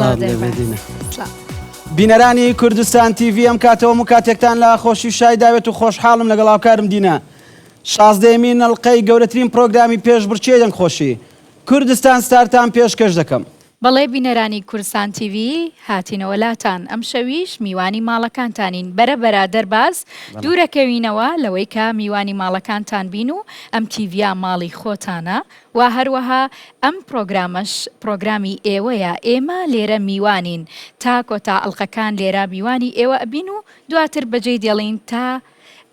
سڵاو دەرباز. سڵاو. بینەرانی کوردستان تیڤی ئەم کاتەوە هەموو کاتێکتان لە خۆشی و شای داوێت و خۆشحاڵم لەگەڵ هاوکارم دینا شازدەیەمین ئەڵقەی گەورەترین پرۆگرامی پێشبڕکێی دەنگخۆشی کوردستان ستارتان پێشکەش دەکەم. بەڵێ بینەرانی کوردستان تیڤی هاتینەوە لاتان ئەمشەویش میوانی ماڵەکانتانین بەرە بەرە دەرباز دوورەکەوینەوە لەوەی کە میوانی ماڵەکانتان بین و ئەم تیڤیە ماڵی خۆتانە وە هەروەها ئەم پڕۆگرامەش پڕۆگرامی ئێوەیە ئێمە لێرە میوانین تا کۆتا ئەڵقەکان لێرە میوانی ئێوە ئەبین و دواتر بەجێی دێڵین تا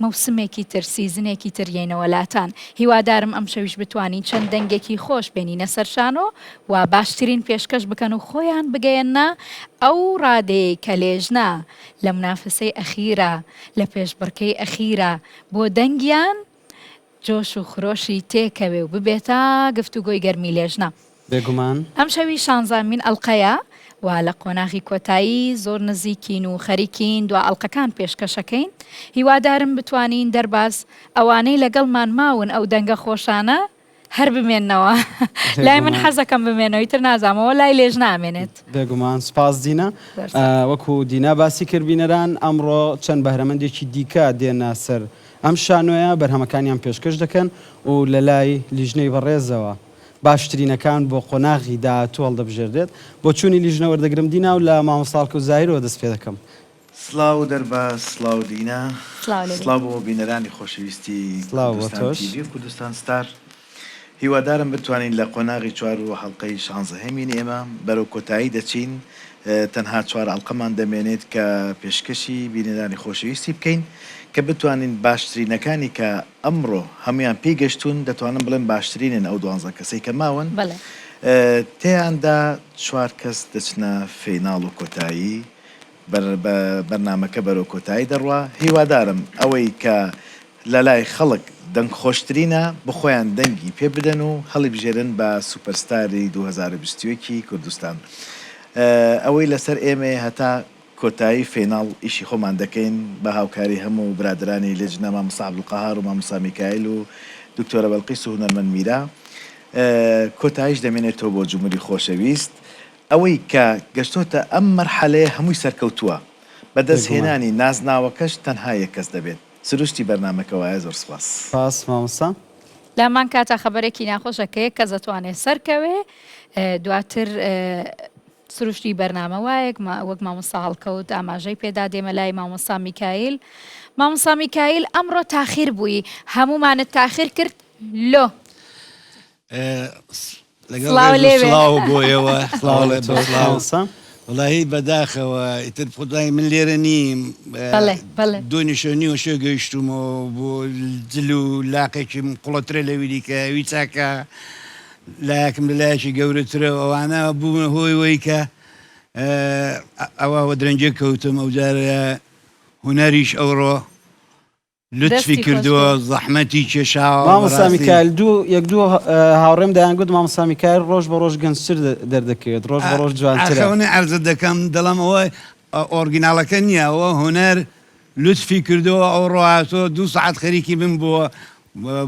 مەوسمێکی تر سیزنێکی تر یەینەوە لاتان هیوادارم ئەمشەویش بتوانین چەند دەنگێکی خۆش بێنینە سەر شانۆ و باشترین پێشکەش بکەن و خۆیان بگەیەننە ئەو ڕادەیەی کە لێژنە لە منافسەی ئەخیرا لە پێشبڕکێی ئەخیرا بۆ دەنگیان جۆش و خرۆشی تێکەوێ و ببێتە گفتوگۆی گەرمی لێژنە. بێگومان. ئەمشەوی شانزەمین ئەڵقەیە و لە قۆناغی کۆتایی زۆر نزیکین و خەریکین دوا ئەڵقەکان پێشکەشەکەین. هیوادارم بتوانین دەرباز ئەوانەی لەگەڵمان ماون ئەو دەنگە خۆشانە هەر بمێننەوە. لای من بێگومان. حەزەکەم بمێنەوە ئیتر نازانم ئەوە لای لێژنە ئەمێنێت. بێگومان سوپاس دینا. زۆر سوپاس. وەکو دینا باسی کرد بینەران ئەمڕۆ چەند بەهرەمەندێکی دیکە دێنە سەر ئەم شانۆیە بەرهەمەکانیان پێشکەش دەکەن و لەلای لیژنەی بەڕێزەوە باشترینەکان بۆ قۆناغی داهاتوو هەڵدەبژێردرێت. بۆچوونی لیژنە وەردەگرم دینا و لە مامۆستا هەڵکەوت زاهیرەوە دەست پێدەکەم. سڵاو دەرباز سڵاو دینا سڵاو لێ بێت. سڵاو بۆ بینەرانی خۆشەویستی سڵاو بۆ کوردستان تۆش. تیڤی و کوردستان ستار هیوادارم بتوانین لە قۆناغی چوار و حەڵقەی شانزەهەمین ئێمە بەرەو کۆتایی دەچین تەنها چوار ئەڵقەمان دەمێنێت کە پێشکەشی بینەرانی خۆشەویستی بکەین کە بتوانین باشترینەکانی کە ئەمڕۆ هەموویان پێی گەشتوون دەتوانم بڵێم باشترینن ئەو دوانزە کەسەی کە ماون بەڵێ. تێیاندا چوار کەس دەچنە فیناڵ و کۆتایی بەرنامەکە بەرەو کۆتایی دەڕوا، هیوادارم ئەوەی کە لەلای خەڵک دەنگ خۆشترینە بخۆیان دەنگی پێ بدەن و هەڵیبژێرن بە سوپەرستاری 2021 ی کوردستان. ئەوەی لەسەر ئێمەیە هەتا کۆتایی فیناڵ ئیشی خۆمان دەکەین بە هاوکاری هەموو برادەرانی لێجنە مامۆستا عەبدولقەهار و مامۆستا میکایل و دکتۆرە بەلقیس و هونەرمەند میرا. کۆتاییش دەمێنێتەوە بۆ جمهوری خۆشەویست. ئەوەی کە گەشتۆتە ئەم مەرحەلەیە هەمووی سەرکەوتووە، بەدەست بێگومان. هێنانی نازناوەکەش تەنها یەک کەس دەبێت، سروشتی بەرنامەکە وایە زۆر سوپاس. سپاس مامۆستا. لامان کاتە خەبەرێکی ناخۆشە کە یەک کەس ئەتوانێ سەرکەوێ دواتر سروشتی بەرنامە وایە وەک مامۆستا هەڵکەوت ئاماژەی پێدا دێمە لای مامۆستا میکایل مامۆستا میکایل ئەمڕۆ تاخیر بووی هەموومانت تاخیر کرد لۆ لەگەڵ سڵاو ڕێز و لێبێ. سڵاو بۆ ئێوە سڵاو بەڵێ لە بە تۆش سڵاو مامۆستا. وەڵاهی بەداخەوە ئیتر خودای من لێرە نیم بەڵێ بەڵێ. دوێنێ شەو نیوە شەو گەیشتوومەوە بۆ جل و لاقێکیم قوڵەترە لەوی دیکە ئەوی چاکە لایەکم لە لایەکی گەورەترە و ئەوانە بوونە هۆی وەی کە ئەوە وە درەنگێ کەوتم ئەوجارە هونەریش ئەوڕۆ لوتفی دەستی خۆش کردووە بێت. زەحمەتی کێشاوە مامۆستا بەڕاستی. میکایل دوو یەک دوو هاوڕێم دەیانگوت مامۆستا میکایل ڕۆژ بە ڕۆژ گەنجتر دەردەکەوێت ڕۆژ بە ڕۆژ جوانترە. ئاخ ئەوەنە عەرزت دەکەم دەڵێم ئەوە ئۆرگیناڵەکە نییە ئەوە هونەر لوتفی کردووە ئەوڕۆ هاتووە دوو سەعات خەریکی من بووە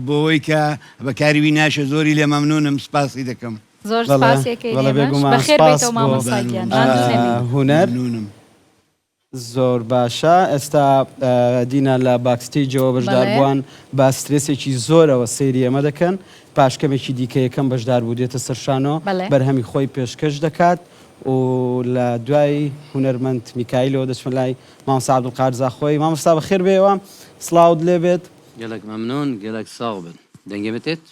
بۆوەی کە بە کاری وی ناشێ زۆری لێ مەمنوونم سپاسی دەکەم. زۆر بەڵێ سپاس یەکەین بەڵێ ئێمەش بێگومان بەخێر سپاس بێیتەوە بۆ مامۆستا گیان ماندوو نەبی. هونەر. مەمنوونم. زۆر باشە ئێستا دینا لە backstage ەوە بەشداربووان بە سترێسێکی زۆرەوە سەیری ئێمە دەکەن پاش کەمێکی دیکە یەکەم بەشداربوو دێتە سەر شانۆ بەرهەمی خۆی پێشکەش دەکات و لە دوای هونەرمەند میکایلەوە دەچمە لای مامۆستا عەبدولقادر زاخۆی مامۆستا بەخێر بێیەوە سڵاوت لێ بێت. گەلەک مەمنون گەلەک ساغ بن دەنگێ مە تێت؟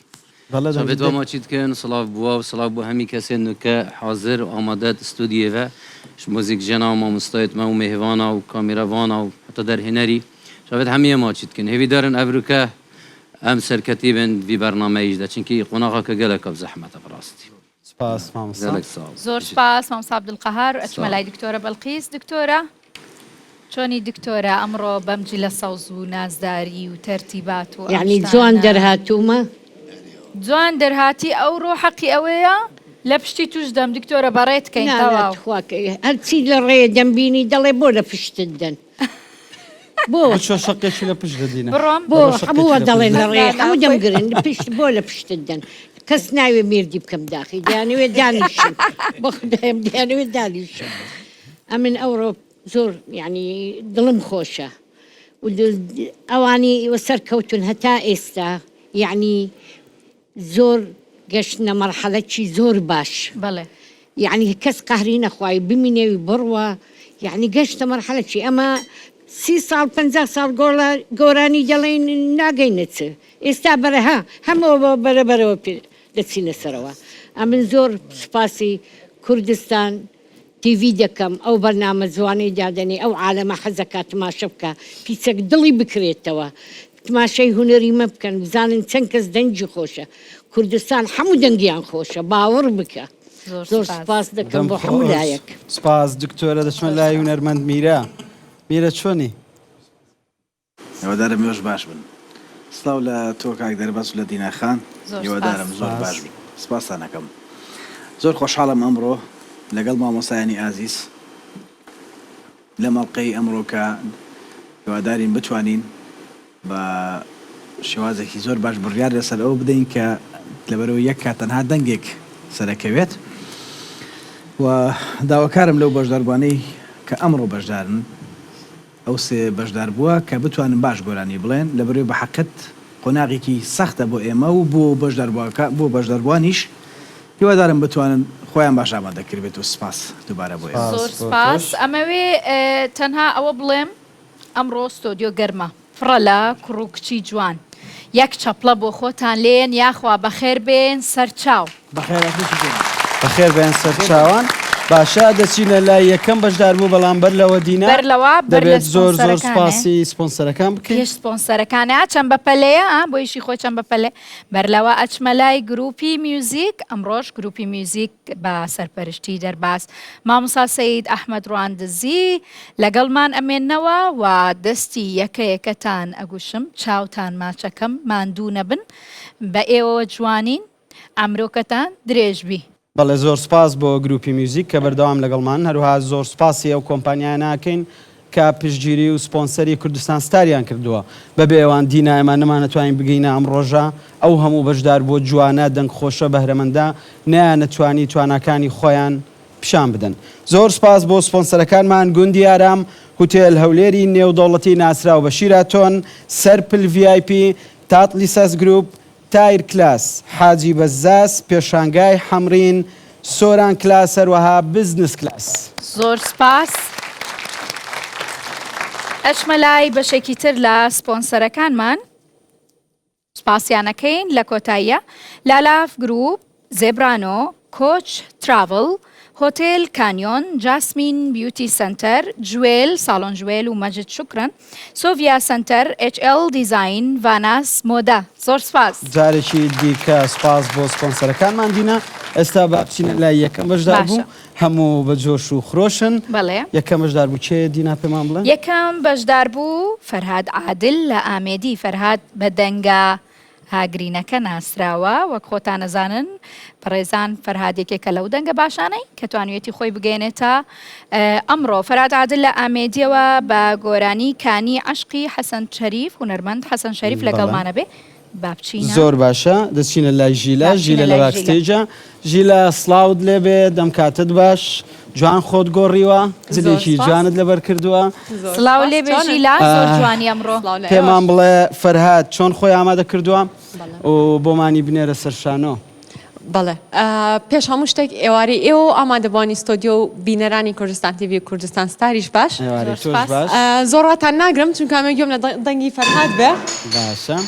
بەڵێ چاڤێت دەنگت وا دێت. ماچی دکەن سڵاڤ بووا و سڵاڤ بۆ هەمی کەسێن نوکە حازر و ئامادەت ستودیێ ڤە ژ موزیکژەنا و مامۆستایت مە و مێهڤانا و کامێراڤانا و هەتا دەرهێنەری چاڤێت هەمیێ ماچی دکەن هێڤیدارن ئەڤروکە ئەم سەرکەتی بن ڤی بەرنامەیش دە چونکی قۆناغاکە گەلەکا زەحمەتە بەڕاستی. سپاس مامۆستا. گەلەک ساغ بن. زۆر سپاس مامۆستا عبدالقهار ئەچمە ساغ. لای دکتۆرە بەلقیس دکتۆرە چۆنی دکتۆرە ئەمڕۆ بەم جلە سەوز و نازداری و تەرتیبات و ئەم یەعنی جوان شتانە. دەرهاتوومە؟ جوان دەرهاتی ئەوڕۆ حەقی ئەوەیە لە پشتی توش دەم دکتۆرە بەڕێت کەین نا نا تەواو. تخوا هەرچی لە ڕێ دەمبینی دەڵێ بۆ لە پشتت دەن بۆ بچۆ شەقێکی لە پشت دەدینە بڕۆم بۆ بڕۆ شەقێکی هەموو لە پشت دەڵێن لە دەدینە. ڕێ نا نا هەموو خۆی دەمگرن پشت بۆ لە پشتت دەن. کەس ناوێ مێردی بکەم داخی دەیانەوێ دانیشم بۆ خدایم دەیانەوێ دانیشم ئەمن ئەوڕۆ زۆر یعنی دڵم خۆشە و ئەوانی سەرکەوتون هەتا ئێستا یعنی زۆر گەشتنە مەرحەلەکی زۆر باش بەڵێ. یەعنی کەس قەهری نەخوای بمینێوی بڕوا یەعنی گەشتە مەرحەلەکی ئەمە سی ساڵ 50 ساڵ گۆڵە گۆرانی دەڵێین ناگەینە چ ئێستا بەرە ها هەمەوە بەرە بەرەوە پێ دەچینە سەرەوە ئەمن زۆر سوپاسی کوردستان تیڤی دەکەم ئەو بەرنامە جوانەی دادەنێ ئەو عالەمە حەزەکا تماشە بکا پیچەک دڵی بکرێتەوە تماشای هونەری مە بکەن بزانن چەند کەس دەنگی خۆشە کوردستان حەموو دەنگیان خۆشە باوەڕ بکە زۆر سوپاس دەکەم بۆ حەموو لایەک. سوپاس دکتۆرە دەچمە لای هونەرمەند میرە میرە چۆنی؟ هیوادارم ئێوەش باش بن. سڵاو لە تۆ کاک دەرباز و لە دینا خان هیوادارم زۆر باش بن سپاستان ئەکەم زۆر خۆشحاڵم ئەمڕۆ لەگەڵ مامۆستایانی ئازیز لەم ئەڵقەی ئەمڕۆ کە هیوادارین بتوانین بە شێوازێکی زۆر باش بڕیار لەسەر ئەوە بدەین کە لەبەرەوە یەک کات تەنها دەنگێک سەرەکەوێت و داواکارم لەو بەشداربووانەی کە ئەمڕۆ بەشدارن ئەو سێ بەشداربووە کە بتوانن باش گۆرانی بڵێن، لەبەرئەوەی بە حەقت قۆناغێکی سەختە بۆ ئێمە و بۆ بەشداربووەکە بۆ بەشداربووانیش، هیوادارم بتوانن خۆیان باش ئامادە کردبێت و سپاس دووبارە بۆ ئێوە. زۆر سپاس ئەمەوێ تەنها ئەوە بڵێم ئەمڕۆ ستۆدیۆ گەرمە. پڕە لە کوڕ و کچی جوان. یەک چەپڵە بۆ خۆتان لێیەن یاخوا بەخێر بێن سەر چاو. بەخێرهاتنێکی گەرم. بەخێر بێن سەر چاوان. باشە دەچینە لای یەکەم بەشداربوو بەڵام بەر لەوە دینا بەر لەوە بەر لە دەبێت زۆر زۆر سپۆنسەرەکانێ. سوپاسی سپۆنسەرەکان بکەین. پێش سپۆنسەرەکانێ ئا چەند بەپەلەیە ئا بۆ ئیشی خۆی چەند بەپەلەیە بەر لەوە ئەچمە لای گروپی میوزیک ئەمڕۆش گروپی میوزیک بە سەرپەرشتی دەرباز مامۆستا سەید ئەحمەد ڕواندزی لەگەڵمان ئەمێننەوە و دەستی یەکە یەکەتان ئەگوشم چاوتان ماچەکەم ماندوو نەبن بە ئێوەوە جوانین ئەمرۆکەتان درێژ بی. بەڵێ زۆر سوپاس بۆ گروپی میوزیک کە بەردەوام لەگەڵمانن هەروەها زۆر سوپاسی ئەو کۆمپانیایانە ئەکەین کە پشتگیری و سپۆنسەری کوردستان ستاریان کردووە بەبێ ئەوان دینا ئێمە نەمانەتوانی بگەینە ئەم ڕۆژە ئەو هەموو بەشداربووە جوانە دەنگخۆشە بەهرەمەندە نەیانەتوانی تواناکانی خۆیان پیشان بدەن. زۆر سوپاس بۆ سپۆنسەرەکانمان گوندی ئارام، هوتێل هەولێری نێودەوڵەتی ناسراو بە شیراتۆن، سەرپل VIP، تاتلیساس گروپ، تایر کلاس، حاجی بەزاز، پێشانگای حەمرین، سۆران کلاس هەروەها بزنس کلاس. زۆر سوپاس. ئەچمە لای بەشێکی تر لە سپۆنسەرەکانمان. سوپاسیان ئەکەین لە کۆتاییا لالاف گروپ، زێبرانۆ، کۆچ تراڤڵ، هۆتێل کانیۆن، جاسمین بیوتی سەنتەر، جوێل، ساڵۆن جوێل و مەجد شوکرەن، سۆڤیا سەنتەر، ئێچ ئێڵ دیزاین، ڤاناس مۆدە. زۆر سوپاس. جارێکی دیکە سوپاس بۆ سپۆنسەرەکانمان دینا. ئێستا با بچینە لای یەکەم بەشداربوو. باشە. هەموو بە جۆش و خرۆشن. بەڵێ. یەکەم بەشداربوو کێیە دینا پێمان بڵێ؟ یەکەم بەشداربوو فەرهاد عادل لە ئامێدی، فەرهاد بە دەنگە ئاگرینەکە ناسراوە، وەک خۆتان ئەزانن بەڕێزان فەرهاد یەکێکە لەو دەنگە باشانەی کە توانیویەتی خۆی بگەیەنێتە ئەمڕۆ. فەرهاد عادل لە ئامێدیەوە بە گۆرانی کانی عەشقی حەسەن شەریف، هونەرمەند حەسەن شەریف لەگەڵمانە بێ. با بچینە. زۆر باشە دەچینە لای ژیلا ژیلە لە backstage ە ژیلا سڵاوت لێبێ دەم کاتت باش جوان خۆت گۆڕیوە جلێکی جوانت لەبەر کردووە سڵاو لێبێ ژیلا زۆر جوانی ئەمڕۆ پێمان بڵێ فەرهاد چۆن خۆی ئامادە کردووە و بۆمانی بنێرە سەر شانۆ. بەڵێ پێش هەموو شتێک ئێوارەی ئێوە و ئامادەبووانی ستۆدیۆ و بینەرانی کوردستان تیڤی و کوردستان ستاریش باش. ئێوارەی تۆش باش. زۆر ڕاتان ناگرم چونکە ئەمە گوێم لە دەنگی فەرهاد بێ. باشە.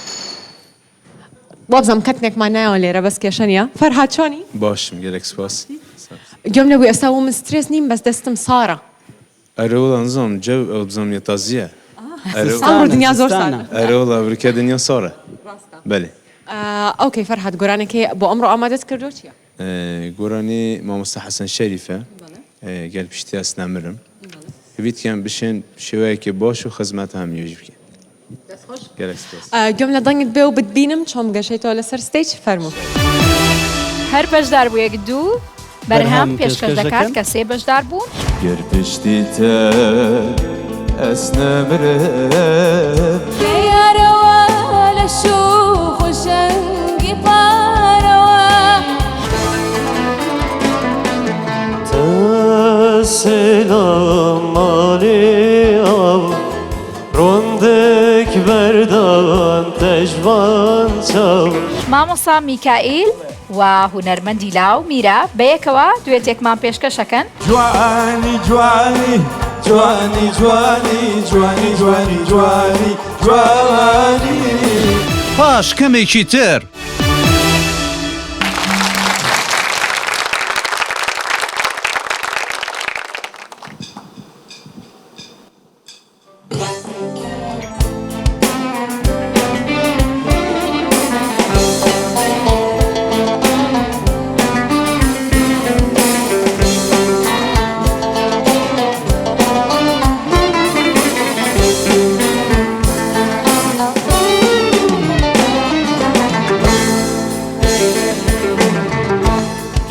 وابزانم کەتنێکمان نایەوە لێرە بەس کێشە نییە. فەرهاد چۆنی؟ باشم گەلەک سپاس. گوێم لێ بوو ئێستا بۆ من سترێس نیم بەس دەستم سارە. ئەرێ وەڵا نزانم جەو ئەو بزانم یە تازیە ئەرێ ئەمڕۆ دنیا زۆر ساردە. ئەرێ وەڵا ورکە دنیا سارە بەلێ. ئۆکەی فەرهاد گۆرانەکەی بۆ ئەمڕۆ ئامادەت کردووە چیە؟ گۆرانی مامۆستا حەسەن شەریفە گەل پشتی ئەس نەمرم هیڤی دکەم بشێن شێوەیەکی باش و خزمەت هەمیش بکەین. دەست خۆش. گەلەک سپاس. گوێم لە دەنگت بێ و بتبینم چۆن بگەشەیتەوە لەسەر stage فەرموو. هەر بەشداربوویەک دوو بەرهەم پێشکەش دەکات کە سێ بەشدار بوون. گەر پشتی تە ئەس نەمرم. کە یارەوە لە شوخ و شەنگی پارەوە. بەردان تەژڤان چاو. مامۆستا میکائیل و هونەرمەندی لاو میرا بەیەکەوە دوێتێکمان پێشکەش ئەکەن. جوانی جوانی جوانی جوانی جوانی جوانی جوانی جوانی. پاش کەمێکی تر.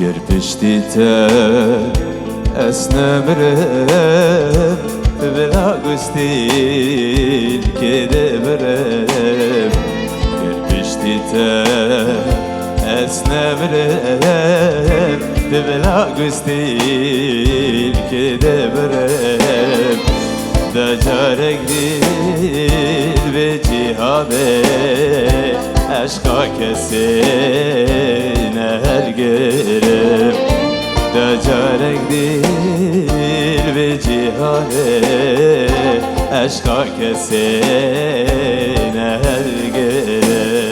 گەر پشتی تە ئەس نەمرم بلا گوستیل کێ دەبرم گەر پشتی تە ئەس نەمرم بلا گوستیل کێ دەبرم دە جارێک دیل بێ جیهانێ عشقا کەسێ نەهەلگرم دە جارێک دیل بێ جیهانێ عشقا کەسێ نەهەلگرم.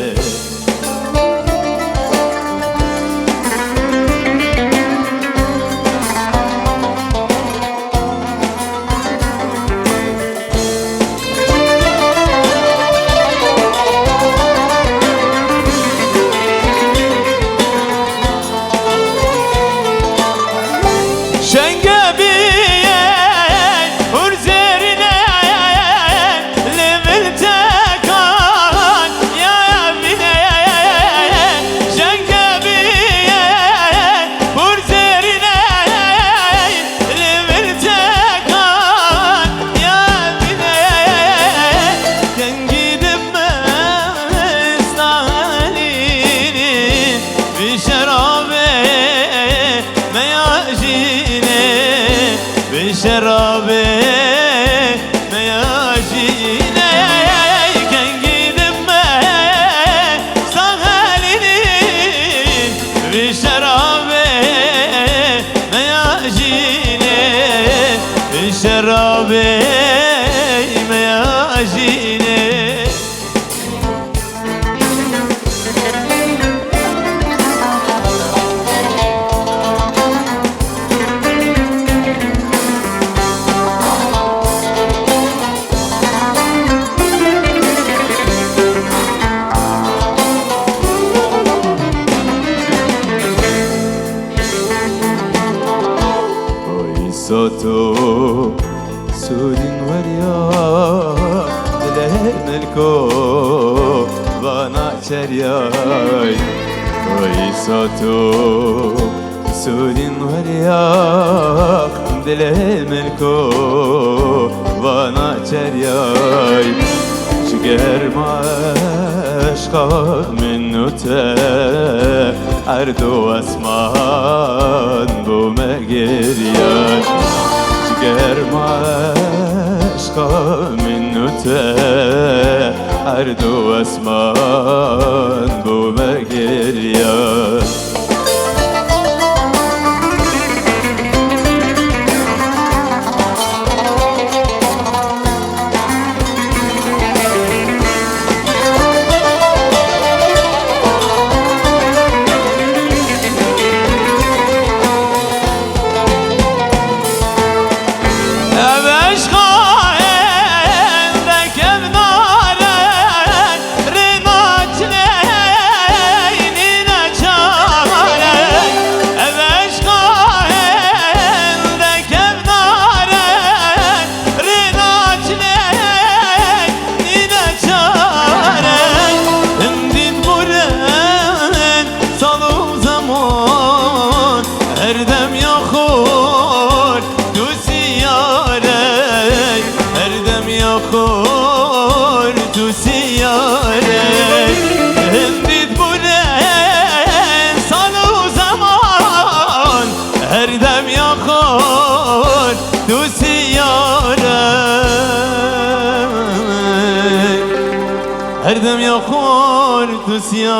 هەردەم یا خۆر تو سیارێ.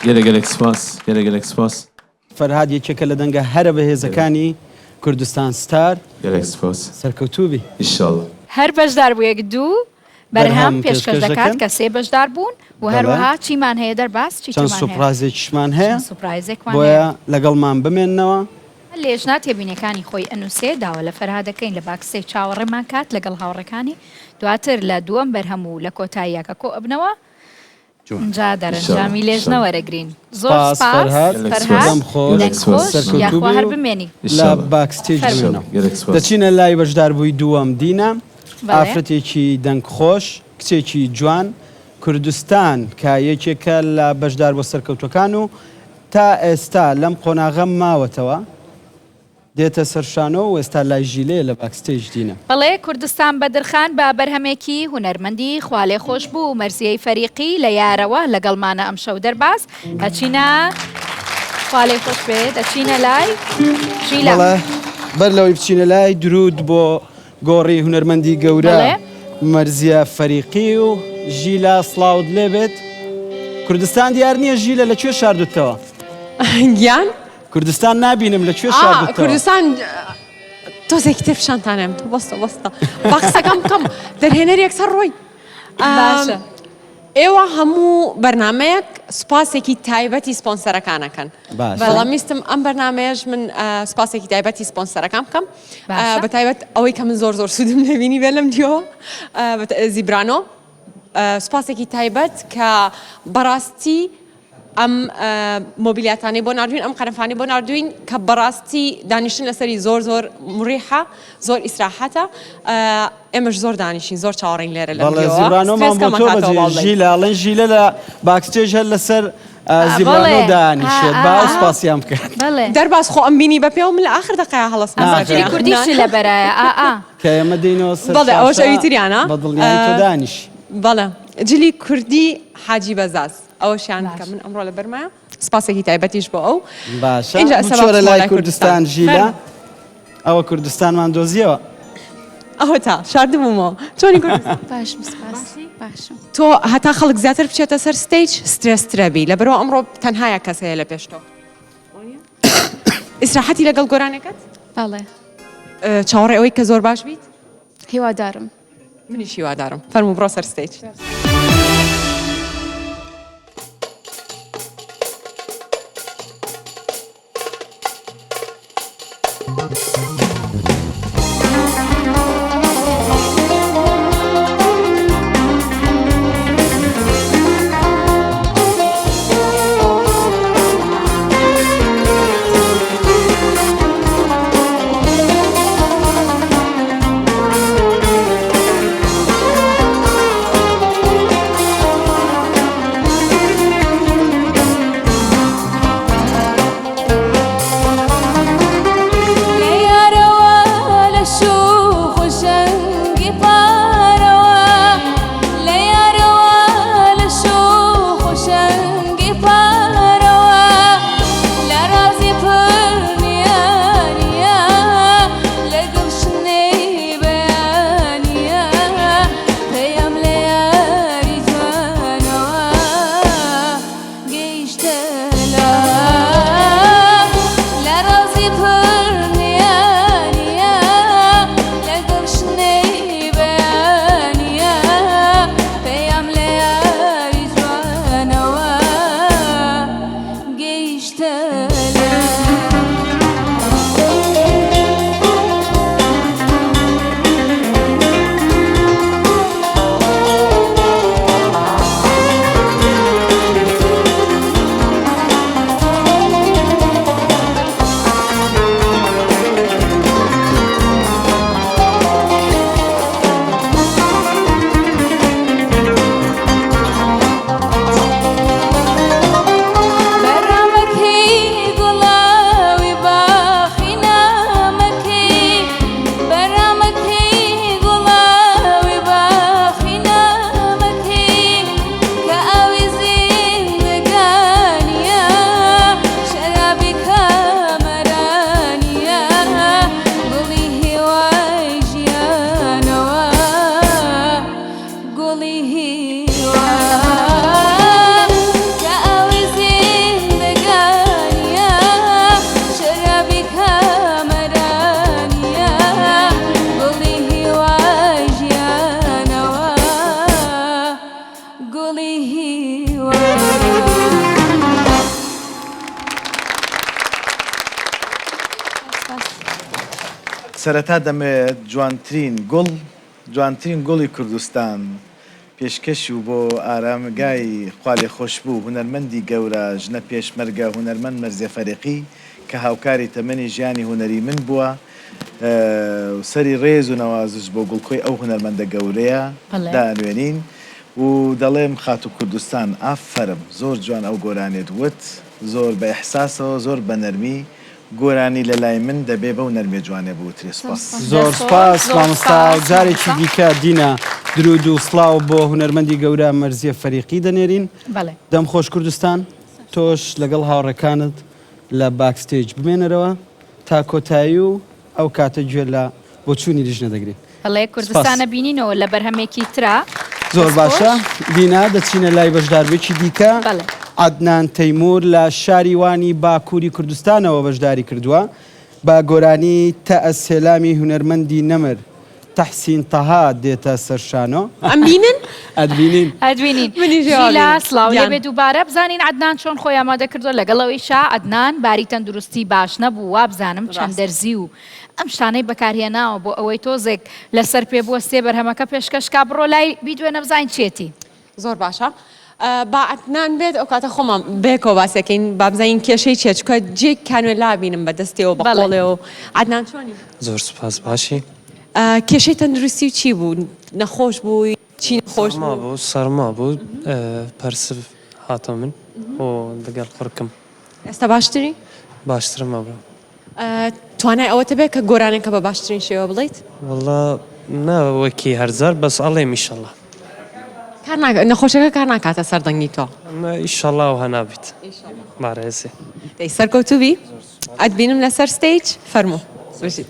گەلێک گەلێک سپاس گەلێک گەلێک سپاس. فەرهاد یەکێکە لە دەنگە هەرە بەهێزەکانی کوردستان ستار. گەلێک سپاس. سەرکەوتوو بی. ئیشاڵڵا. هەر بەشداربوویەک دوو بەرهەم پێشکەش دەکات کە سێ بەشدار بوون و هەروەها چیمان هەیە دەرباز چی چەند سوپرازێکیشمان هەیە سوپرایزێکمان بۆیە لەگەڵمان بمێننەوە. لێژنە تێبینیەکانی خۆی ئەنوسێ داوا لە فەرهاد دەکەین لە backstage چاوەڕێمان کات لەگەڵ هاوڕێکانی دواتر لە دووەم بەرهەم و لە کۆتاییە کە کۆ ئەبنەوە جا دەرەنجامی لێژنە وەرەگرین. زۆر سپاس سپاس فەرهاد فەرهاد دەم خۆش دەنگ خۆش سەرکەوتوو یاخوا بی هەر و بمێنی. لە backstage فەرموو. بمێنەوە. دەچینە لای بەشداربووی دووەم دینا بەڵێ. ئافرەتێکی دەنگ خۆش کچێکی جوان کوردستان کە یەکێکە لە بەشداربووە سەرکەوتووەکان و تا ئێستا لەم قۆناغە ماوەتەوە. دێتە سەر شانۆ و ئێستا لای ژیلەیە لە backstage دینە. بەڵێ کوردستان بەدرخان بە بەرهەمێکی هونەرمەندی خوالێخۆشبوو مەرزیەی فەریقی لە یارەوە لەگەڵمانە ئەمشەو دەرباز ئەچینە خوالێخۆشبێت ئەچینە لای ژیلە. بەڵێ بەر لەوەی بچینە لای درود بۆ گۆڕی هونەرمەندی گەورە بەڵێ. مەرزیە فەریقی و ژیلا سڵاوت لێبێت کوردستان دیار نییە ژیلە لە کوێ شاردوتەوە؟ گیان کوردستان نابینم لە کوێ شاردتەوە؟ کوردستان تۆزێکی تر پیشانتانێم تۆ بەستە بەستە با قسەکەم بکەم دەرهێنەر یەکسەر ڕۆی باشە ئێوە هەموو بەرنمەیەک سوپاسێکی تایبەتی سپۆنسەرەکانەکەن بەڵام ویستم ئەم بەرنمەیەش من سوپاسێکی تایبەتی سپۆنسەرەکان بکەم بە تایبەت ئەوەی کە من زۆر زۆر سوودم لێبینی بێ لەم دیەوە زیبرانۆ سوپاسێکی تایبەت کە بەڕاستی ئەم مۆبیلیاتانەی بۆ ناردوین ئەم قەرەفانەی بۆ ناردوین کە بەڕاستی دانیشتن لەسەری زۆر زۆر مریحە زۆر ئیسراحەتە ئێمەش زۆر دانیشین زۆر چاوەڕێین لێرە لەم بەڵێ دیوە زیبرانۆمان سترێس بۆ تۆ کەمەکاتەوە بەجێ باڵی ژیلە ئەڵێن ژیلە لە backstage هەر لەسەر زیبرانۆ بەڵێ دانیشێت با ئەو سپاسیان بکات. بەڵێ دەرباز خۆ ئەم بینی بە پێوە من لە ئاخر دەقەیا هەڵەسم ئەمە لەسەر جلی پێیان. کوردیشی لەبەرایە ئا ئا. کە ئێمە دێینەوە سەر بەڵێ ئەوەش شاشە ئەوی تریانە بە دڵنیایی تۆ دانیشی. بەڵێ جلی کوردی حاجی بەزاز. ئەوەشیان کە باشە. من ئەمڕۆ لەبەرمایە سپاسێکی تایبەتیش بۆ ئەو باشە ئینجا ئێستا با بچۆرە بچمەوە لای لای کوردستان کوردستان ژیلا فەرموو. ئەوە کوردستانمان دۆزیەوە. ئەوەتا شاردبوومەوە چۆنی کوردستان؟ باشم سپاس باشم. تۆ هەتا خەڵک زیاتر بچێتە سەر stage سترێسترە بی لەبەرئەوە ئەمڕۆ تەنها یەک کەس هەیە لە پێش تۆ ئیسراحەتی لەگەڵ گۆرانیەکەت؟ بەڵێ. چاوەڕێ ئەوەی کە زۆر باش بیت؟ هیوادارم. منیش هیوادارم فەرموو بڕۆ سەر stage. لە سپاس. سەرەتا دەمەوێت جوانترین گوڵ جوانترین گوڵی کوردستان پێشکەش و بۆ ئارامگای خوالێخۆشبوو هونەرمەندی گەورە ژنە پێشمەرگە هونەرمەند مەرزیە فەریقی کە هاوکاری تەمەنی ژیانی هونەری من بووە و سەری ڕێز و نەوازش بۆ گوڵکۆی ئەو هونەرمەندە گەورەیە دائەنوێنین و دەڵێم خاتوو کوردستان ئافەرم زۆر جوان ئەو گۆرانیەت وت زۆر بە ئیحساسەوە زۆر بە نەرمی گۆرانی لە لای من دەبێ بەو نەرمیە جوانە بوترێ سوپاس. زۆر سوپاس مامۆستا و جارێکی دیکە دینا درود و سڵاو بۆ هونەرمەندی گەورە مەرزیە فەریقی دەنێرین. بەڵێ. دەم خۆش کوردستان تۆش لەگەڵ هاوڕێکانت لە backstage بمێنەرەوە تا کۆتایی و ئەو کاتە گوێ لە بۆچوونی لیژنە دەگرین. بەڵێ کوردستان ئەبینینەوە لە بەرهەمێکی ترا. زۆر باشە دینا دەچینە لای بەشداربوویەکی دیکە عەدنان تەیمور لە شاری وانی باکووری کوردستانەوە بەشداری کردووە بە گۆرانی تە سێلامی هونەرمەندی نەمر تەحسین تەها دێتە سەر شانۆ. ئەمبینن؟ ئەتبینین. ئەتبینین. منیش ژیلا ئەبینم. سڵاو لێ بێ دووبارە بزانین عەدنان چۆن خۆی ئامادە کردووە لەگەڵ ئەوەیشا عەدنان باری تەندروستی باش نەبوو وابزانم چەند ڕاستە. دەرزی و ئەم شتانەی بەکارهێناوە بۆ ئەوەی تۆزێک لەسەر پێ بوەستێ بەرهەمەکە پێشکەش کا بڕۆ لای بیدوێنە بزانین چیەتی. زۆر باشە با عەدنان بێت ئەو کاتە خۆمان بەیەکەوە باسەکەین با بزانین کێشەی چیە چونکە جێی کانوێلا بینم بە دەستیەوە بە قۆڵێەوە عەدنان چۆنی؟ زۆر سوپاس باشی. کێشەی تەندروستی و چی بوو نەخۆش بووی چی نەخۆش سەرما بوو سەرما بوو پەرسڤ هاتە من و لەگەڵ قڕکم. ئێستا باشتری؟ باشترم ئەبرۆ. توانای ئەوەت هەبێ کە گۆرانیەکە بە باشترین شێوە بڵێیت؟ وەڵا نا وەکی هەرجار بەس ئەڵێم ئیشەڵا. کار ناکا نەخۆشەکە کار ناکاتە سەر دەنگی تۆ؟ نا ئیشەڵا ئەوها نابیت بەڕێزی. دەی سەرکەوتوو بی ئەتبینم لەسەر stage فەرموو بژیت.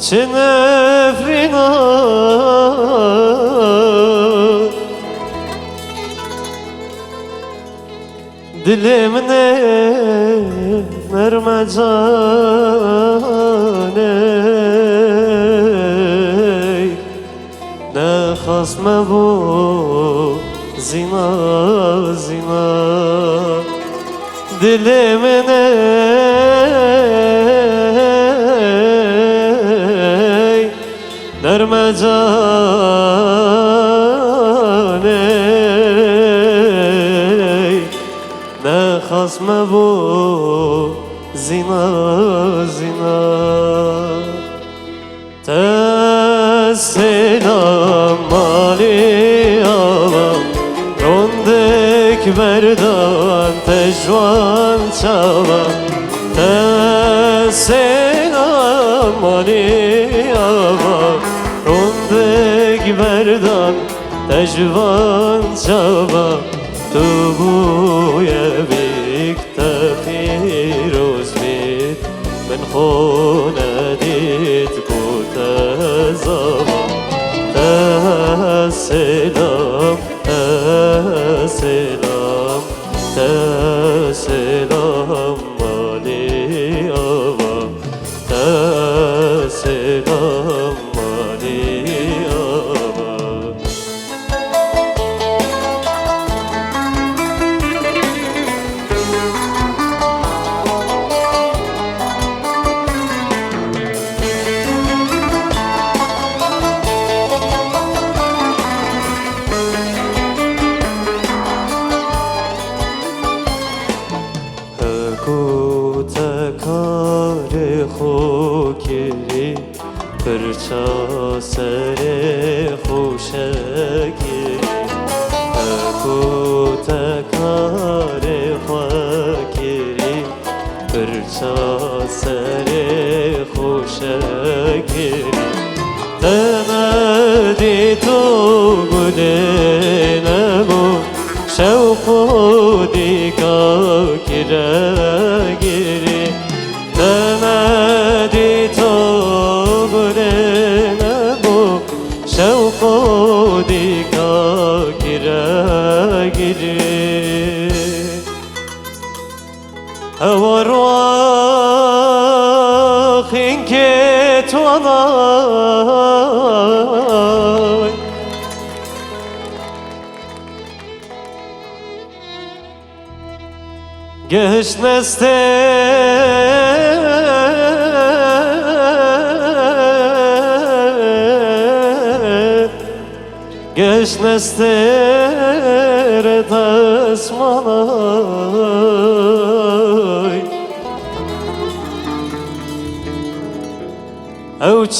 چ نەفرینا. دلێ منێ نەرمە جانێ نەخەسمە بۆ زینا زینا دلێ منێ نەرمە جانێ نەخەسمە بۆ زینا زینا تەسێلام ماڵی ئاوام ڕۆندک بەردان تەژوان چاوام تەسێلام ماڵی ئاوام ڕۆندک بەردان تەژوان چاوام تو بوویە بیک تە پیرۆز بیت من خۆ نەدیت بۆ تەزاوە تەسێلام تەسێلام تەسێلام ماڵی ئاوا تەسێلام ماڵی ئاوا. کوتەکارێ خۆکری پرچا سەرێ خۆشەکری کوتەکارێ خۆکری پرچا سەرێ خۆشەکری تەمەدی تۆ گولێ نەبوو شەوق و دیکا کرەگیری تەمەدی تۆ گولێ نەبوو شەوق و دیکا کرەگیری هەوە ڕواخینکێ توانای گەشت نەستێ گەشت نەستێرە دەسمانای ئەو چ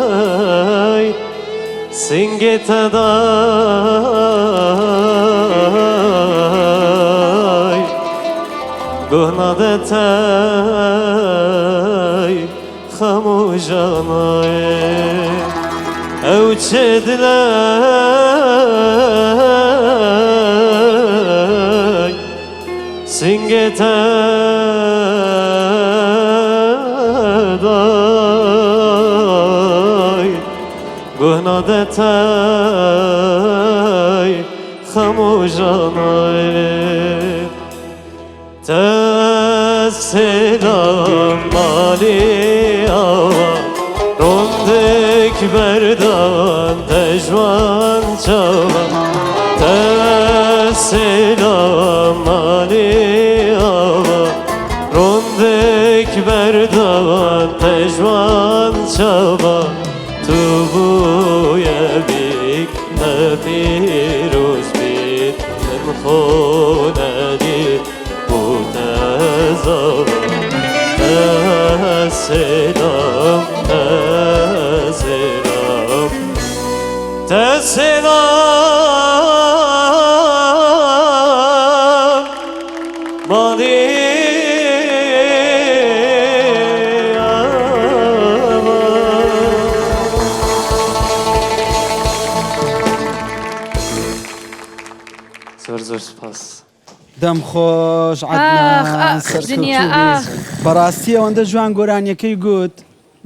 دلای سینگێ تەدای گوه نادەتای خەم و ژانای ئەو چ دلای سینگێ تەدای گوه نادەتای خەم و ژانای تەسێلام ماڵی ئاوا ڕۆندێک بەردان تەژوان چاوە تەسێلام ماڵی ئاوا ڕۆندێک بەردان تەژوان چاوە تو بوویە بیک تە پیرۆز بیت من خۆ نەدیت بۆ تەزاوە تەسێلام تەسێلام تەسێلام ماڵی ئاوا. زۆر زۆر سوپاس. دەم خۆش ئاخ عەدنان ئاخ دنیا سەرکەوتوو بی ئاخ. بەڕاستی ئەوەندە جوان گۆرانیەکەی گوت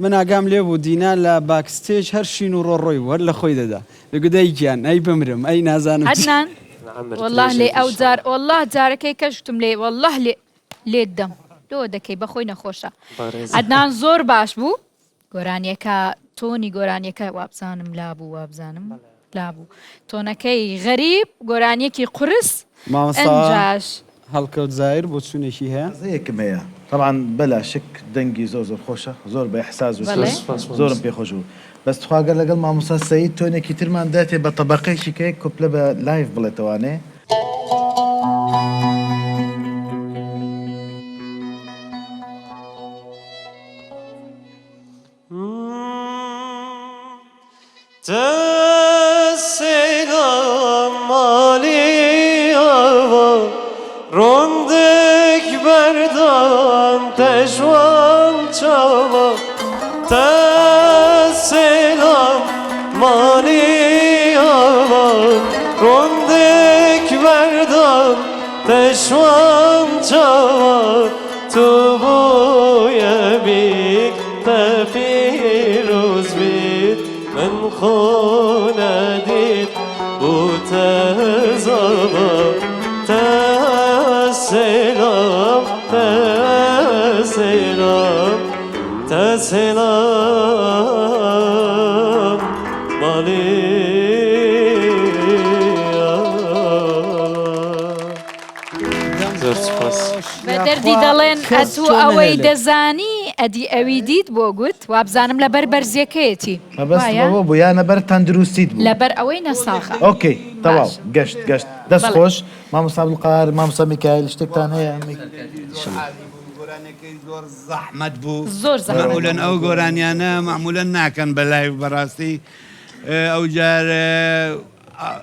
من ئاگام لێ بوو دینا لە backstage هەر شین و ڕۆڕۆی بوو هەر لە خۆی دەدا دەگوت ئەی گیان ئەی بمرم ئەی نازانم چی. عەدنان واللە لێ ئەو جار واللە جارەکەی کەش وتم لێ واللە لێ لێت دەم لۆ دەکەی بەخۆی نەخۆشە عەدنان زۆر باش بوو گۆرانیەکە تۆنی گۆرانیەکە وابزانم لابوو وابزانم لابوو تۆنەکەی غەریب گۆرانیەکی قورس مامۆستا ئەنجاش. هەڵکەوت زاهیر بۆچوونێکی هەیە؟ قسەیەکم هەیە تەبعەن بەلا شک دەنگی زۆر زۆر خۆشە زۆر بە ئیحساس وتووە زۆرم پێ خۆش بوو بەس تخوا گەر لەگەڵ مامۆستا سەید تۆنێکی ترمان داتێ بە تەبەقەیەکی کە یەک کۆپلە بە live بڵێتەوانێ. زۆر سوپاس. بە دەردی دەڵێن ئەتوو ئەوەی دەزانی ئەدی ئەوی دیت بۆ گوت وابزانم لەبەر بەرزیەکەیەتی مەبەستم ئەوە بوو یا لەبەر تەندروستیت بوو؟ لەبەر ئەوەی نەساغە. okay تەواو گەشت گەشت دەست خۆش مامۆستا عەبدولقاهر مامۆستا میکایل شتێکتان هەیە؟ گۆرانیەکەی زۆر زەحمەت بوو زۆر زەحمەت مەعمولەن ئەو گۆرانیانە مەعمولەن ناکەن بە live بەڕاستی ئەوجار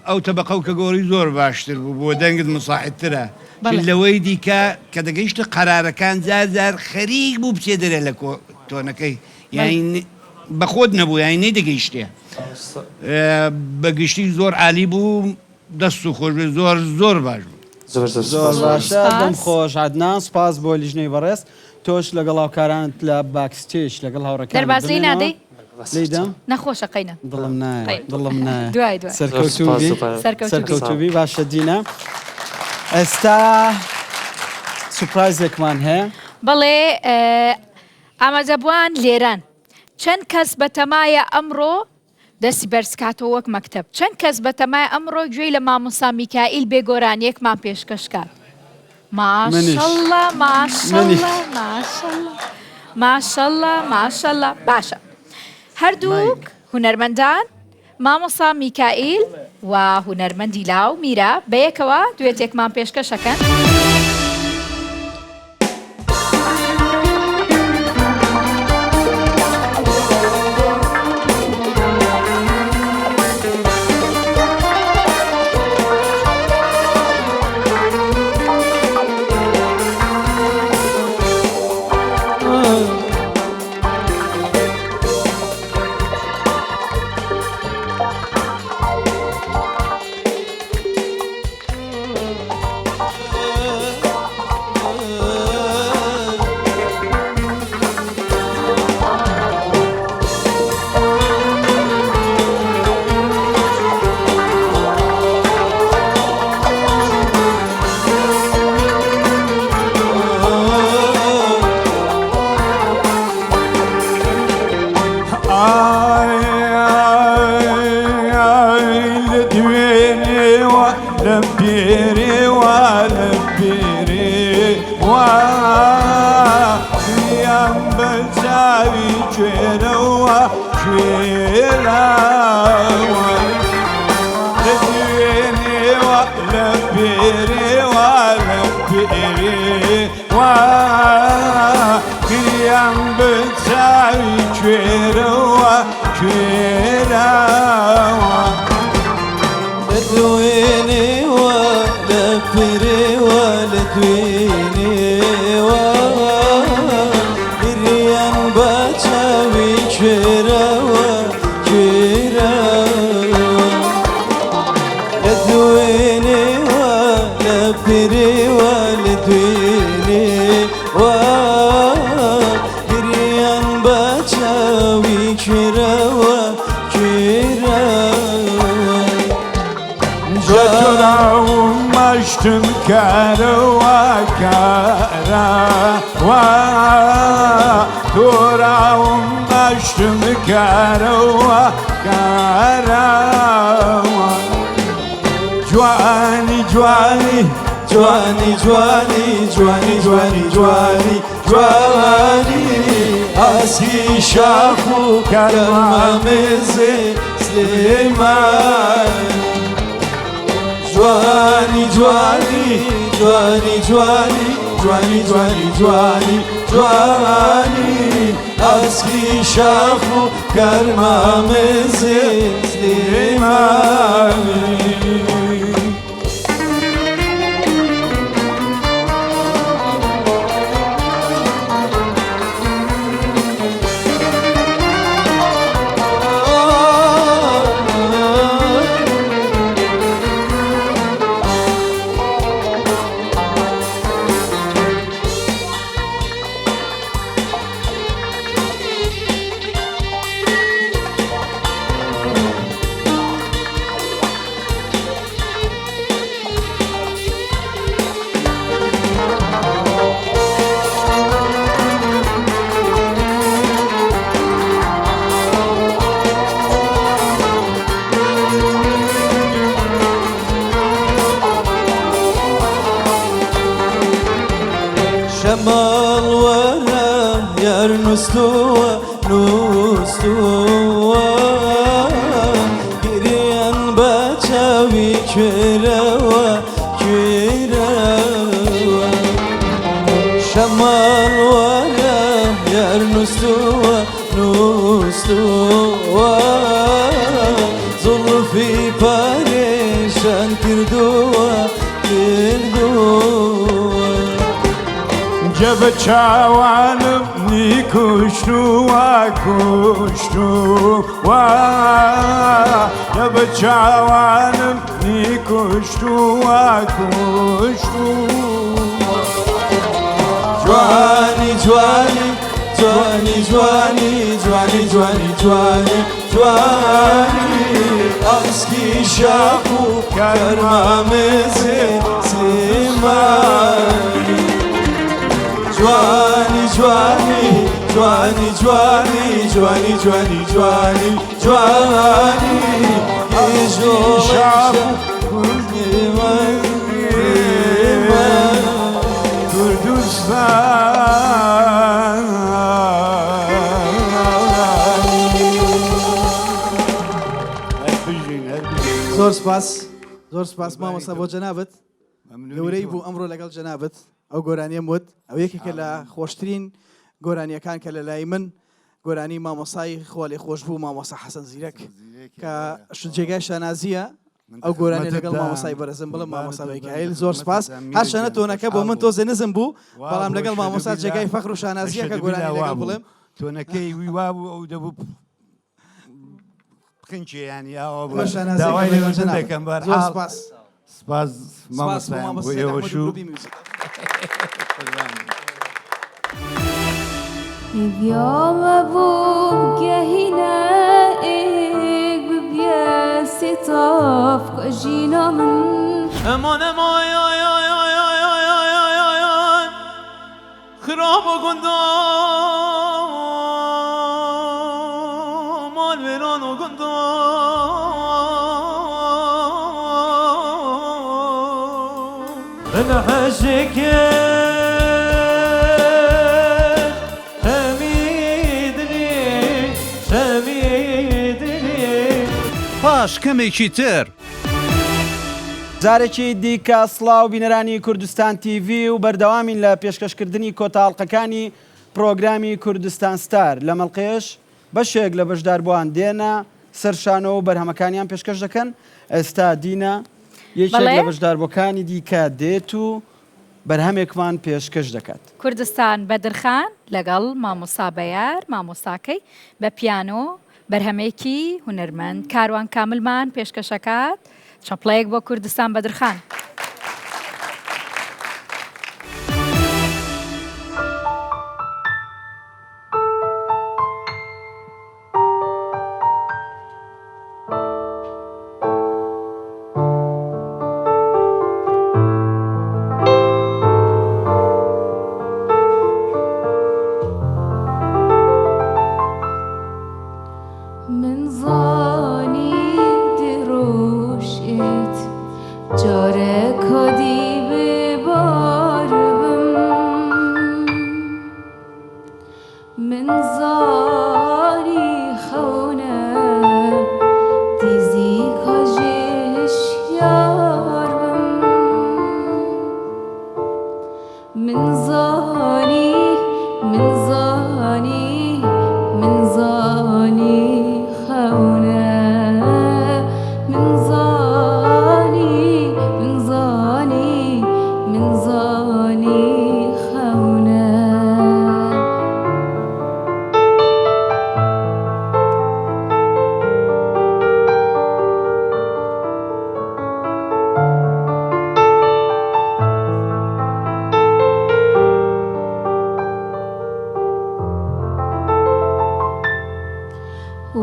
ئەو تەبەقەو کە گۆڕی زۆر باشتر بوو بۆ دەنگت مساعدترە بەڵێ. لەوەی دیکە کە دەگەیشتە قەرارەکان جار جار خەریک بوو بچێ دەرێ لە کۆ تۆنەکەی یانی بە خۆت نەبوو یانی نەیدەگەیشتێ بە گشتی زۆر عالی بوو دەست و خۆش بێ زۆر زۆر باش بوو. زۆر زۆر زۆر سوپاس. باشە دەم سوپاس. خۆش عەدنان سوپاس بۆ لیژنەی بەڕێز تۆش لەگەڵ هاوکارانت لە backstage لەگەڵ هاوڕێکانت دەرباز لێی بمێنەوە نادەی؟ لێی دەم؟ نەخۆشە قەینا. دڵم نایە قەین. دڵم نایە دوای دوای. زۆر سەرکەوتوو سوپاس بی دووبارە. سەرکەوتوو بی. سەرکەوتوو بی باشە دینا ئێستا surprise ێکمان هەیە. بەڵێ ئامادەبوان لێرەن چەند کەس بەتەمایە ئەمڕۆ دەستی بەرزکاتەوە وەک مەکتەب چەند کەس بەتەمایە ئەمڕۆ گوێی لە مامۆستا میکائیل بێ گۆرانیەکمان پێشکەش کات ماشەڵڵا ماشەڵڵا ماشەڵڵا ماشەڵڵا ماشەڵڵا باشە هەردووک هونەرمەندان مامۆستا میکائیل و هونەرمەندی لاو میرا بەیەکەوە دوێتێکمان پێشکەشەکەن. لە دوێنێوە لە پێرێوە. کارەوە کارەوە تۆراوم ئاشتم کارەوە کارەوە جوانی جوانی جوانی جوانی جوانی جوانی جوانی جوانی ئاسی شاخ و کەرمامێزێ سلێمانی جوانی جوانی جوانی جوانی جوانی جوانی جوانی جوانی ئاسکی شاخ و کەرمامێزێ سلێمانی. شەماڵ وەرە یار نوستووە نوستووە گریان بە چاوی کوێرەوە کوێرەوە شەماڵ وەرە یار نوستووە نوستووە زوڵفی پەرێشان کردووە کردووە. جە بە چاوانم نی کوشتووە کوشتووە جە بە چاوانم نی کوشتووە کوشتووە جوانی جوانی جوانی جوانی جوانی جوانی جوانی جوانی ئاسکی شاخ و کەرمامێزێ سلێمانی جوانی جوانی جوانی جوانی جوانی جوانی جوانی جوانی شاخ کوردستان. زۆر سپاس زۆر سپاس مامۆستا بۆ جەنابت گەورەی بوو ئەمڕۆ لەگەڵ جەنابت ئەو گۆرانیەم وت ئەو یەکێکە لە خۆشترین گۆرانیەکان کە لە لای من گۆرانی مامۆسای خوا لێ خۆش بوو مامۆسا حەسەن زیرەک کە جێگای شانازیە ئەو گۆرانی لەگەڵ مامۆسای بەرزم بڵم مامۆسا میکایل زۆر سپاس هەرچەنە تۆنەکە بۆ من تۆزێ نزم بوو بەڵام لەگەڵ مامۆسا جێگای فەخر و شانازیە کە گۆرانی لەگەڵ بڵێم تۆنەکەی وی وابوو ئەو دەبوو بخنکێ یانی ئاوا بوو داوای لێبوردن دەکەم بەهەرحاڵ سپاس مامۆستایان بۆ ئێوەش و خراب و گندا مال ویران و گندا من حشک پاش کەمێکی تر. جارێکی دیکە سڵاو بینەرانی کوردستان تیڤی و بەردەوامین لە پێشکەشکردنی کۆتا ئەڵقەکانی پرۆگرامی کوردستان ستار لەم ئەڵقەیەش بەشێک لە بەشداربووان دێنە سەر شانۆ و بەرهەمەکانیان پێشکەش دەکەن ئێستا دینا یەکێک لە بەشداربووەکانی دیکە دێت و بەرهەمێکمان پێشکەش دەکات. کوردستان بەدرخان لەگەڵ مامۆستا بەیار مامۆستاکەی بە پیانۆ بەرهەمێکی هونەرمەند کاروان کاملمان پێشکەشەکات، چەپڵەیەک بۆ کوردستان بەدرخان. من زانی خەونە دیزی کاژێ هشیار بم من زانی من زانی من زانی خەونە من زانی من زانی من زانی خەونە.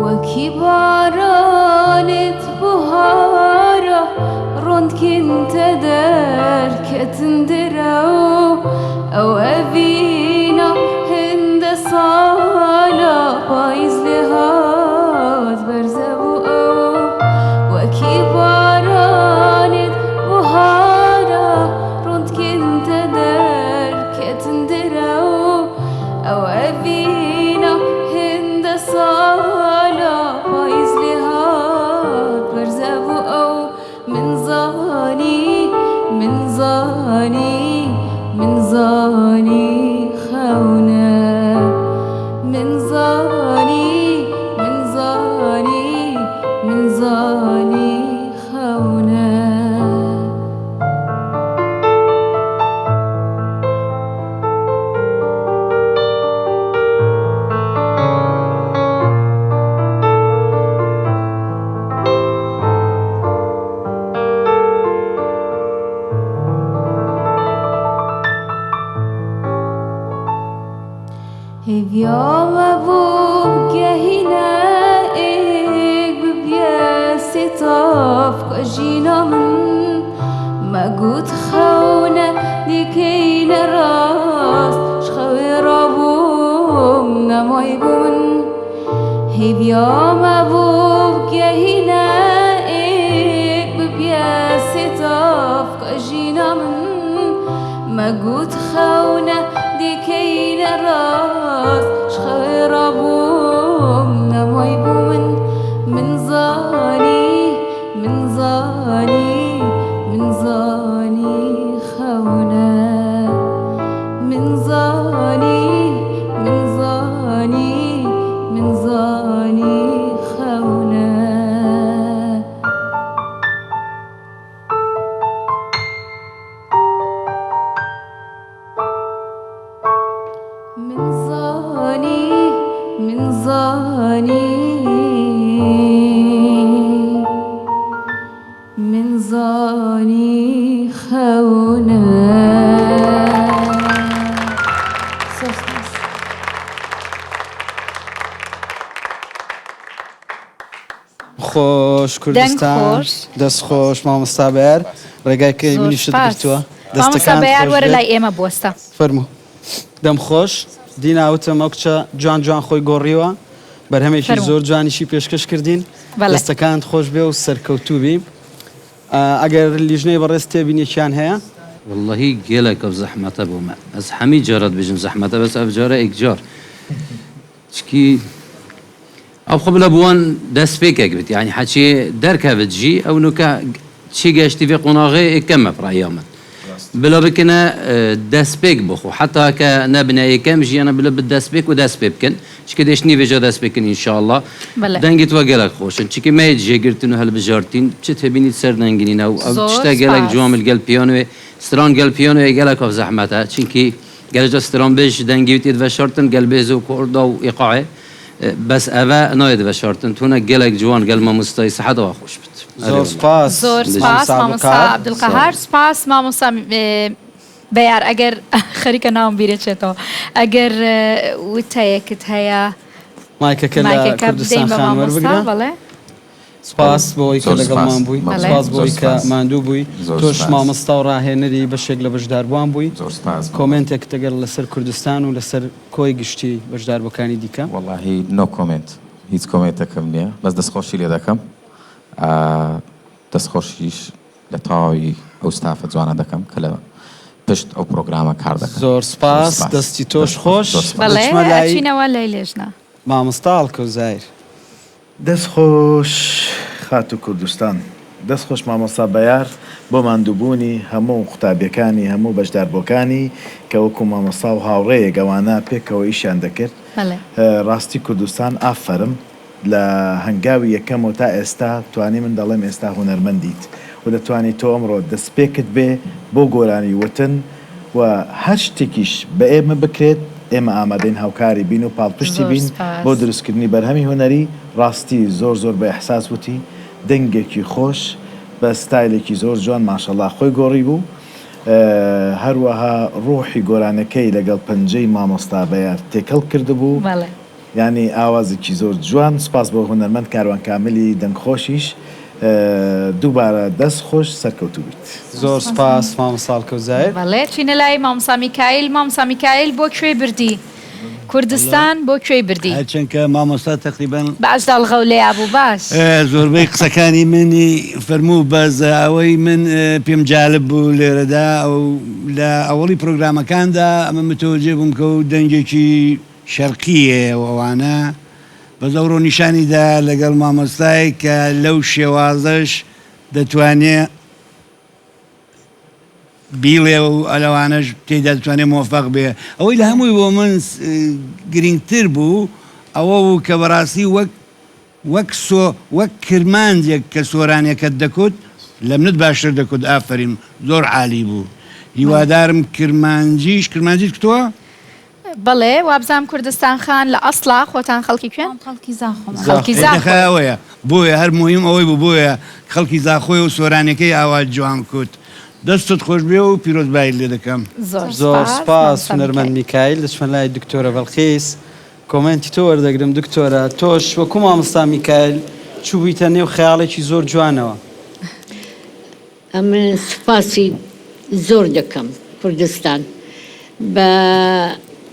وەکی بارانت بوهارا ڕۆندکن تە دەرکەتن درەو ئەو ئەڤینا هندە سالا پایز لێ هات بەرزە بوو ئەو وەکی بارانت بوهارا ڕۆندکن تە دەرکەتن درەو ئەو ئەڤینا هندە سالا پایز لێ هات بەرزە بوو ئەو من زانی من زانی من زانی خەونە من زانی من زانی من زانی خەونە. هێڤیا مەبوو بگەهینە ئێک ببیە سێتاف کە ژینا من مەگوت خەونە دیکەینە ڕاست ژ خەوێ ڕابووم نەمای بۆ من هێڤیا مەبوو بگەهینە ئێک ببیە سێتاف کە ژینا من مەگوت خەونە دیکەینە ڕاست ژ خەوێ ڕابووم نەمای بۆ من من زانی من زانی من زانی خەونە من زانی من زانی من زانی خەونە. من زانی من زانی من زانی خەونە. زۆر سپاس. خۆش دەنگ کوردستان خۆش. دەست خۆش مامۆستا بەیار ڕێگای کەی زۆر منیشت سپاس. گرتووە مامۆستا دەستەکانت بەیار خۆش وەرە بێت لای ئێمە بوەستە. فەرموو دەم خۆش دینا وتم ئەو کچە جوان جوان خۆی گۆڕیوە بەرهەمێکی فەرموو. زۆر جوانیشی پێشکەش کردین بەڵێ. دەستەکانت خۆش بێ و سەرکەوتوو بی ئەگەر لیژنەی بەڕێز تێبینێکیان هەیە. وەڵڵەهی گێلەک ئەڤ زەحمەتە بۆ مە ئەز حەمی جارە دبێژم زەحمەتە بەس ئەڤ جارە ئێکجار چکی ئەو خۆ بلە بوان دەستپێکێک بێت یعنی حەچێ دەرکەڤت ژی ئەو نوکە چی گەشتی ڤێ قۆناغێ ئێکەمە بڕەیا من بلە بکنە دەستپێک بخۆ حتا کە نەبنە یەکەم ژیانە بلە بە دەستپێک و دەست پێ بکەن چکە دێش نیڤێژا دەست پێ کن ئینشاءاللە بەڵێ. دەنگت وە گەلەک خۆشن چکە مەیت ژێگرتن و هەلبژارتین چ تێبینیت سەر دەنگنینە و ئەو زۆر تشتە گەلەک سپاس. جوامل گەل پیانوێ ستران گەل پیانوێ گەلەک ئەف زەحمەتە چونکی گەلەجا سترانبێژ دەنگی وتێت ڤەشارتن گەل بێز و کۆردا و ئیقاعێ بەس ئەڤە نایەت ڤەشارتن تونە گەلەک جوان گەل مامۆستای سەحەت ئەوە خۆش بت. ئەرێ زۆر وەڵا. سپاس زۆر سپاس مامۆستا مامۆستا عەبدولقەهار. عەبدولقەهار سپاس مامۆستا بەیار ئەگەر خەریکە ناوم بیرەچێتەوە ئەگەر وتەیەکت هەیە مایکەکە لە مایکەکە کوردستان بدەین بە خان مامۆستا وەربگرە. بەڵێ. سپاس بۆ ئەوەی کە زۆر لەگەڵمان سپاس. بووی بەڵێ. سپاس بۆ زۆر ئەوەی کە سپاس. ماندوو بووی زۆر تۆش سپاس. مامۆستا و ڕاهێنەری بەشێک لە بەشداربووان بووی زۆر سپاس. کۆمێنتێکت ئەگەر لەسەر کوردستان و لەسەر کۆی گشتی بەشداربووەکانی دیکە. وەڵاهی no comment هیچ کۆمێنتەکەم نییە بەس دەستخۆشی لێ دەکەم دەستخۆشیش لە تەواوی ئەو ستافە جوانە دەکەم کە لە. پشت ئەو پرۆگرامە کار دەکەن. زۆر سپاس دەستی تۆش خۆش. بەڵێ دەچمە لای ئەچینەوە لای لێژنە. مامۆستا هەڵکەوت زاهیر. دەست خۆش خاتوو کوردستان. دەست خۆش مامۆستا بەیار بۆ ماندووبوونی هەموو قوتابیەکانی هەموو بەشداربووەکانی کە وەکو مامۆستا و هاوڕێیەک ئەوانە پێکەوە ئیشیان دەکرد ڕاستی کوردستان ئافەرم لە هەنگاوی یەکەمەوە تا ئێستا توانی من دەڵێم ئێستا هونەرمەندیت و دەتوانی تۆ ئەمڕۆ دەستپێکت بێ بۆ گۆرانی وتن و هەر شتێکیش بە ئێمە بکرێت ئێمە ئامادەین هاوکاری بین و پاڵپشتی زۆر بین بۆ سپاس. دروستکردنی بەرهەمی هونەری، ڕاستی زۆر زۆر بە ئیحساس وتی، دەنگێکی خۆش بە ستایلێکی زۆر جوان ماشەڵا خۆی گۆڕیبوو هەروەها ڕوحی گۆرانەکەی لەگەڵ پەنجەی مامۆستا بەیار تێکەڵ کردبوو بەڵێ. یانی ئاوازێکی زۆر جوان سوپاس بۆ هونەرمەند کاروان کاملی دەنگخۆشیش دووبارە دەست خۆش سەرکەوتوو بیت. زۆر سوپاس مامۆستا هەڵکەوت زاهیر. بەڵێ چینە لای مامۆستا میکایل مامۆستا میکایل بۆ کوێی بردی کوردستان بۆ کوێی بردی. هەرچەند کە مامۆستا تەقریبەن. باش داڵغەو لێیا بوو باش. زۆربەی قسەکانی منی فەرموو بەس ئەوەی من پێم جالب بوو لێرەدا ئەو لە ئەوەڵی پرۆگرامەکاندا ئەمە متەوەجێ بووم کە و دەنگێکی شەرقی هەیە و ئەوانە بەس ئەوڕۆ نیشانی دا لەگەڵ مامۆستای کە لەو شێوازەش دەتوانێ بیڵێ و لەوانەش تێیدا دەتوانێ مۆفەق بێ ئەوەی لە هەمووی بۆ من گرینگتر بوو ئەوە بوو کە بەڕاستی وەک وەک سۆ وەک کرمانجێک کە سۆرانیەکەت دەکوت لەمنت باشتر دەکوت ئافەرین زۆر عالی بوو هیوادارم کرمانجیش کرمانجیت کوتوە؟ بەڵێ وابزانم کوردستان خان لە ئەسڵا خۆتان خەڵکی کوێن؟ خۆم خەڵکی زاخۆم. خەڵکی ئێ زاخۆی. دەخە ئەوەیە بۆیە هەر موهیم ئەوەی بوو بۆیە خەڵکی زاخۆیە و سۆرانیەکەی ئاوا جوان کوت دەستت خۆشبێ و پیرۆزبایت لێ دەکەم. زۆر زۆر سوپاس سوپاس مامۆستا هونەرمەند میکایل. میکایل دەچمە لای دکتۆرە بەڵقیس کۆمێنتی تۆ وەردەگرم دکتۆرە تۆش وەکو مامۆستا میکایل چوبویتە نێو خەیاڵێکی زۆر جوانەوە. ئەمن سوپاسی زۆر دەکەم کوردستان بە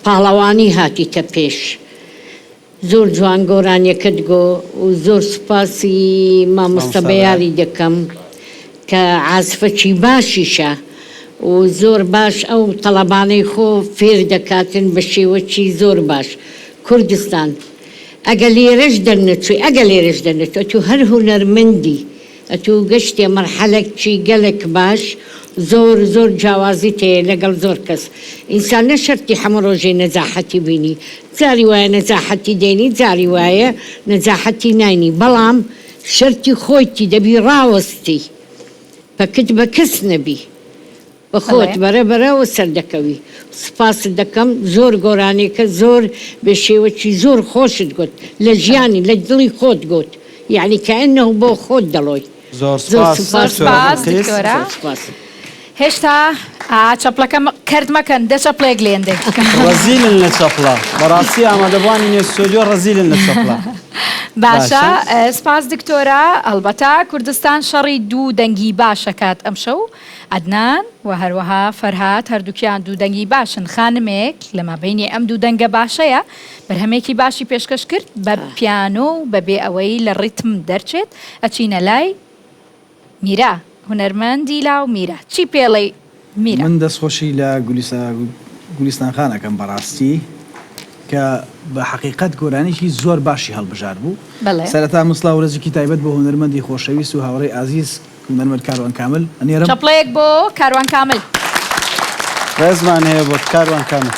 پاڵەوانی هاتیتە پێش زۆر جوان گۆرانیەکەت گۆ و زۆر سوپاسی مامۆستا بەیاری دەکەم کە عازفەکی باشیشە و زۆر باش ئەو تەڵەبانەی خۆ فێر دەکاتن بە شێوەکی زۆر باش کوردستان ئەگە لێرەش دەرنەچوی ئەگە لێرەش دەرنەچوی ئەتوو هەر هونەرمەندی ئەتوو گەشتیە مەرحەلەکی گەلەک باش زۆر زۆر جیاوازیت هەیە لەگەڵ زۆر کەس ئینسان نە شەرتی حەمە ڕۆژێ نەجاحەتی بینی جاری وایە نەجاحەتی دێنی جاری وایە نەجاحەتی ناینی بەڵام شەرتی خۆیتی دەبی ڕاوەستی پەکت بە کەس نەبی بە خۆت بەرە بەرە وە سەردەکەوی. سوپاست دەکەم زۆر گۆرانیەکە زۆر بە شێوەکی زۆر خۆشت گوت لە ژیانی لە دڵی خۆت گوت یەعنی کەئەنه بۆ خۆت دەڵۆی زۆر زۆر سوپاس سوپاس زۆر دکتۆرە سوپاس بەڵقیس. دکتۆرە. زۆر سوپاس. هێشتا ئا چەپڵەکە کەرت مەکەن دە چەپڵەیەک لێن دەی. ڕەزیلن لە چەپڵە بەڕاستی ئامادەبوانی نێو ستۆدیۆ ڕەزیلن لە چەپڵە. باشە سپاس دکتۆرە ئەڵبەتە کوردستان شەڕی دوو دەنگی باش ئەکات ئەمشەو عەدنان و هەروەها فەرهاد هەردووکیان دوو دەنگی باشن، خانمێک لە مابەینی ئەم دوو دەنگە باشەیە بەرهەمێکی باشی پێشکەش کرد بە پیانۆ و بەبێ ئەوەی لە ڕیتم دەرچێت، ئەچینە لای میرا هونەرمەندی لاو میرا چی پێڵێی میرا؟ من دەستخۆشی لە گولیستان خان ئەکەم بەڕاستی کە بە حەقیقەت گۆرانیکی زۆر باشی هەڵبژاردبوو سەرەتا من سڵاو و ڕێزێکی تایبەت بۆ هونەرمەندی خۆشەویست و هاوڕێی ئازیز هونەرمەند کاروان کامل ئەنێرم. چەپڵەیەک بۆ کاروان کامل. ڕێزمان هەیە بۆت کاروان کامل.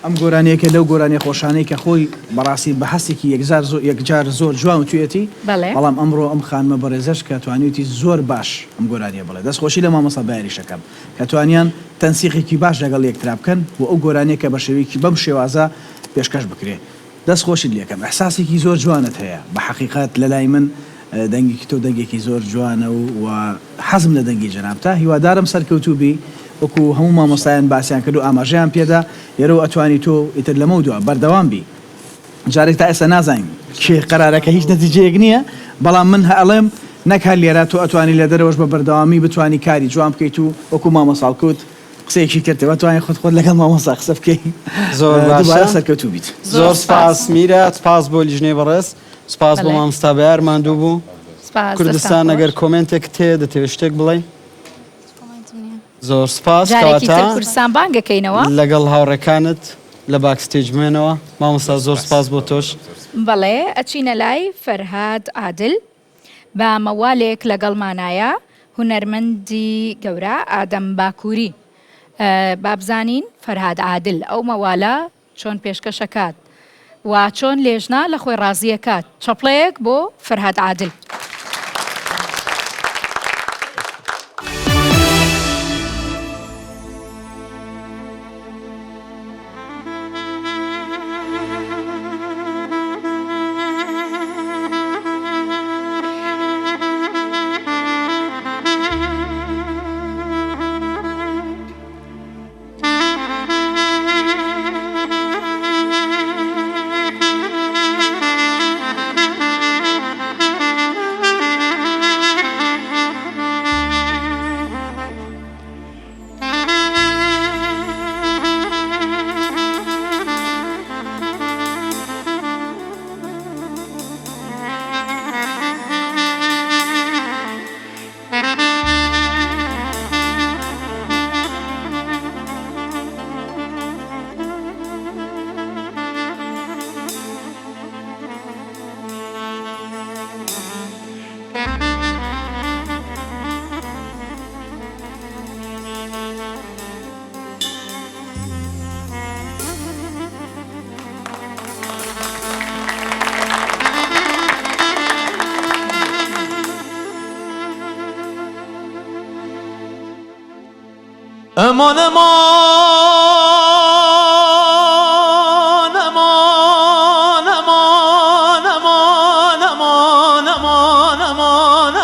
ئەم گۆرانیە یەکێ لەو گۆرانیە خۆشانەی کە خۆی بەڕاستی بە هەستێکی یەکجار زۆر یەکجار زۆر جوان وتویەتی بەڵێ. بەڵام ئەمڕۆ ئەم خانمە بەڕێزەش کە توانیویەتی زۆر باش ئەم گۆرانیە بڵێ دەست خۆشی لە مامۆستا بەیاریش ئەکەم کە توانیان تەنسیقێکی باش لەگەڵ یەکترا بکەن و ئەو گۆرانیە کە بە شێوەیەکی بەم شێوازە پێشکەش بکرێ دەست خۆشیت لێکەم ئیحساسێکی زۆر جوانت هەیە بە حەقیقەت لەلای من دەنگێکی تۆ دەنگێکی زۆر جوانە و و حەزم لە دەنگی جەنابتە هیوادارم سەرکەوتوو بی وەکو هەموو مامۆستایان باسیان کرد و ئاماژەیان پێدا لێرەوە ئەتوانی تۆ ئیتر لەمەو دوا بەردەوام بی جارێک تا ئێستا نازانین کێ قەرارەکە هیچ نەتیجەیەک نییە بەڵام من ئەڵێم نەک هەر لێرە تۆ ئەتوانی لە دەرەوەش بە بەردەوامی بتوانی کاری جوان بکەیت و وەکو مامۆستا هەڵکەوت قسەیەکی کرد بتوانین خۆت خۆت لەگەڵ مامۆستا قسە بکەی زۆر باشە دووبارە سەرکەوتوو بیت. زۆر سپاس میرا سپاس بۆ لیژنەی بەڕێز سپاس بۆ مامۆستا بەیار ماندوو بوو سپاس دەستان کوردستان خۆش. ئەگەر کۆمێنتێکت هەیە دەتەوێت شتێک بڵێی؟ هیچ کۆمێنتم نییە. زۆر سپاس جارێکی تر کوردستان بانگەکەینەوە. لەگەڵ هاوڕێکانت لە backstage بمێنەوە مامۆستا زۆر سپاس بۆ تۆش. بەڵێ ئەچینە لای فەرهاد عادل بە مەوالێک لەگەڵمانایە هونەرمەندی گەورە ئادەم باکوری بابزانین فەرهاد عادل ئەو مەوالە چۆن پێشکەش ئەکات و چۆن لێژنە لە خۆی ڕازی ئەکات چەپڵەیەک بۆ فەرهاد عادل. ئەمان ئەمان ئەمان ئەمان ئەمان ئەمان ئەمان ئەمان ئەمان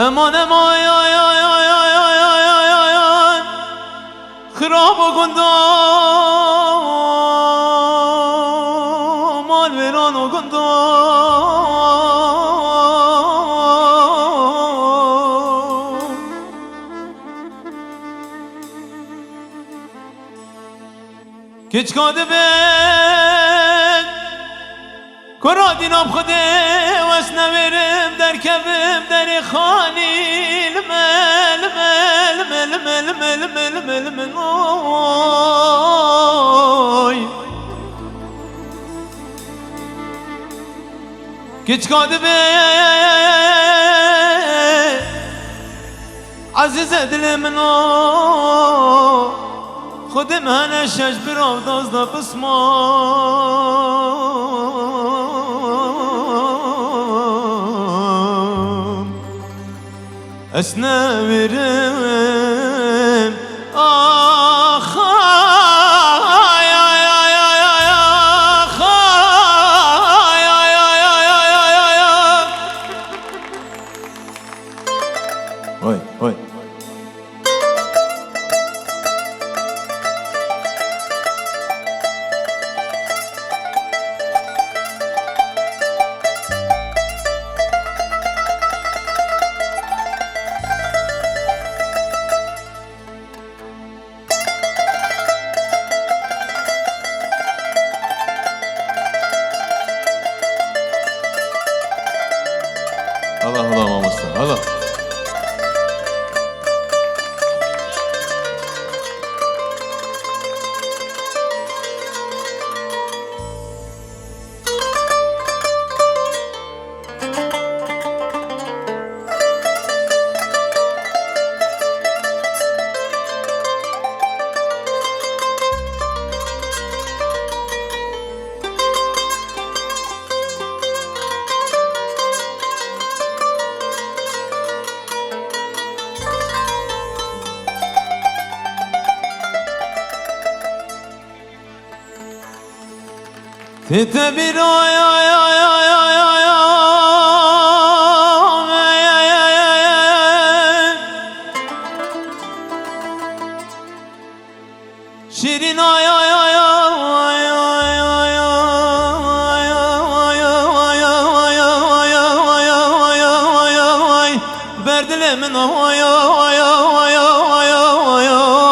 ئەمان ئەمان خراب و گوندا مال وێران و گوندا کچکا دەبێت کورا دینام خودێ وەس نەوێرم دەرکەوم دەرێ خانی لمە لمە لمە لمە لمە لمە لمە لمە ئۆی کچکا دەبێ عەزیزە دلێ منۆ خودم هەنە شەش براو دازدە پسمان ئەسنەوێرم ئاخ ئای ئای ئای ئای ئای ئاخ ئای ئای ئای ئای ئای ئای ئای ئای. ئۆی ئۆی. هەڵا هەڵا مامۆستا هەڵا. تێتە بیر ئای ئای ئای ئای ئای ئای ئای ئای ئای ئای شیرین ئای ئای ئای ئای ئای ئای ئای ئای ئای ئای ئای ئای ئای ئای بەر دلێ من ئای ئای ئای ئای ئای ئای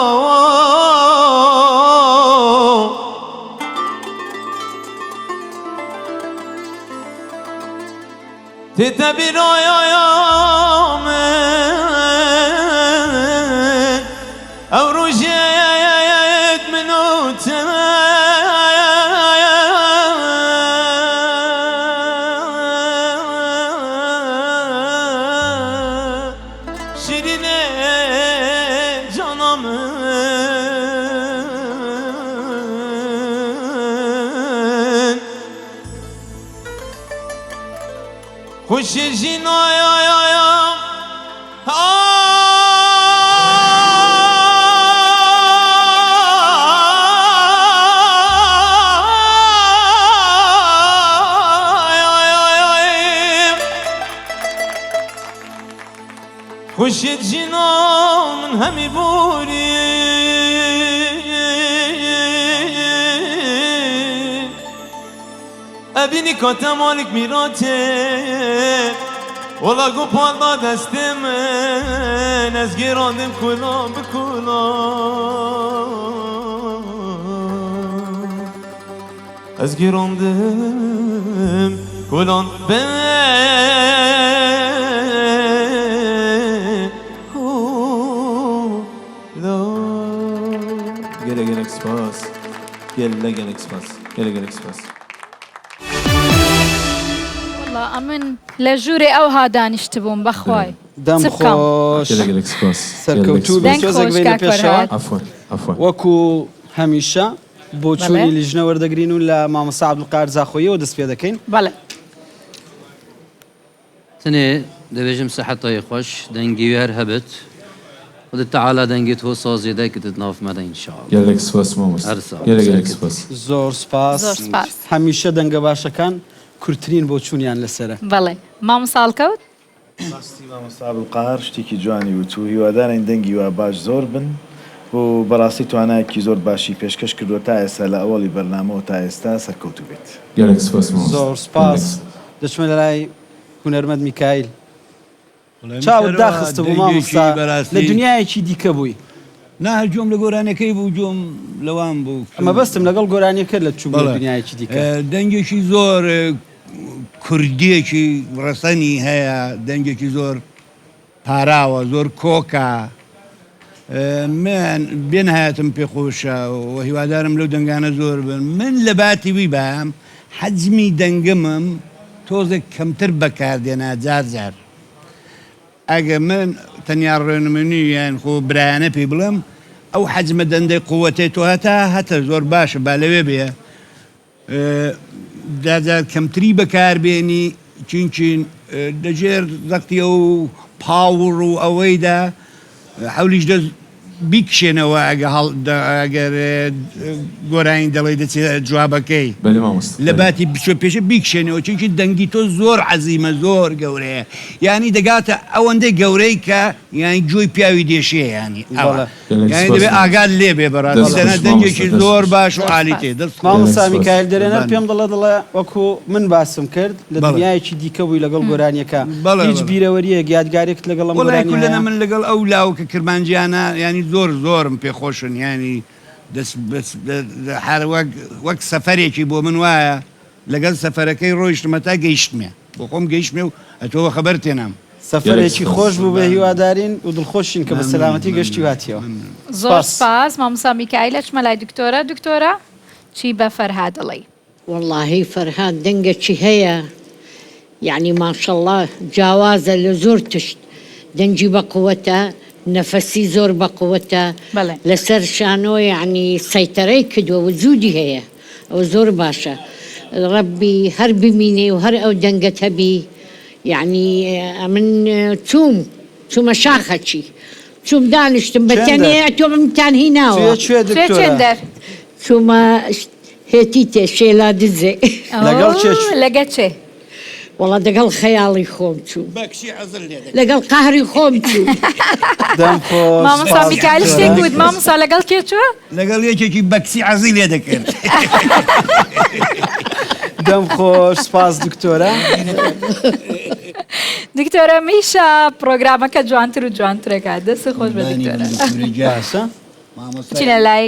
تێتە بیرایا من ئەو ڕۆژێت من و تە. شیرینێ جانا من. خوشی ژینایا خوشت ژینا من هەمی بوری ئەبینی کاتە ماڵک میراتێ وەڵا گو پاڵدا دەستێ من ئەز گێراندم کولان بە کولان ئەز گێراندم کولان بە کولان. گەلێ گەلێک سپاس گەلە گەلێک سپاس گەلێ گەلێک سپاس. وەڵا ئەمن لە ژوورێ ئەوها دانیشتبووم بەخوای دەم چ بکەم. خۆش گەلێ گەلێک سپاس گەلێک سەرکەوتوو بی دەنگ سپاس. تۆزێک خۆش بینە کاک پێشەوە فەرهاد. عەفوەن عەفوەن. وەکو هەمیشە بۆچوونی بەڵێ. لیژنە وەردەگرین و لە مامۆستا عەبدولقادر زاخۆییەوە دەست پێ دەکەین. بەڵێ. تنێ دەبێژم سحەتای خوەش دەنگی وێ هەر هەبت خودێ تەعالا دەنگێ تۆ سازێ دەکتت ناف مەدە ان شاء اللە گەلێک سپاس مامۆستا هەر ساغ گەلێک گەلێک سەرکەوتوو. سپاس. زۆر سوپاس زۆر سوپاس. هەمیشە دەنگە باشەکان کورترین بۆچوونیان لەسەرە. بەڵێ مامۆستا هەڵکەوت. ڕاستی مامۆستا عبدالقاهر شتێکی جوانی وت و هیوادارین دەنگی وا باش زۆر بن و بەڕاستی توانایەکی زۆر باشی پێشکەش کردووە تا ئێستا لە ئەوەڵی بەرنامەوە تا ئێستا سەرکەوتوو بێت. گەلەک سپاس مامۆستا زۆر گەلەک سوپاس سپاس. دەچمە لای هونەرمەند میکایل. وەڵای من چاوت سەرەوە داخستبوو دەنگێکی مامۆستا لە بەراستی دنیایەکی دیکە بووی. نا هەر گوێم لە گۆرانیەکەی بوو گوێم لەوان بوو چون مەبەستم لەگەڵ گۆرانیەکە لە چووبووە بەڵێ دنیایەکی دیکە. دەنگێکی زۆر کوردیەکی ڕەسەنی هەیە دەنگێکی زۆر پاراوە زۆر کۆکە من بێنهایەتم پێخۆشە و هیوادارم لەو دەنگانە زۆر بن من لە باتی وی بام حەجمی دەنگمم تۆزێک کەمتر بەکاردێنا جار جار ئەگە من تەنیا ڕێنمونی یان خۆ برایانە پێی بڵێم ئەو حەجمە دەندەی قوەتەی تۆ هەتا هەتە زۆر باشە با لەوێ بێ جارجار کەمتری بەکاربێنی چینچین لەژێر زەختی ئەو پاوڕ و ئەوەیدا حەولیش دەست بیکشێنەوە ئەگە هەڵ ئەگەر گۆرانی دەڵێی دەچێ جوابەکەی بەلێ مامۆستا لە بەلێ. باتی بچۆ پێشێ بیکشێنەوە چونکی دەنگی تۆ زۆر عەزیمە زۆر گەورەیە یانی دەگاتە ئەوەندەی گەورەی کە یانی گوێی پیاوی دێشێ یانی ئەوە بەڵێ. گەلێک یانی سپاس دەبێ مامۆستا. ئاگات لێ بێ بەڕاستی دەست دەنا خۆش مامۆستا دەنگێکی دەست زۆر خۆش. باش و زۆر عالی سپاس. تێ دەست خۆش. گەلێک مامۆستا سپاس. میکایل دەرێنەر قوربانت. پێم دەڵێ دەڵێ وەکو من باسم کرد لە بەڵێ. دنیایەکی دیکە بووی لەگەڵ گۆرانیەکە بەڵێ هیچ بەڵێ. بیرەوەریەک یادگاریەکت لەگەڵ ئەم وەڵای گۆرانیە کولەنە هەیە؟ من لەگەڵ ئەو لاوکە کرمانجیانە یانی زۆر زۆرم پێ خۆشن یانی دەس بەس هەر وەک وەک سەفەرێکی بۆ من وایە لەگەڵ سەفەرەکەی ڕۆیشتم هەتا گەیشتمێ بۆ خۆم گەیشتمێ و ئەتۆ وەخەبەر تێنام. گەلێک سەفەرێکی سپاس. خۆش بوو بێ قوربانت. هیوادارین و دڵخۆشین کە بە مەمنونم سەلامەتی گەشتی و مەمنونم هاتیەوە. مەمنونم. زۆر سپاس. سپاس مامۆستا میکایل ئەچمە لای دکتۆرە دکتۆرە چی بە فەرهاد ئەڵێی. وەڵاهی فەرهاد دەنگەکی هەیە یەعنی ماشەڵا جاوازە لە زۆر تشت دەنگی بەقوەتە نەفەسی زۆر بەقوەتە بەڵێ. لەسەر شانۆ یەعنی سەیتەرەی کردوە وجودی هەیە ئەوە زۆر باشە ڕەبی هەر بمینێ و هەر ئەو دەنگەت هەبی یەعنی ئەمن چوم چومە شاخەکی چوم دانیشتم بە چێندەر؟ تەنێ ئەتۆ منتان هیناوە. چویە کوێ چوێ دکتۆرە؟ چێندەر؟ چومە هێتی تێ شێلا دزێ. لەگەڵ کێ ئۆ چوی؟ لەگە چێ؟ وەڵا دەگەڵ خەیاڵی خۆم چووم. بە کچی عەزل لێ دەکرد. لەگەڵ قەهری خۆم چووم. دەم خۆش مامۆستا سپاس میکایل دکتۆرە. شتێک وت مامۆستا لەگەڵ کێ چووە؟ لەگەڵ یەکێکی بە کچی عەزی لێ دەکرد. دەم خۆش سپاس دکتۆرە. دکتۆرە میشا پرۆگرامەکە جوانتر و جوانترەکە دەست خۆش بە قوربانی دکتۆرە. بم دکتۆرە گیان. باشە. مامۆستای بچینە لای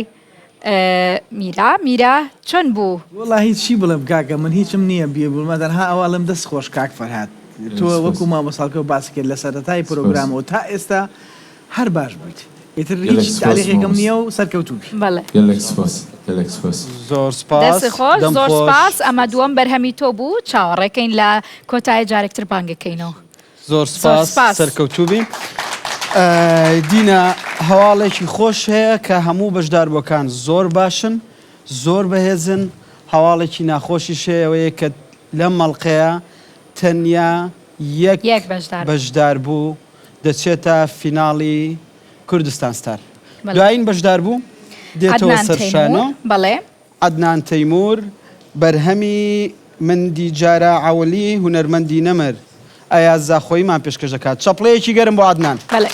میرا میرا چۆن بوو؟ وەڵاهی چی بڵێم کاکە من هیچم نییە بێ بڵمە تەنها ئەوە ئەڵێم دەست خۆش کاک فەرهاد. تۆ وەکو مامۆستاکە باس کرد لە سەرەتای پرۆگرامەوە تا ئێستا هەر باش بوویت ئیتر هیچ تاریخێکم نییە و سەرکەوتوو بی. بەڵێ. گەلەک سپاس گەلەک سپاس. زۆر سپاس دەست خۆش دەم زۆر خۆش. سپاس ئەمە دووەم بەرهەمی تۆ بوو چاوەڕێکەین لە کۆتایی جارێکتر بانگەکەینەوە. زۆر زۆر سپاس سپاس. سەرکەوتوو بی. دینا هەواڵێکی خۆش هەیە کە هەموو بەشداربووەکان زۆر باشن زۆر بەهێزن هەواڵێکی ناخۆشیش هەیە ئەوەیە کە لەم مەڵقەیە تەنیا یەک یەک بەشدار. بەشداربوو دەچێتە فیناڵی کوردستان ستار. بەڵێ. دوایین بەشداربوو دێتەوە عەدنان سەر تەیموور، شانۆ. بەڵێ. عەدنان تەیموور، بەرهەمی من دی جارا عەولی هونەرمەندی نەمر ئەیاز زاخۆییمان پێشکەش دەکات. چەپڵەیەکی گەرم بۆ عەدنان. بەڵێ.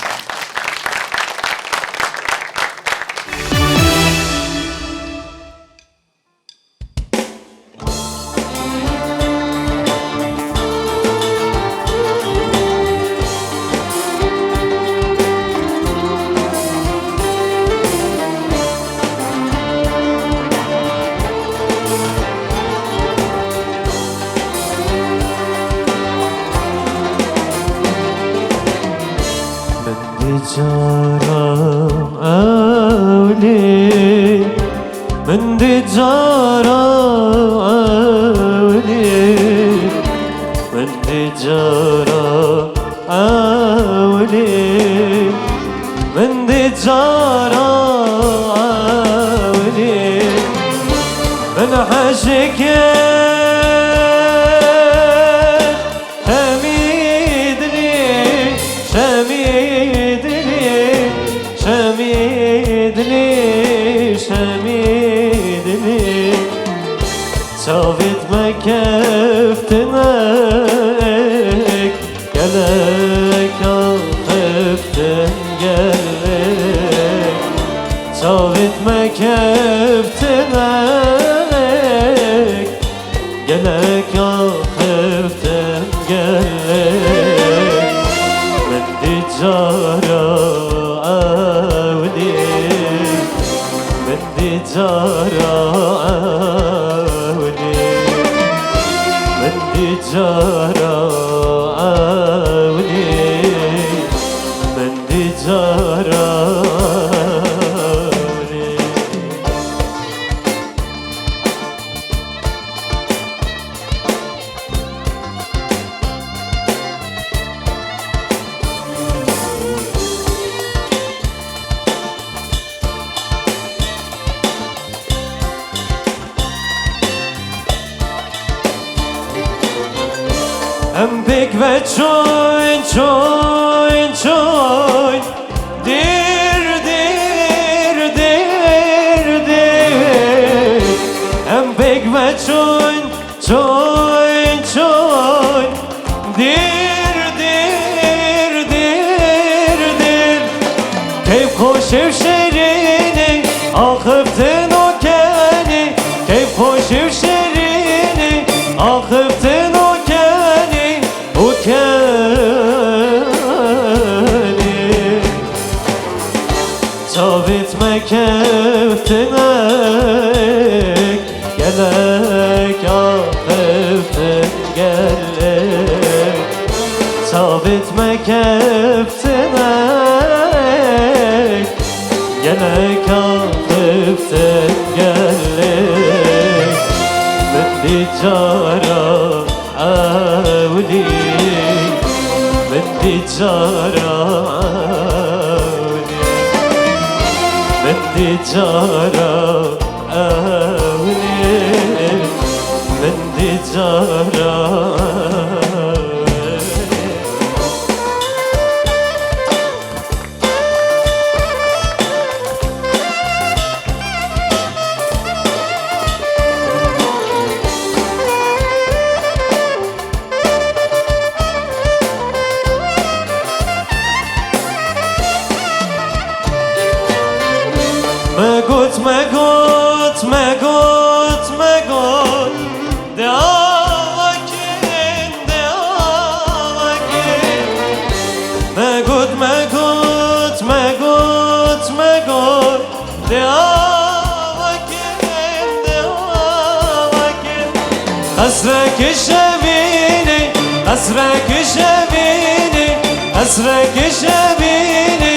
Qesrek jevînê Qesrek jevînê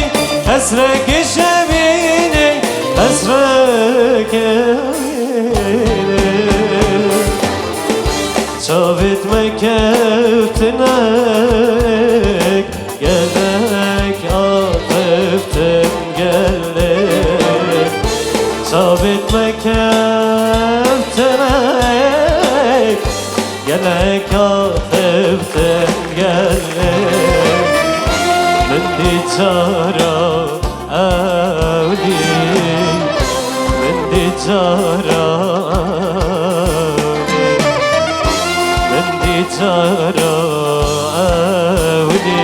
Qesrek jevînê Qesrek evînê Çavêt me kewtinek Gelek axiftin gelek Çavêt me kewtinek Gelek axiftin gelek Min dî cara ewlî Min dî cara ewlî Min dî cara ewlî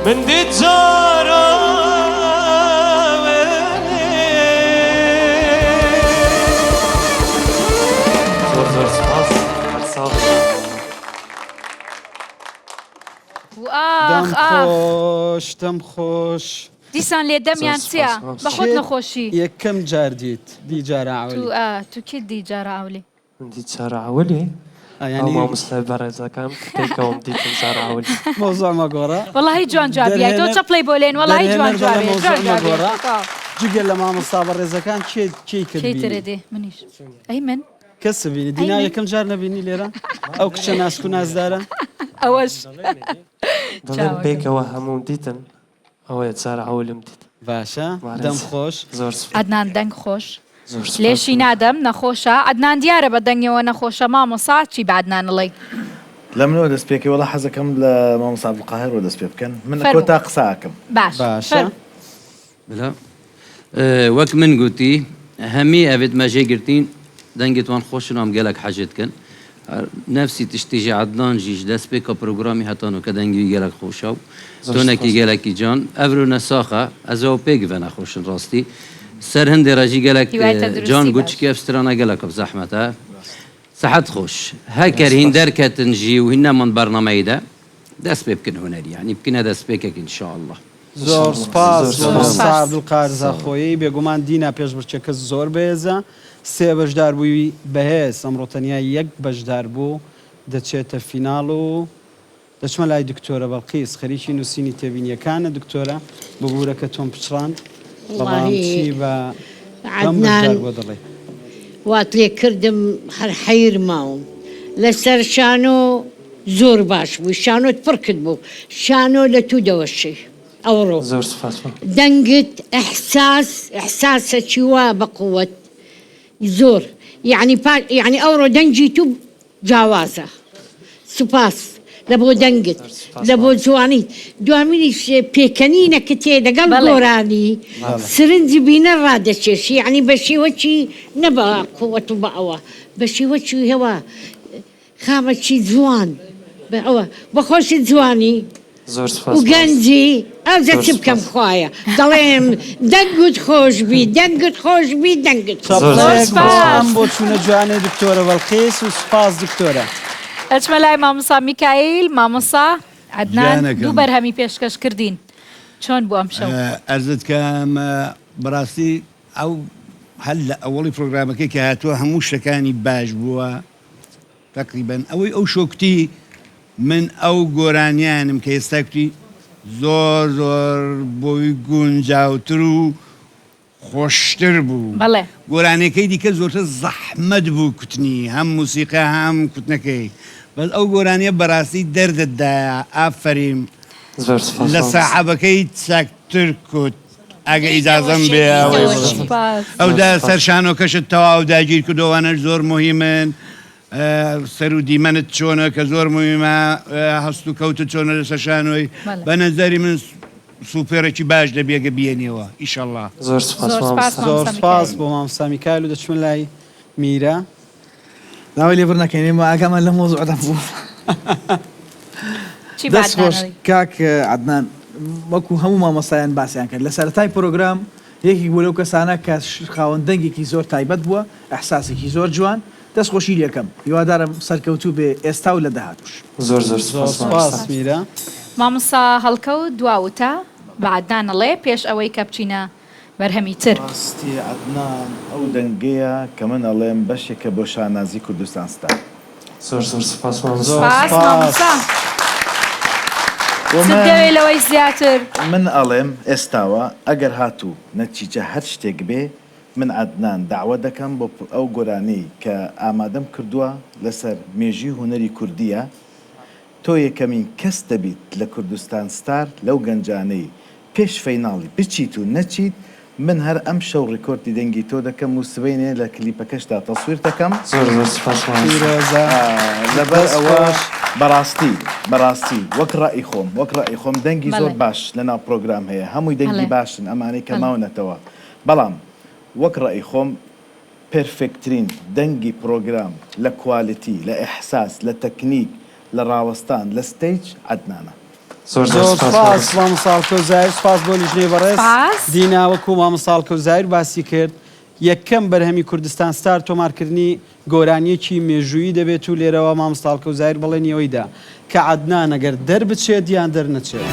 Min dî cara ewlî زۆر زۆر سوپاس هەر ساغ بن. ئاخ دەم ئاخ. خۆش دەم خۆش. دیسان لێ دەمیان زۆر چیە سوپاس مامۆستا. بەخۆت کێت نەخۆشی. یەکەم جار دیت دی جارا تو عەولی؟ ئا تو کێت دی جارا عەولی؟ من دیت جارا عەولی ئەو یانی مامۆستای بەڕێزەکان پێکەوەم دیتن جارا عەولی. مەوزوع مەگۆڕە. وەڵاهی جوان جوابیایتەوە دەرهێنەر چەپڵەی بۆ لێن وەڵاهی جوان دەرهێنەر دەڵێ جوابێ مەوزوع جوان جوابێ مەگۆڕە. تەواو. جگە لە مامۆستا بەڕێزەکان کێ کێی کەت کەی ترە بینی؟ دێ منیش ئەی من کەس بینی ئەی دینا من یەکەم جار نەبینی لێرە ئەو کچە ناسک و نازدارە؟ ئەوەش دەڵێن چاوەکەم. پێکەوە هەمووم دیتن ئەوەیە جارا عەولم دیت. باشە دەم بەڕێز خۆش. زۆر سوپاس. عەدنان دەنگ خۆش. زۆر سوپاس لێشی نادەم نەخۆشە عەدنان دیارە بە دەنگەوە نەخۆشە مامۆسا چی بە عەدنان ئەڵێی. لە منەوە دەست پێکەی وەڵا حەزەکەم لە مامۆستا عەبدولقاهیرەوە دەست پێ بکەن من فەرموو. کۆتا قسە ئەکەم. باش باشە. فەرموو. بلا وەک من گوتی هەمی ئەڤێت مەژێ گرتین دەنگێت وان خۆشن ئەم گەلەک حەجێت کەن نەفسی تشتی ژی عەدنان ژیش دەست پێ کە پرۆگرامی هەتانۆ کە دەنگی وی گەلەک خۆشە و تۆنەکی گەلەکی جان ئەڤرۆ نەساخە ئەزەوە پێک ڤە نەخۆشن ڕاستی سەر هەندێ ڕەژی گەلەک هیوای جان تەندروستی گوت باش. چکی ئەف سترانە گەلەک زەحمەتە سەحەت خۆش هەکەر هین دەرکەتن ژی و هین نەمان بەرنامەی دە دەست پێ بکن هونەری یانی بکنە دەست پێکەک ان شاء اللە. زۆر سوپاس بۆ مامۆستا سوپاس. عەبدولقادر زاخۆیی، بێگومان دینا پێشبڕکێکە زۆر بەهێزە، سێ بەشداربووی بەهێز، ئەمڕۆ تەنیا یەک بەشداربوو دەچێتە فیناڵ و دەچمە لای دکتۆرە بەڵقیس خەریکی نووسینی تێبینییەکانە، دکتۆرە ببورە کە تۆم پچڕاند، بەڵام وەڵاهی چی بە بەم عەدنان بەشداربووە دەڵێی؟ وات لێ کردم هەر حەیر ماوم لەسەر شانۆ زۆر باش بووی شانۆت پڕ کرد بوو شانۆ لە تو دەوەشێ ئەوڕۆ زۆر سوپاس بۆ. دەنگت ئیحساس ئیحساسەکی وا بە قوەت زۆر یەعنی پا یەعنی ئەوڕۆ دەنگی تو جاوازە سوپاس لە بۆ دەنگت زۆر سوپاس لە بۆ مامۆستا. جوانیت دوامینیش پێکەنینەکت هەیە لەگەڵ بەڵێ. گۆرانی سرنجی بینەر ڕادەکێشی یەعنی بە شێوەکی نە بە قوەت و بە ئەوە بە شێوەکی هەوا خامەکی جوان بە ئەوە بە خۆشت جوانی زۆر سوپاس و مامۆستا. گەنجی ئەوجا زۆر چ بکەم سوپاس. خوایە دەڵێم دەنگت خۆش بی دەنگت خۆش بی دەنگت خۆش زۆر بی. زۆر چەپڵەیەک بۆ سوپاس سوپاس. ئەم بۆچوونە جوانەی دکتۆرە بەڵقیس و سوپاس دکتۆرە. ئەچمە لای مامۆستا میکایل. مامۆستا عەدنان دوو گیانەکەم. بەرهەمی پێشکەش کردین چۆن بوو ئەمشەو؟ ئەرزت کەم بەڕاستی ئەو هەر لە ئەوەڵی پرۆگرامەکەی کە هاتووە هەموو شتەکانی باش بووە تەقریبەن ئەوەی ئەو شۆ کوتی من ئەو گۆرانیانم کە ئێستا کوتی زۆر زۆر بۆی گونجاوتر و خۆشتر بوو بەڵێ. گۆرانیەکەی دیکە زۆرتر زەحمەت بوو کوتنی هەم موسیقا هەم کوتنەکەی بەس ئەو گۆرانیە بەراستی دەردت دایە ئافەریم زۆر سوپاس لە مامۆستا. ساحەبەکەی چاکتر کوت. ئەگە ئیجازەم بێ ئەوەی بڵێم ئەودا سەر شانۆکەشت تەواو داگیر کردو ئەوانەش زۆر موهیمن سەر و دیمەنت چۆنە کە زۆر موهیمە هەست و کەوتت چۆنە لەسەر شانۆی بە نەزەری من سوپێرێکی باش دەبی ئەگە بیێنیەوە ئیشەڵا. زۆر سوپاس مامۆستا. زۆر سوپاس بۆ مامۆستا میکایل و دەچمە لای میرە. داوای لێبوردن ئەکەین ئێمە ئاگامان لەم مەوزوعە بوو. چی دەست بە خۆش عەدنان ئەڵێی؟ کاک عەدنان وەکو هەموو مامۆستایان باسیان کرد لە سەرەتای پرۆگرام یەکێک بوو لەو کەسانە کە خاوەن دەنگێکی زۆر تایبەت بووە ئیحساسێکی زۆر جوان دەست خۆشی لێکەم هیوادارم سەرکەوتوو بێ ئێستا و لە داهاتووش. زۆر زۆر زۆر سوپاس سوپاس مامۆستا. میرە. مامۆستا هەڵکەوت دوا وتە بە عەدنان ئەڵێ پێش ئەوەی کە بچینە بەرهەمی تر. ڕاستی عەدنان ئەو دەنگەیە کە من ئەڵێم بەشێکە بۆ شانازی کوردستان ستار. زۆر زۆر سوپاس مامۆستا. زۆر سپاس سپاس. مامۆستا. بۆ چت من دەوێ لەوەی زیاتر؟ من ئەڵێم ئێستاوە ئەگەر هاتوو نەتیجە هەر شتێک بێ من عەدنان دەعوە دەکەم بۆ ئەو گۆرانیەی کە ئامادەم کردووە لەسەر مێژووی هونەری کوردیە تۆ یەکەمین کەس دەبیت لە کوردستان ستار لەو گەنجانەی پێش فەیناڵی بچیت و نەچیت من هەر ئەمشەو ڕیکۆردی دەنگی تۆ دەکەم و سبەینێ لە کلیپەکەشدا تەسویرت دەکەم. زۆر زۆر سوپاس مامۆستا. پیرۆزە لەبەر دەست ئەوە خۆش. بەڕاستی بەڕاستی وەک ڕەئی خۆم وەک ڕەئی خۆم دەنگی زۆر بەڵێ. باش لەناو پرۆگرام هەیە هەمووی دەنگی بەڵێ. باشن ئەمانەی کە بەڵێ. ماونەتەوە بەڵام وەک ڕەئی خۆم پێرفێکترین دەنگی پرۆگرام لە کوالیتی لە ئیحساس لە تەکنیک لە ڕاوەستان لە stage عەدنانە. زۆر زۆر زۆر سوپاس سوپاس مامۆستا. مامۆستا هەڵکەوت زاهیر، سوپاس بۆ لیژنەی بەڕێز. سوپاس. دینا وەکو مامۆستا هەڵکەوت زاهیر باسی کرد یەکەم بەرهەمی کوردستان ستار تۆمارکردنی گۆرانییەکی مێژوویی دەبێت و لێرەوە مامۆستا هەڵکەوت زاهیر بەڵێنی ئەوەی دا کە عەدنان ئەگەر دەربچێت یان دەرنەچێت.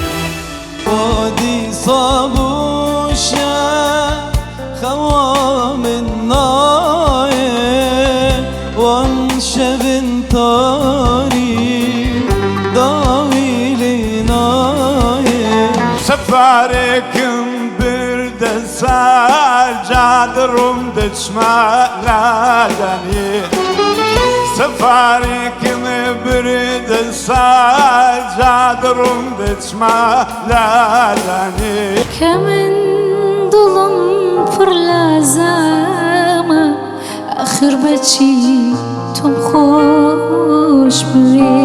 سەفارێکم بردە سەر جادە ڕووم دەچمە لادانی سەفارێکم بردە سەر جادە ڕووم دەچمە لادانی. کە من دڵم پڕ لە زامە ئاخر بە چی تۆم خۆش بوێ.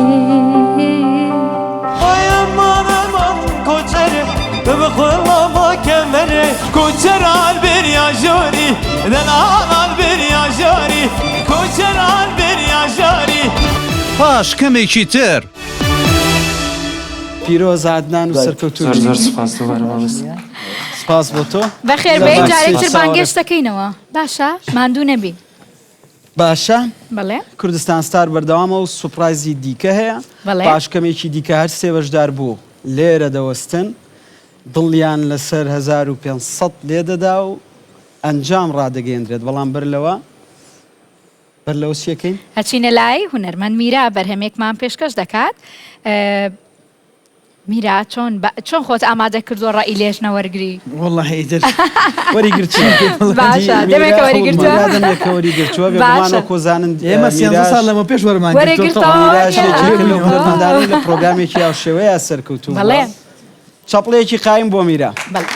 ئای ئەمان ئەمان کۆچەرێ ببخوڵە کەمەرێ کۆچەران بریا ژۆری دەلالان بریا ژۆری کۆچەران بریا ژۆری. پاش کەمێکی تر. پیرۆزە عەدنان و سەرکەوتوو زۆر بی. زۆر سوپاس دووبارە مامۆستا. سپاس بۆ تۆ. بەخێر لە بێی باکستەیج جارێکتر چاوەڕێ. بانگێشت دەکەینەوە باشە ماندوو نەبی. باشە بەڵێ. کوردستان ستار بەردەوامە و سوپرایزی دیکە هەیە. بەڵێ. پاش کەمێکی دیکە هەر سێ بەشداربوو لێرە دەوەستن دڵیان لەسەر 1500 لێدەدا و ئەنجام ڕادەگەیەندرێت بەڵام بەر لەوە بەر لەوە چیەکەین؟ ئەچینە لای هونەرمەند میرا بەرهەمێکمان پێشکەش دەکات. میرا چۆن چۆن خۆت ئامادە کردووە ڕەئی لێژنە وەرگری؟ وەڵاهی ئیتر وەری گرتووە. باشە دەمێکە وەری گرتووە؟ میرا دەمێکە وەری گرتووە بێگومان وەکو زانن ئێمە 13 ساڵ لەمە پێش وەرمان گرتووە. میراش یەکێکە لەو هونەرمەندانەی لە پرۆگرامێکی هاوشێوەیە سەرکەوتوو بووە. چەپڵەیەکی قایم بۆ میرا. بەڵێ.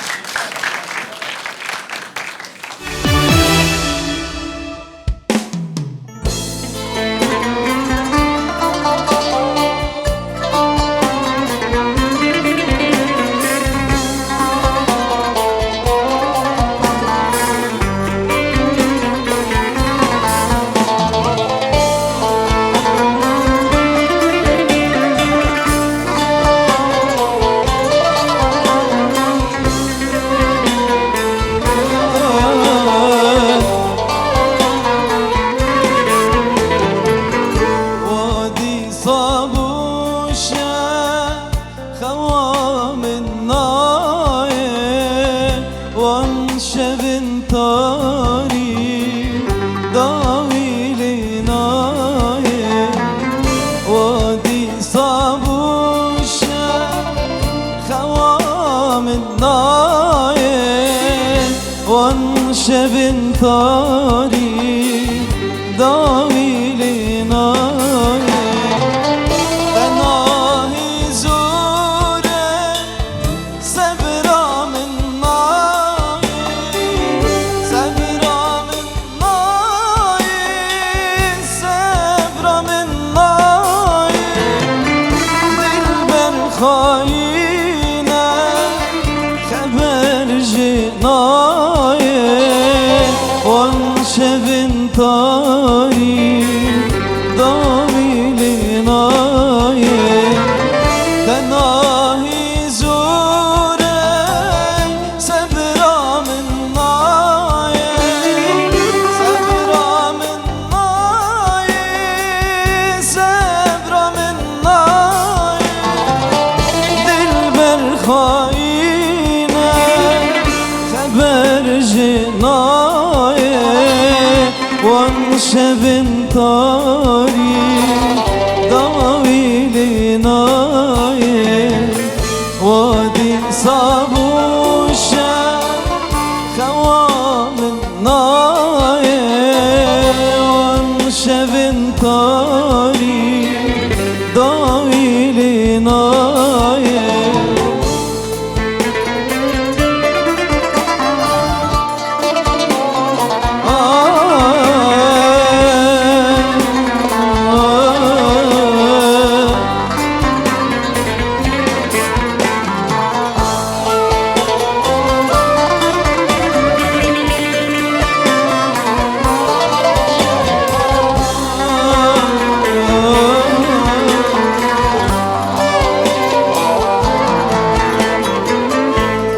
دیسا بوو شەو خەوا من نایێ وان شەڤێن تارî داوی لێ نایێ.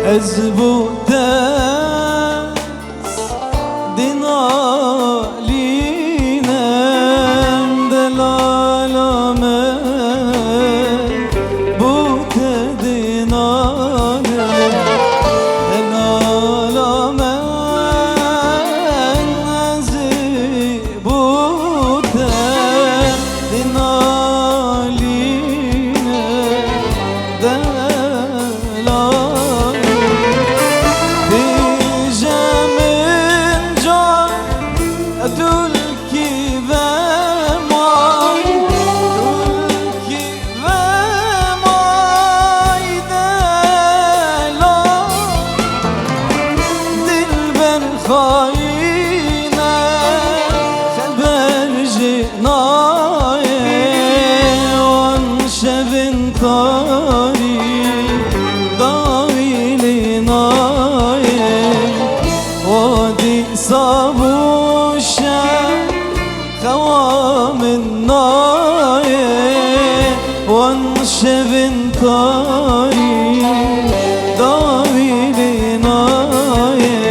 ئەز بۆ دەست دنالینم دەلالا من بۆ تە دنالم دەلالا من ئەز بۆ تە دنالینم دەلالا بێژە من جان تولکی ڤەمای تولکی ڤەمای دەلا دلبەر خاینە خەبەر ژێ نایێ وان شەڤێن تارî داوی لێ نایێ وا دیسا بوو شەو خەوا من نایێ وان شەڤێن تارî داوی لێ نایێ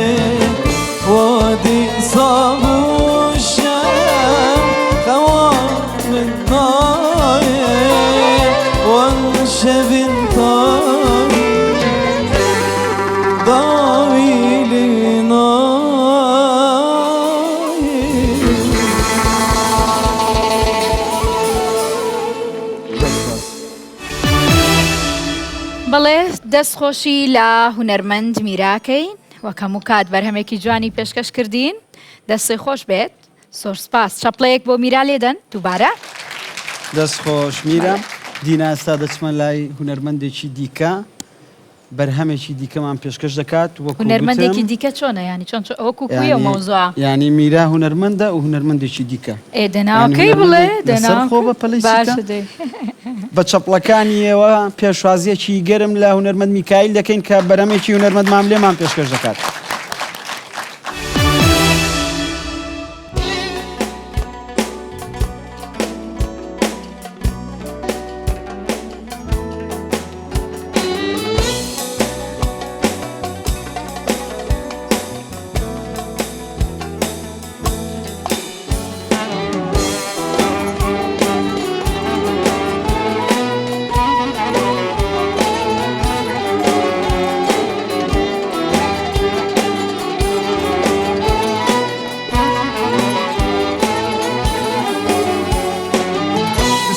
وا دیسا بوو شەو خەوا من نایێ وان شەڤێن تارî داوی لێ نایێ. بەڵێ دەست خۆشی لە هونەرمەند میراکەین وەک هەموو کات بەرهەمێکی جوانی پێشکەش کردین دەستی خۆش بێت زۆر سپاس چەپڵەیەک بۆ میرا لێدەن دووبارە. دەست خۆش میرا. دینا ئێستا دەچمە لای هونەرمەندێکی دیکە بەرهەمێکی دیکەمان پێشکەش دەکات وەکو هونەرمەندێکی گوتم دیکە چۆنە یانی چۆن چۆن وەکو کویە یانی مەوزوع یانی میرا هونەرمەندە و هونەرمەندێکی دیکە ئێ یانی دەناوەکەی بڵێ هونەرمەندێک لەسەر خۆ دەناوەکەی بە پەلەی سیتە باشە دەی بە چەپڵەکانیەوە پێشوازیەکی گەرم لە هونەرمەند میکایل دەکەین کە بەرهەمێکی هونەرمەند ماملێمان پێشکەش دەکات.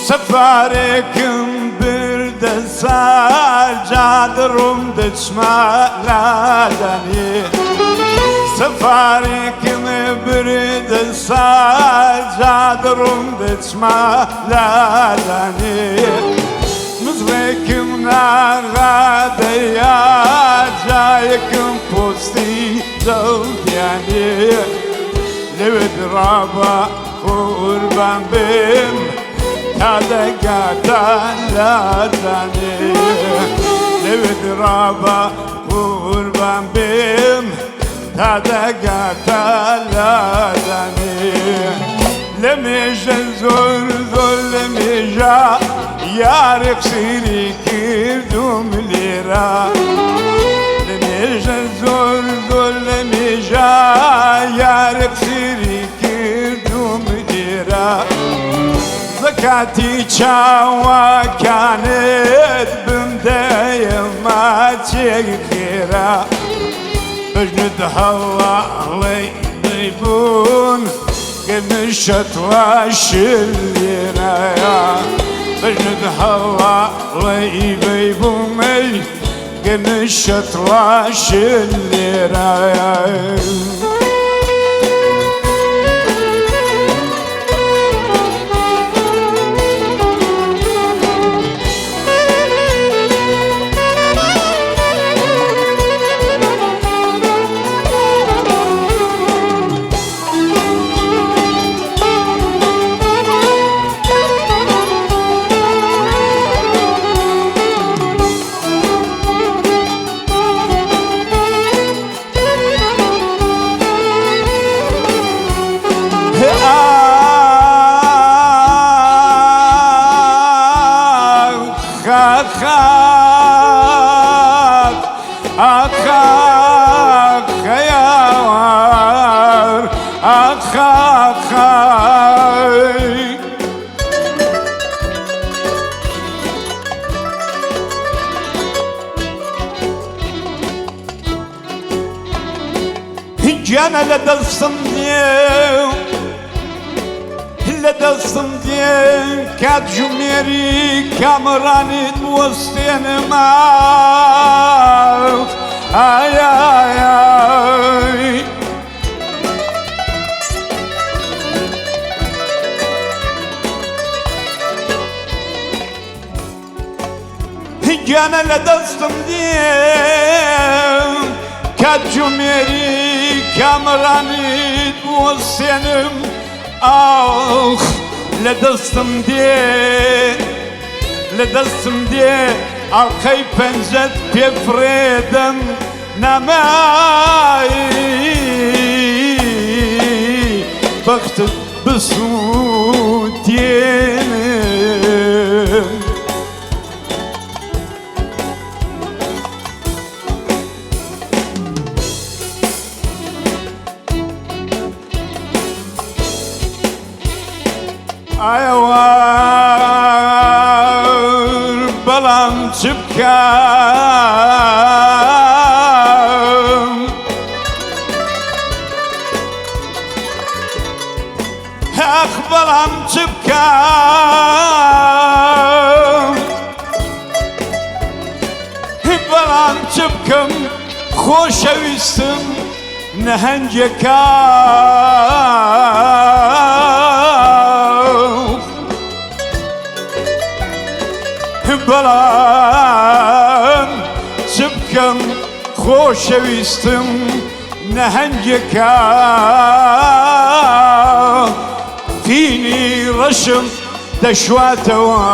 سەفارێکم بردە سەر جادە ڕووم دەچمە لادەنێ سەفارێکم بردە سەر جادە ڕووم دەچمە لادەنێ مزڕێکم ناغادەیا جایەکم پۆستی دڵدیانێ لەوێ دڕابە قوربان بم تا دەگاتە لادانێ لەوێ دڕابە قوربان بم تا دەگاتە لادانێ لە مێژە زۆر زۆر لە مێژە یارێ قسیری کردوم لێرە لە مێژە زۆر زۆر لە مێژە یارێ قسیری کردوم لێرە زەکاتی چاوەکانت بمدەیە ماچێک خێرا بژنت هەواڵەی بوون گەنشەت واشر لێرەیە بژنت هەواڵەی بەیبوومەی. گەنشەت ڕاشن لێرە. گیانە لە دەستم دێ لە دەستم دێ کاتژمێری کامەرانیت وەستێنم ئای ئای ئای. گیانە لە دەستم دێ کاتژمێری کامەرانیت وەستێنم ئاخ لە دەستم دێ لە دەستم دێ ئەڵقەی پەنجەت پێ فڕێدەم نامای بەختت بسووتێنم. ئایوار بەڵام چ بکەم ئاخ بەڵام چ بکەم بەڵام چ بکەم خۆشەویستم نەهەنگێکە بەڵام چ بکەم خۆشەویستم نەهەنگێکە تینی ڕەشم دەشواتەوە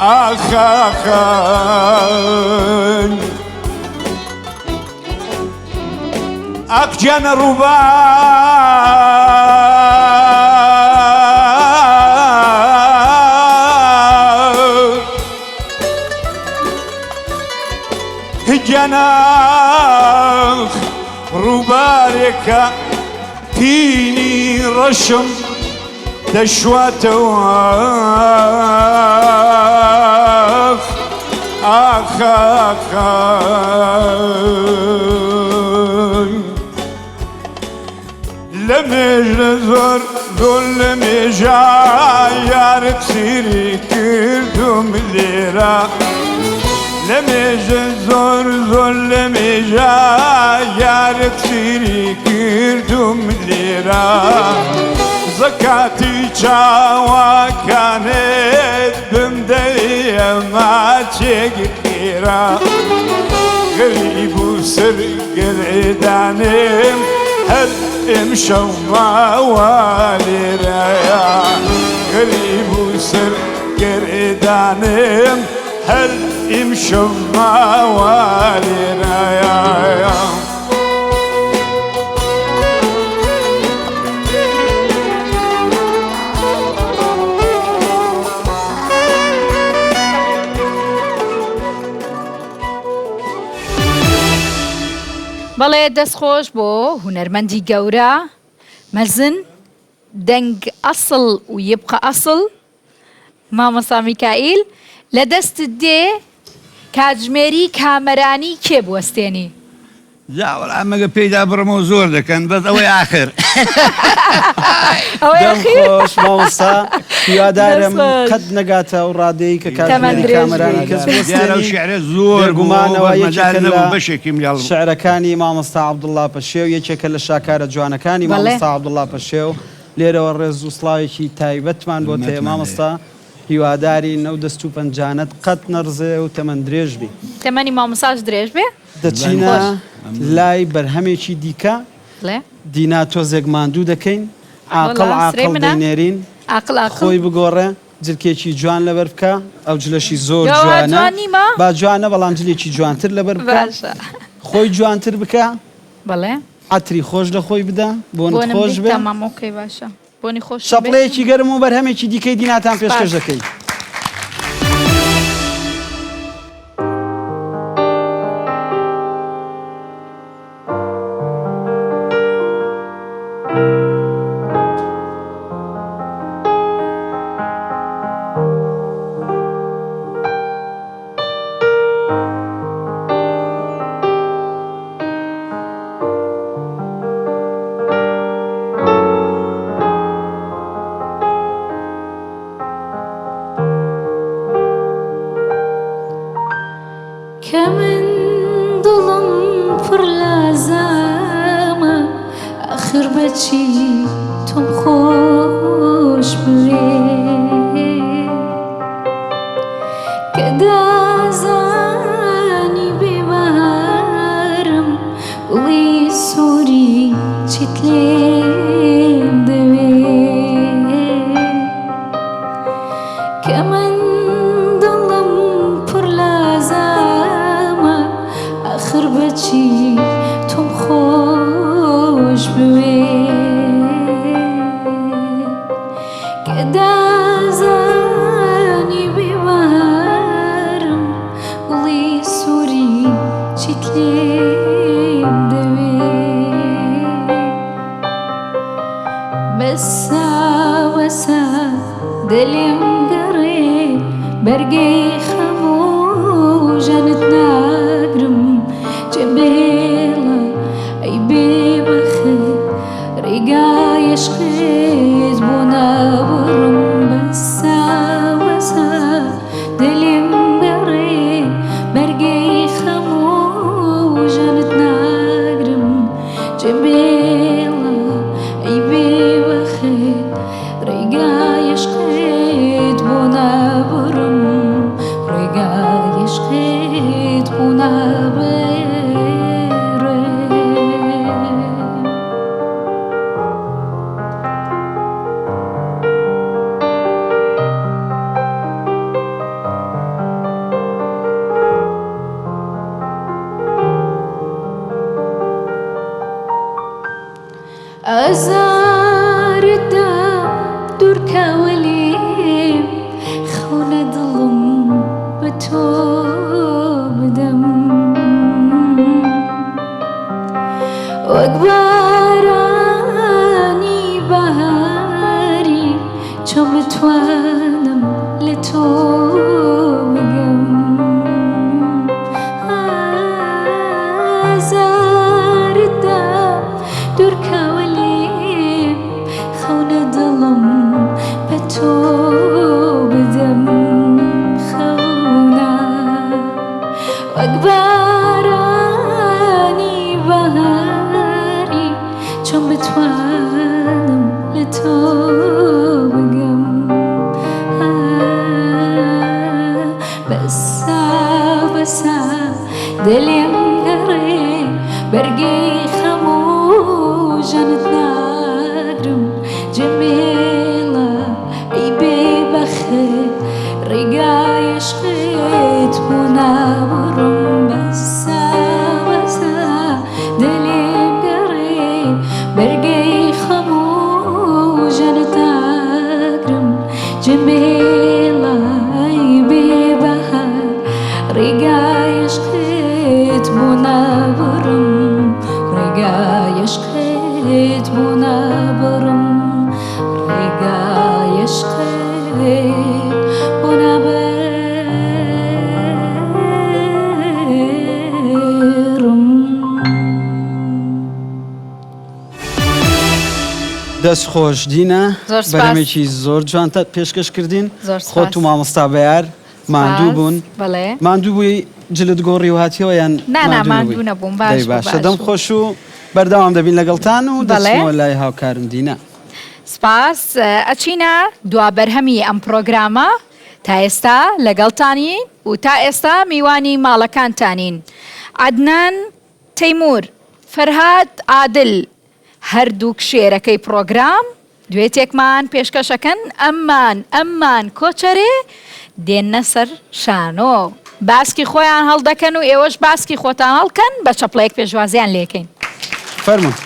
ئاخ ئاخ ئاخ گیانە ڕووبار گیانە ڕووبارێکە تینی ڕەشم دەشواتەوە ئاخ ئاخ لە مێژە زۆر زۆر لە مێژە یارت سیری کردم لێرە لە مێژە زۆر زۆر لە مێژە یارت سیری کردم لێرە زەکاتی چاوەکانت بمدەیە ماچێک خێرا غەریب و سەرگەردانم هەر ئمشەو ماوە لێرەیە غەریب و سەرگەردانم هەر ئیمشەو ماوە لێرەیە. بەڵێ دەست خۆش بۆ هونەرمەندی گەورە مەزن دەنگ ئەسڵ و یبقە ئەسڵ مامۆستا میکائیل لە دەستت دێ کاتژمێری کامەرانی کێ بوەستێنی؟ جا وەڵا مەگە پێیدا بڕمەوە زۆر دەکەن بەس ئەوەی ئاخر. ئەوەی دەم ئەخیر. خۆش مامۆستا هیوادارم دەست خۆش. قەت نەگاتە ئەو ڕادەی کە تەمەن کاتژمێری درێژ کامەرانی بی. کەس دیارە ئەو بوەستێنی شیعرە زۆر بوو بێگومانەوە بەس مەجال یەکێکە لە نەبوو بەشێکیم لێ هەڵ شعرەکانی مامۆستا عەبدوڵڵا پەشێو یەکێکە لە شاکارە جوانەکانی بەڵێ. مامۆستا عەبدوڵڵا پەشێو لێرەوە ڕێز و سڵاوێکی تایبەتمان بۆت هەیە حورمەتمان هەیە. مامۆستا هیوادارین ئەو دەست و پەنجانەت قەت نەڕزێ و تەمەن درێژ بی. تەمەنی مامۆستاش درێژ بێ. دەچینە خۆش. لای بەرهەمێکی دیکە. بڵێ. دینا تۆزێک ماندوو دەکەین. عاقڵ وەڵا سرەی عاقڵ منە. دەینێرین. عاقڵ عاقڵ. خۆی بگۆڕێ. جلکێکی جوان لەبەر بکە. ئەو جلەشی زۆر جا وا جوانە. جوان نیمە؟ با جوانە بەڵام جلێکی جوانتر لەبەر بکە. باشە. خۆی جوانتر بکە. بەڵێ. عەتری خۆش لە خۆی بدە. بۆنت بۆنم خۆش بێ بێ. تەمام okay باشە. بۆنی خۆشم بێ. شەپڵەیەکی گەرم و بەرهەمێکی دیکەی دیناتان پێشکەش سپاس. دەکەین. کە من دڵم پڕ لە زامە ئاخر بەچی تۆم خۆش بوێ کە دازانی بێ بەهارم گوڵی سووری چیت لێم دەوێ کە من دڵم پڕ لە زامە ئاخر بەچی تۆم خۆش بوێ کە دازانی بێ بەهارم گوڵی سووری چیت لێم دەوێ بەسە بەسە دلم گەڕێ بەرگەی خەم و ژەنت ناگرم جێم بهێڵە ئەی بێبەخت ڕێگای عشقت بۆ نابڕم بەسە بەسە دلم گەڕێ بەرگەی خەم و ژەنت ناگرم جێم بێڵە ئەی بێبەخت ڕێگای عشقت بۆ نابڕم ڕێگای عشقت بۆ نابڕم. ئازارت دام دوورکەوە لێم خەونە دڵم بە تۆ بدەم وەک بارانی بەهاری چۆن بتوانم لە تۆ بگەم ئازارت دام دوورکەوە لێم خەونە دڵم بە تۆ بدەم خەونە وەک بارانی بەهاری چۆن بتوانم لە تۆ بگەم بەسە بەسە دلم گەڕێ بەرگەی خەم و ژەنت ناگرم جێم بهێڵە ئەی بێبەخت ڕێگای عشقت بۆ نابڕم بەسە بەسە دلم گەڕێ بەرگەی خەم و ژەنت ناگرم جێم بهێڵە ئەی بێبەخت ڕێگای عشقت بۆ نابڕم ڕێگای عشقت بۆ نابڕم ڕێگای عشقت بۆ نابڕم. دەست خۆش دینا زۆر سپاس. بەرهەمێکی زۆر جوانتە پێشکەش کردین زۆر سپاس. خۆت و مامۆستا بەیار ماندوو سپاس. بوون بەڵێ. ماندوو بووی جلت گۆڕی و هاتیەوە یان نا نا ماندوو ماندوو نەبووی؟ نەبووم باش دەی بوو باشە باش دەم بوو. خۆش و بەردەوام دەبین لەگەڵتان و بەڵێ. دەچمەوە لای هاوکارم دینا. سپاس ئەچینە دوا بەرهەمی ئەم پڕۆگرامە تا ئێستا لەگەڵتانین و تا ئێستا میوانی ماڵەکانتانین عەدنان تەیمور فەرهاد عادل هەردووک شێرەکەی پڕۆگرام دوێتێکمان پێشکەش ئەکەن ئەممان ئەممان کۆچەرێ دێننە سەر شانۆ باسکی خۆیان هەڵدەکەن و ئێوەش باسکی خۆتان هەڵکەن بە چەپڵەیەک پێشوازیان لێکەین. فەرموون.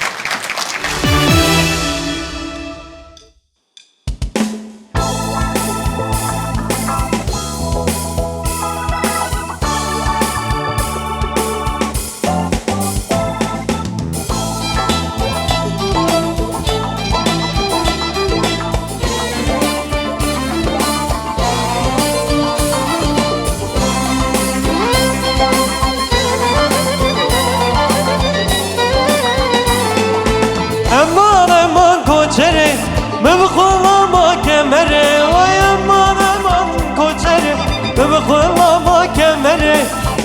ئەمان ئەمان کۆچەرێ ببخۆڵاما کەمەرێ وای ئەمان ئەمان کۆچەرێ ببخۆڵاما کەمەرێ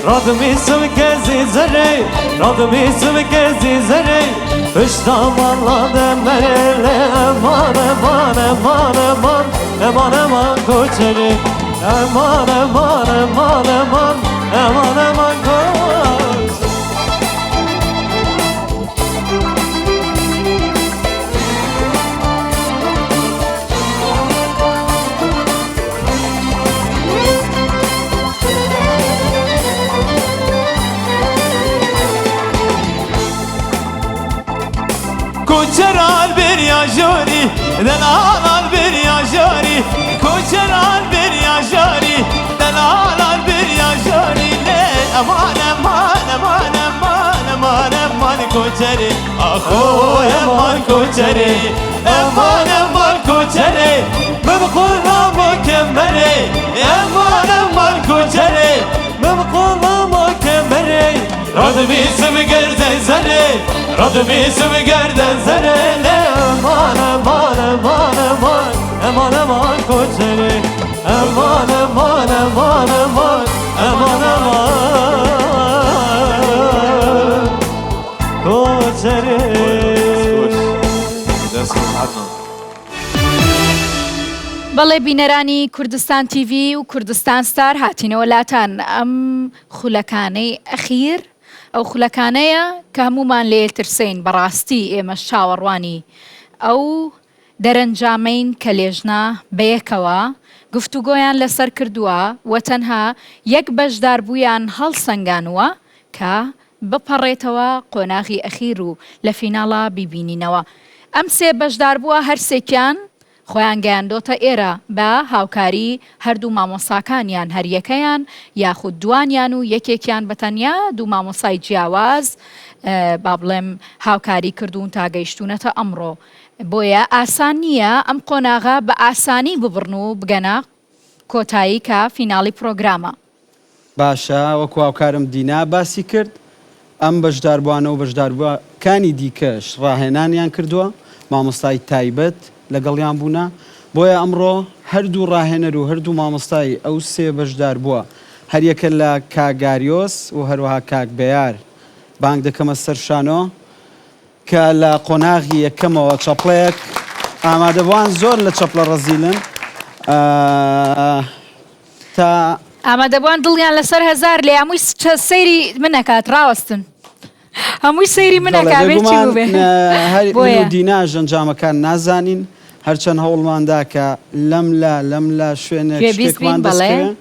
ڕادمی سمکە زیزەرێ ڕادمی سمکە زیزەرێ پشتا ماڵا دەمەرێ لێ ئەمان ئەمان ئەمان ئەمان ئەمان ئەمان کۆچەرێ ئەمان ئەمان ئەمان ئەمان ئەمان ئەمان کۆچەرێ کۆچەران بریا ژۆری دەلاڵان بریا ژۆری کۆچەران بریا ژۆری دەلاڵان بریا ژۆری لێ ئەمان ئەمان ئەمان ئەمان ئەمان ئەمان کۆچەرێ ئاخۆ ئەمان کۆچەرێ ئەمان ئەمان کۆچەرێ ببخۆڵامۆ کەمەرێ ئەمان ئەمان کۆچەرێ ببخۆڵامۆ کەمەرێ ڕادمی سمگردن زەرێ ڕادمی سمگردن زەرێ لێ ئەمان ئەمان ئەمان ئەمان ئەمان ئەمان کۆچەرێ ئەمان ئەمان ئەمان ئەمان ئەمان ئەمان کۆچەرێ. بەڵێ بینەرانی کوردستان تیڤی و کوردستان ستار هاتینەوە لاتان ئەم خولەکانەی ئەخیر ئەو خولەکانەیە کە هەموومان لێ ترسین بەڕاستی ئێمەش چاوەڕوانی ئەو دەرەنجامەین کە لێژنە بەیەکەوە گفتوگۆیان لەسەر کردووە و تەنها یەک بەشداربوویان هەڵسەنگانووە کە بپەڕێتەوە قۆناغی ئەخیر و لە فیناڵا بیبینینەوە. ئەم سێ بەشداربووە هەرسێکیان خۆیان گەیاندۆتە ئێرە بە هاوکاری هەردوو مامۆستاکانیان هەریەکەیان یاخود دوانیان و یەکێکیان بە تەنیا دوو مامۆستای جیاواز با بڵێم هاوکاری کردوون تا گەیشتوونەتە ئەمڕۆ بۆیە ئاسان نییە ئەم قۆناغە بە ئاسانی ببڕن و بگەنە کۆتایی کە فیناڵی پرۆگرامە. باشە وەکو هاوکارم دینا باسی کرد ئەم بەشداربوانە و بەشداربووەکانی دیکەش ڕاهێنانیان کردووە، مامۆستای تایبەت لەگەڵیان بوونە، بۆیە ئەمڕۆ هەردوو ڕاهێنەر و هەردوو مامۆستای ئەو سێ بەشداربووە هەریەکە لە کاک گاریۆس و هەروەها کاک بەیار بانگ دەکەمە سەر شانۆ کە لە قۆناغی یەکەمەوە چەپڵەیەک ئامادەبووان زۆر لە چەپڵە ڕەزیلن تا. ئامادەبوان دڵیان لەسەر هەزار لێ هەمووی سەیری من ئەکات ڕاوەستن هەمووی سەیری من بەڵێ ئەکا بێ چی بێگومان بووبێ هەر من و بۆیە دیناش ئەنجامەکان نازانین هەرچەند هەوڵماندا کە لەم لا لەم لا شوێنێک گوێبیست بین شتێکمان دەست بەڵێ کەوێ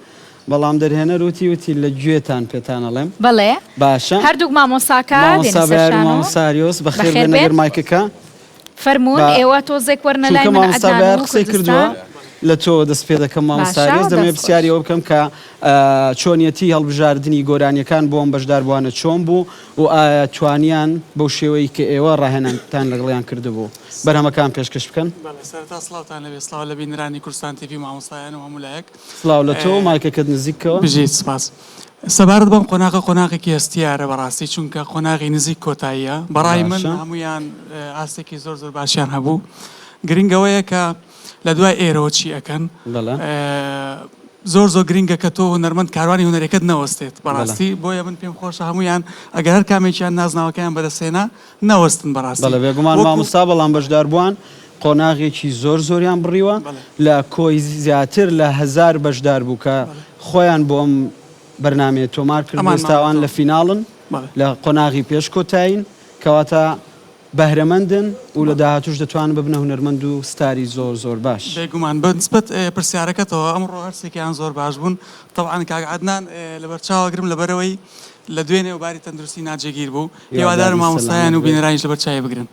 بەڵام دەرهێنەر وتی وتی لە گوێتان پێتان ئەڵێم بەڵێ باشە هەردووک مامۆساکە مامۆستا دێنە سەر بەیار و شانۆ مامۆستا ئاریۆس بەخێر بەخێر بێن بێن ئەگەر مایکەکە فەرموون با ئێوە تۆزێک وەرنە لای چونکە من مامۆستا عەدنان بەیار و قسەی کردووە کوردستان لە تۆوە دەست پێ دەکەم مامۆستا باشە ئاریۆس دەمەوێت دەست خۆش. پرسیاری ئەوە بکەم کە چۆنیەتی هەڵبژاردنی گۆرانیەکان بۆ ئەم بەشداربووانە چۆن بوو و ئایا توانیان بەو شێوەی کە ئێوە ڕاهێنانتان لەگەڵیان کردبوو بەرهەمەکان پێشکەش بکەن؟ بەڵێ سەرەتا سڵاوتان لێبێ سڵاو لە بینەرانی کوردستان تیڤی و مامۆستایان و هەموو لایەک. سڵاو لە تۆ مایکەکەت نزیک کەوە. بژیت سپاس. سەبارەت بەم قۆناغە قۆناغێکی هەستیارە بەڕاستی چونکە قۆناغی نزیک کۆتاییە بەڕای من باشە. هەموویان ئاستێکی زۆر زۆر باشیان هەبوو. گرنگ ئەوەیە کە لە دوای ئێرەوە چی ئەکەن زۆر زۆر گرنگە کە تۆ هونەرمەند کاروانی هونەرەکەت نەوەستێت بەڕاستی بۆیە من پێم خۆشە هەمویان ئەگەر هەر کامێکیان نازناوەکەیان بەدەستهێنا نەوەستن بەڕاستی بەڵێ بێگومان مامۆستا بەڵام بەشداربووان قۆناغێکی زۆر زۆریان بڕیوە لە کۆی زیاتر لە هەزار بەشداربوو کە خۆیان بۆ ئەم بەرنامەیە تۆمار کردووە ئێستا ئەوان لە فیناڵن لە قۆناغی پێش کۆتایین کەواتە بەهرەمەندن و لە داهاتووش دەتوانن ببنە هونەرمەند و ستاری زۆر زۆر باش. بێگومان بە نسبەت پرسیارەکەتەوە ئەمڕۆ هەرسێکیان زۆر باش بوون تەبعەن کاک عەدنان لەبەرچاوەگرم لەبەرئەوەی لە دوێنێوە باری تەندروستی ناجێگیر بوو هیوادارم هیوادارین مامۆستایان سەلامەت و بێت. بینەرانیش لەبەرچاوی بگرن.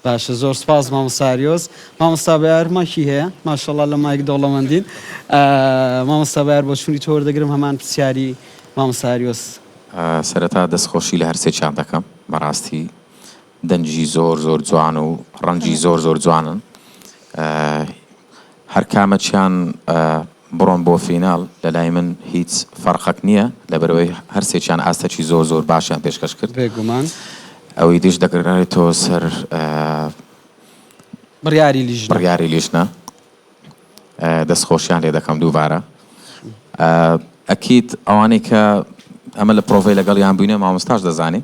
باشە زۆر سپاس مامۆستا ئاریۆس. مامۆستا بەیار مایکی هەیە ماشەڵا لە مایک دەوڵەمەندین. مامۆستا بەیار بۆچوونی تۆ وەردەگرم هەمان پرسیاری مامۆستا ئاریۆس. سەرەتا دەستخۆشی لە هەرسێکیان دەکەم بەڕاستی دەنگی زۆر زۆر جوان و ڕەنگی زۆر زۆر جوانن هەر کامەکیان بڕۆن بۆ فیناڵ لەلای من هیچ فەرقەک نییە لەبەرئەوەی هەرسێکیان ئاستەکی زۆر زۆر باشیان پێشکەش کرد بێگومان. ئەوەی دیش دەگەڕێتەوە سەر بڕیاری لیژنە. بڕیاری لیژنە دەست خۆشیان لێ دەکەم دووبارە ئەکید ئەوانەی کە ئەمە لە پرۆڤەی لەگەڵیان بووینە مامۆستاش دەزانی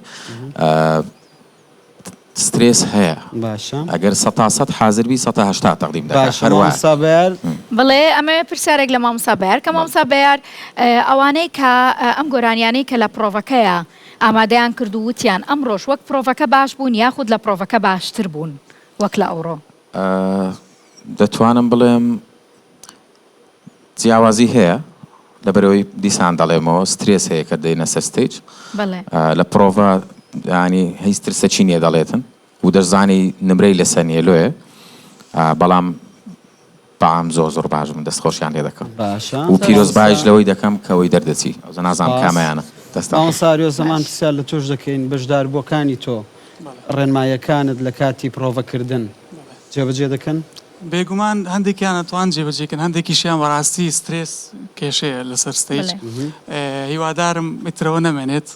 سترێس هەیە باشە ئەگەر سەتا سەت حازر بی سەتا هەشتا تەقدیم دەکا باشە هەر وایە. مامۆستا بەیار. بەڵێ ئەمەوێ پرسیارێک لە مامۆستا بەیار کە مامۆستا بەیار ئەوانەی کە ئەم گۆرانیانەی کە لە پرۆڤەکەیا ئامادەیان کرد و وتیان ئەمڕۆش وەک پرۆڤەکە باش بوون یاخود لە پرۆڤەکە باشتر بوون وەک لە ئەوڕۆ؟ دەتوانم بڵێم جیاوازی هەیە لەبەرئەوەی دیسان دەڵێمەوە سترێس هەیە کە دێنە سەر stage لە پرۆڤە ینی هیچ ترسەکی نییە دەڵێتن و دەشزانی نمرەی لەسەر نییە لۆیە بەڵام بەعام زۆر زۆر باش بوون دەست خۆشیان لێ دەکەم باشە و پیرۆزبایش لەوەی دەکەم کە ئەوەی دەردەچی ئەوجا نازانم سپاس. کامەیانە دەستان خۆش. مامۆستا ئاریۆس هەمان پرسیار لە تۆش دەکەین بەشداربووەکانی تۆ ڕێنماییەکانت لە کاتی پرۆڤەکردن جێبەجێ دەکەن؟ بێگومان هەندێکیان ئەتوان جێبەجێ کەن هەندێکیشیان بەڕاستی سترێس کێشەیە لەسەر stage هیوادارم ئیترەوە نەمێنێت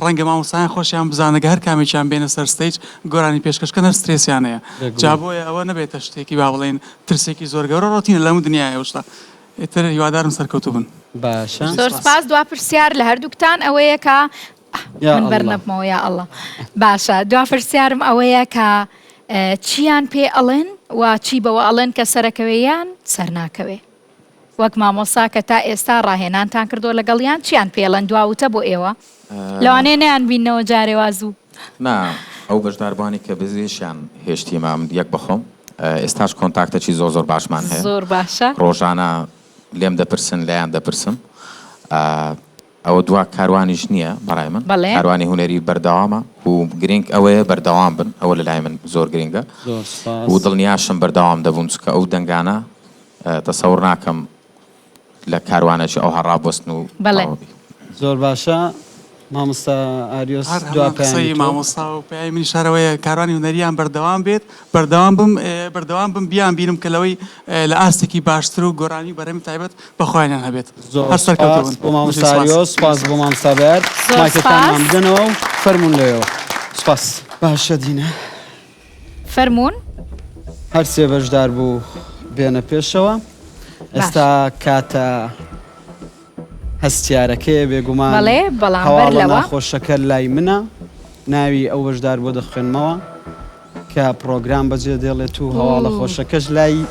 ڕەنگە مامۆستایان خۆشیان بزانن گە هەر کامێکیان بێنە سەر stage گۆرانی پێشکەش کەن هەر سترێسیان هەیە جا بۆیە ئەوە نەبێتە شتێکی با بڵێین ترسێکی زۆر گەورە ڕۆتینە لەم دنیایە ئەو شتە ئیتر هیوادارم سەرکەوتوو بن. باشە. زۆر سپاس دوا پرسیار لە هەردووکتان ئەوەیە کە یا من اللە. بەرنەبمەوە یا اللە باشە دوا پرسیارم ئەوەیە کە چیان پێ ئەڵێن و چی بەوە ئەڵێن کە سەرەکەوێ یان سەرناکەوێ وەک مامۆسا کە تا ئێستا ڕاهێنانتان کردووە لەگەڵیان چیان پێ ئەڵێن دوا وتە بۆ ئێوە لەوانەیە نەیان بیننەوە جارێ وا زوو. نا ئەو بەشداربوانی کە بەجێشیان هێشتیمە من یەک بەخۆم ئێستاش کۆنتاکتەکی زۆر زۆر باشمان هەیە زۆر باشە. ڕۆژانە لێم دەپرسن لێیان دەپرسم ئەوە دوا کاروانیش نییە بەڕای من بەڵێ. کاروانی هونەری بەردەوامە و گرینگ ئەوەیە بەردەوام بن ئەوە لەلای من زۆر گرینگە زۆر سوپاس. و دڵنیاشم بەردەوام دەبوون چونکە ئەو دەنگانە تەسەور ناکەم لە کاروانێکی ئەوها ڕابوەستن و بەڵێ. تەواو بی. زۆر باشە مامۆستا ئاریۆس هەر دوا هەمان پەیامی قسەی تۆ. مامۆستا و پەیامی منیش هەر ئەوەیە کاروانی هونەریان بەردەوام بێت بەردەوام بم بەردەوام بم بیان بینم کە لەوەی لە ئاستێکی باشتر و گۆرانی و بەرهەمی تایبەت بە خۆیانیان هەبێت زۆر هەر سەرکەوتوو سوپاس بن بۆ بژی مامۆستا سوپاس. ئاریۆس سوپاس بۆ مامۆستا بەیار زۆر مایکەکانمان سوپاس. بدەنەوە و فەرموون لەوێوە سوپاس. باشە دینا. فەرموون. هەر سێ بەشدار بوو بێنە پێشەوە ئێستا کاتە هەستیارەکەیە بێگومان بەڵێ بەڵام بەر هەواڵە لەوە. ناخۆشەکە لای منە ناوی ئەو بەشدار بۆ دەخوێنمەوە کە پڕۆگرام بەجێ دێڵێت و هەواڵە خۆشەکەش لای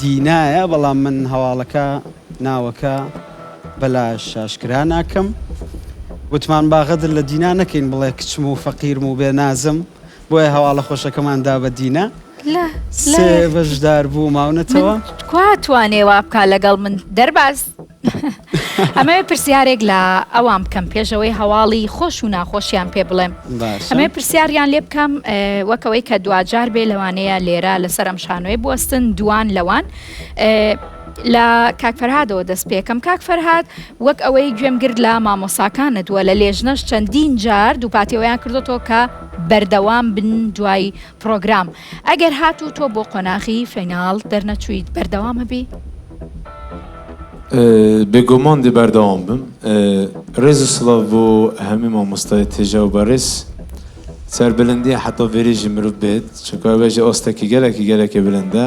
دینایە بەڵام من هەواڵەکە ناوەکە بەلا شاشکرا ناکەم وتمان با غەدر لە دینا نەکەین بڵێ کچم و فەقیرم و بێ نازم بۆیە هەواڵە خۆشەکەمان دا بە دینا سێ بەشدار بوو ماونەتەوە. کوا توانێ وا بکا لەگەڵ من دەرباز ئەمەوێ پرسیارێک لە ئەوان بکەم پێشەوەی هەواڵی خۆش و ناخۆشیان پێ بڵێم ئەمەوێ پرسیاریان لێ بکەم وەکەوەی کە دواجار بێ لەوانەیە لێرە لەسەر ئەم شانۆی بوەستن دوان لەوان لە کاک فەرهادەوە دەست پێکەم کاک فەرهاد وەک ئەوەی گوێم گرت لە مامۆساکانت وە لە لێژنەش چەندین جار دووپاتیەوەیان کردۆتەوە کە بەردەوام بن دوای پڕۆگرام ئەگەر هاتوو تۆ بۆ قۆناغی فیناڵ دەرنەچوویت بەردەوام ئەبی؟ بێگومان دێ بەردەوام بم. ڕێز و سڵاو بۆ هەموو مامۆستای تێژا و بەڕێز. سەربلندیە حەتا ڤێرێ ژی مرۆڤ بێت چونکە ئەوێ ژی ئاستەکی گەلەکی گەلەکی بلندە.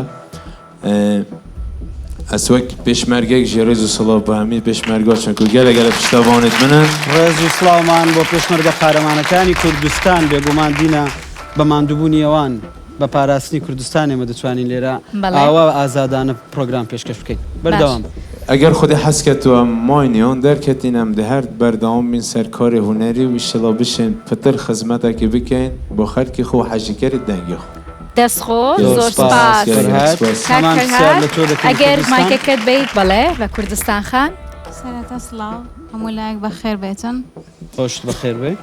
ئەس وەک پێشمەرگەک ژی ڕێز و سڵاو بۆ هەمی پێشمەرگا چونکو گەلە گەلە پشتەوانت منن. ڕێز و سڵاومان بۆ پێشمەرگە قارەمانەکانی کوردستان، بێگومان دینا بە ماندووبوونی ئەوان بە پاراستنی کوردستان ئێمە دەتوانین لێرە ئاوا ئازادانە پرۆگرام پێشکەش بکەین. بەردەوام بە. ئەگەر خودێ حەز کەت و ئەم ماین یان دەرکەتین ئەم دێ هەر بەردەوام بین سەر کاری هونەری و ئیشەڵا بشێن پتر خزمەتەکی بکەین بۆ خەلکی خو و حەژیکەری دەنگی خو. دەست خۆش زۆر سپاس کاک فەرهاد ئەگەر مایکەکەت بەیت بەڵێ بە کوردستان خان. سەرەتا سڵاو هەموو لایەک بەخێر بێتن. خۆشت بەخێر بێی.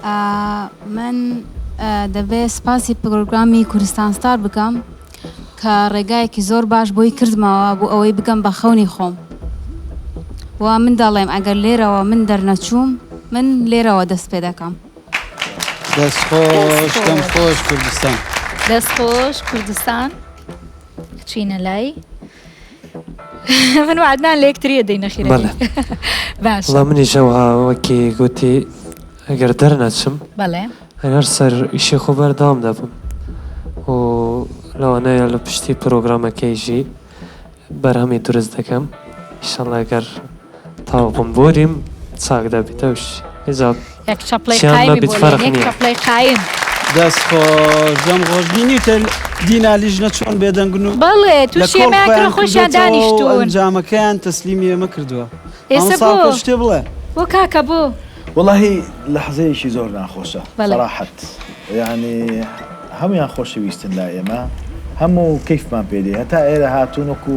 من دەبێ سپاسی پرۆگرامی کوردستان ستار بکەم کە ڕێگایەکی زۆر باش بۆی کردمەوە بۆ ئەوەی بگەم بە خەونی خۆم و من دەڵێم ئەگەر لێرەوە من دەرنەچووم من لێرەوە دەست پێ دەکەم. دەست خۆش دەم خۆش کوردستان. دەست خۆش کوردستان چینە لای من و عەدنان لە یەکتریە دەی نەخیرە بەڵێ باش وەڵا منیش ئەوها وەکی گوتی ئەگەر دەرنەچم بەڵێ هەر سەر ئیشی خۆ بەردەوام دەبم و لەوانەیە لە پشتی پرۆگرامەکەیژی بەرهەمی دروست دەکەم ئیشەڵا گەر تاو بم بۆریم چاک دەبیت ئەوش ئیجا یەک چەپڵەی چیان قایمی مەبیت بۆ فەرق لێن یەک نییە. چەپڵەی قایم. دەست خۆش دەم خۆش بینیتە دینا لیژنە چۆن بێدەنگن و بەڵێ لە تووشی کۆڵ ئێمەیان خۆیان کردووە خۆشیان کردۆتەوە و دانیشتوون. ئەنجامەکەیان تەسلیمی ئێمە کردووە. ئێسە مامۆستا بۆ؟ هەڵکەوت شتێ بڵێ. بۆ کاکە بۆ؟ وەڵاهی لەحزەیەکی زۆر ناخۆشە بەڵێ. سەراحەت یانی هەموویان خۆشەویستن لای ئێمە هەموو کەیفمان پێ دێ هەتا ئێرە هاتوون وەکو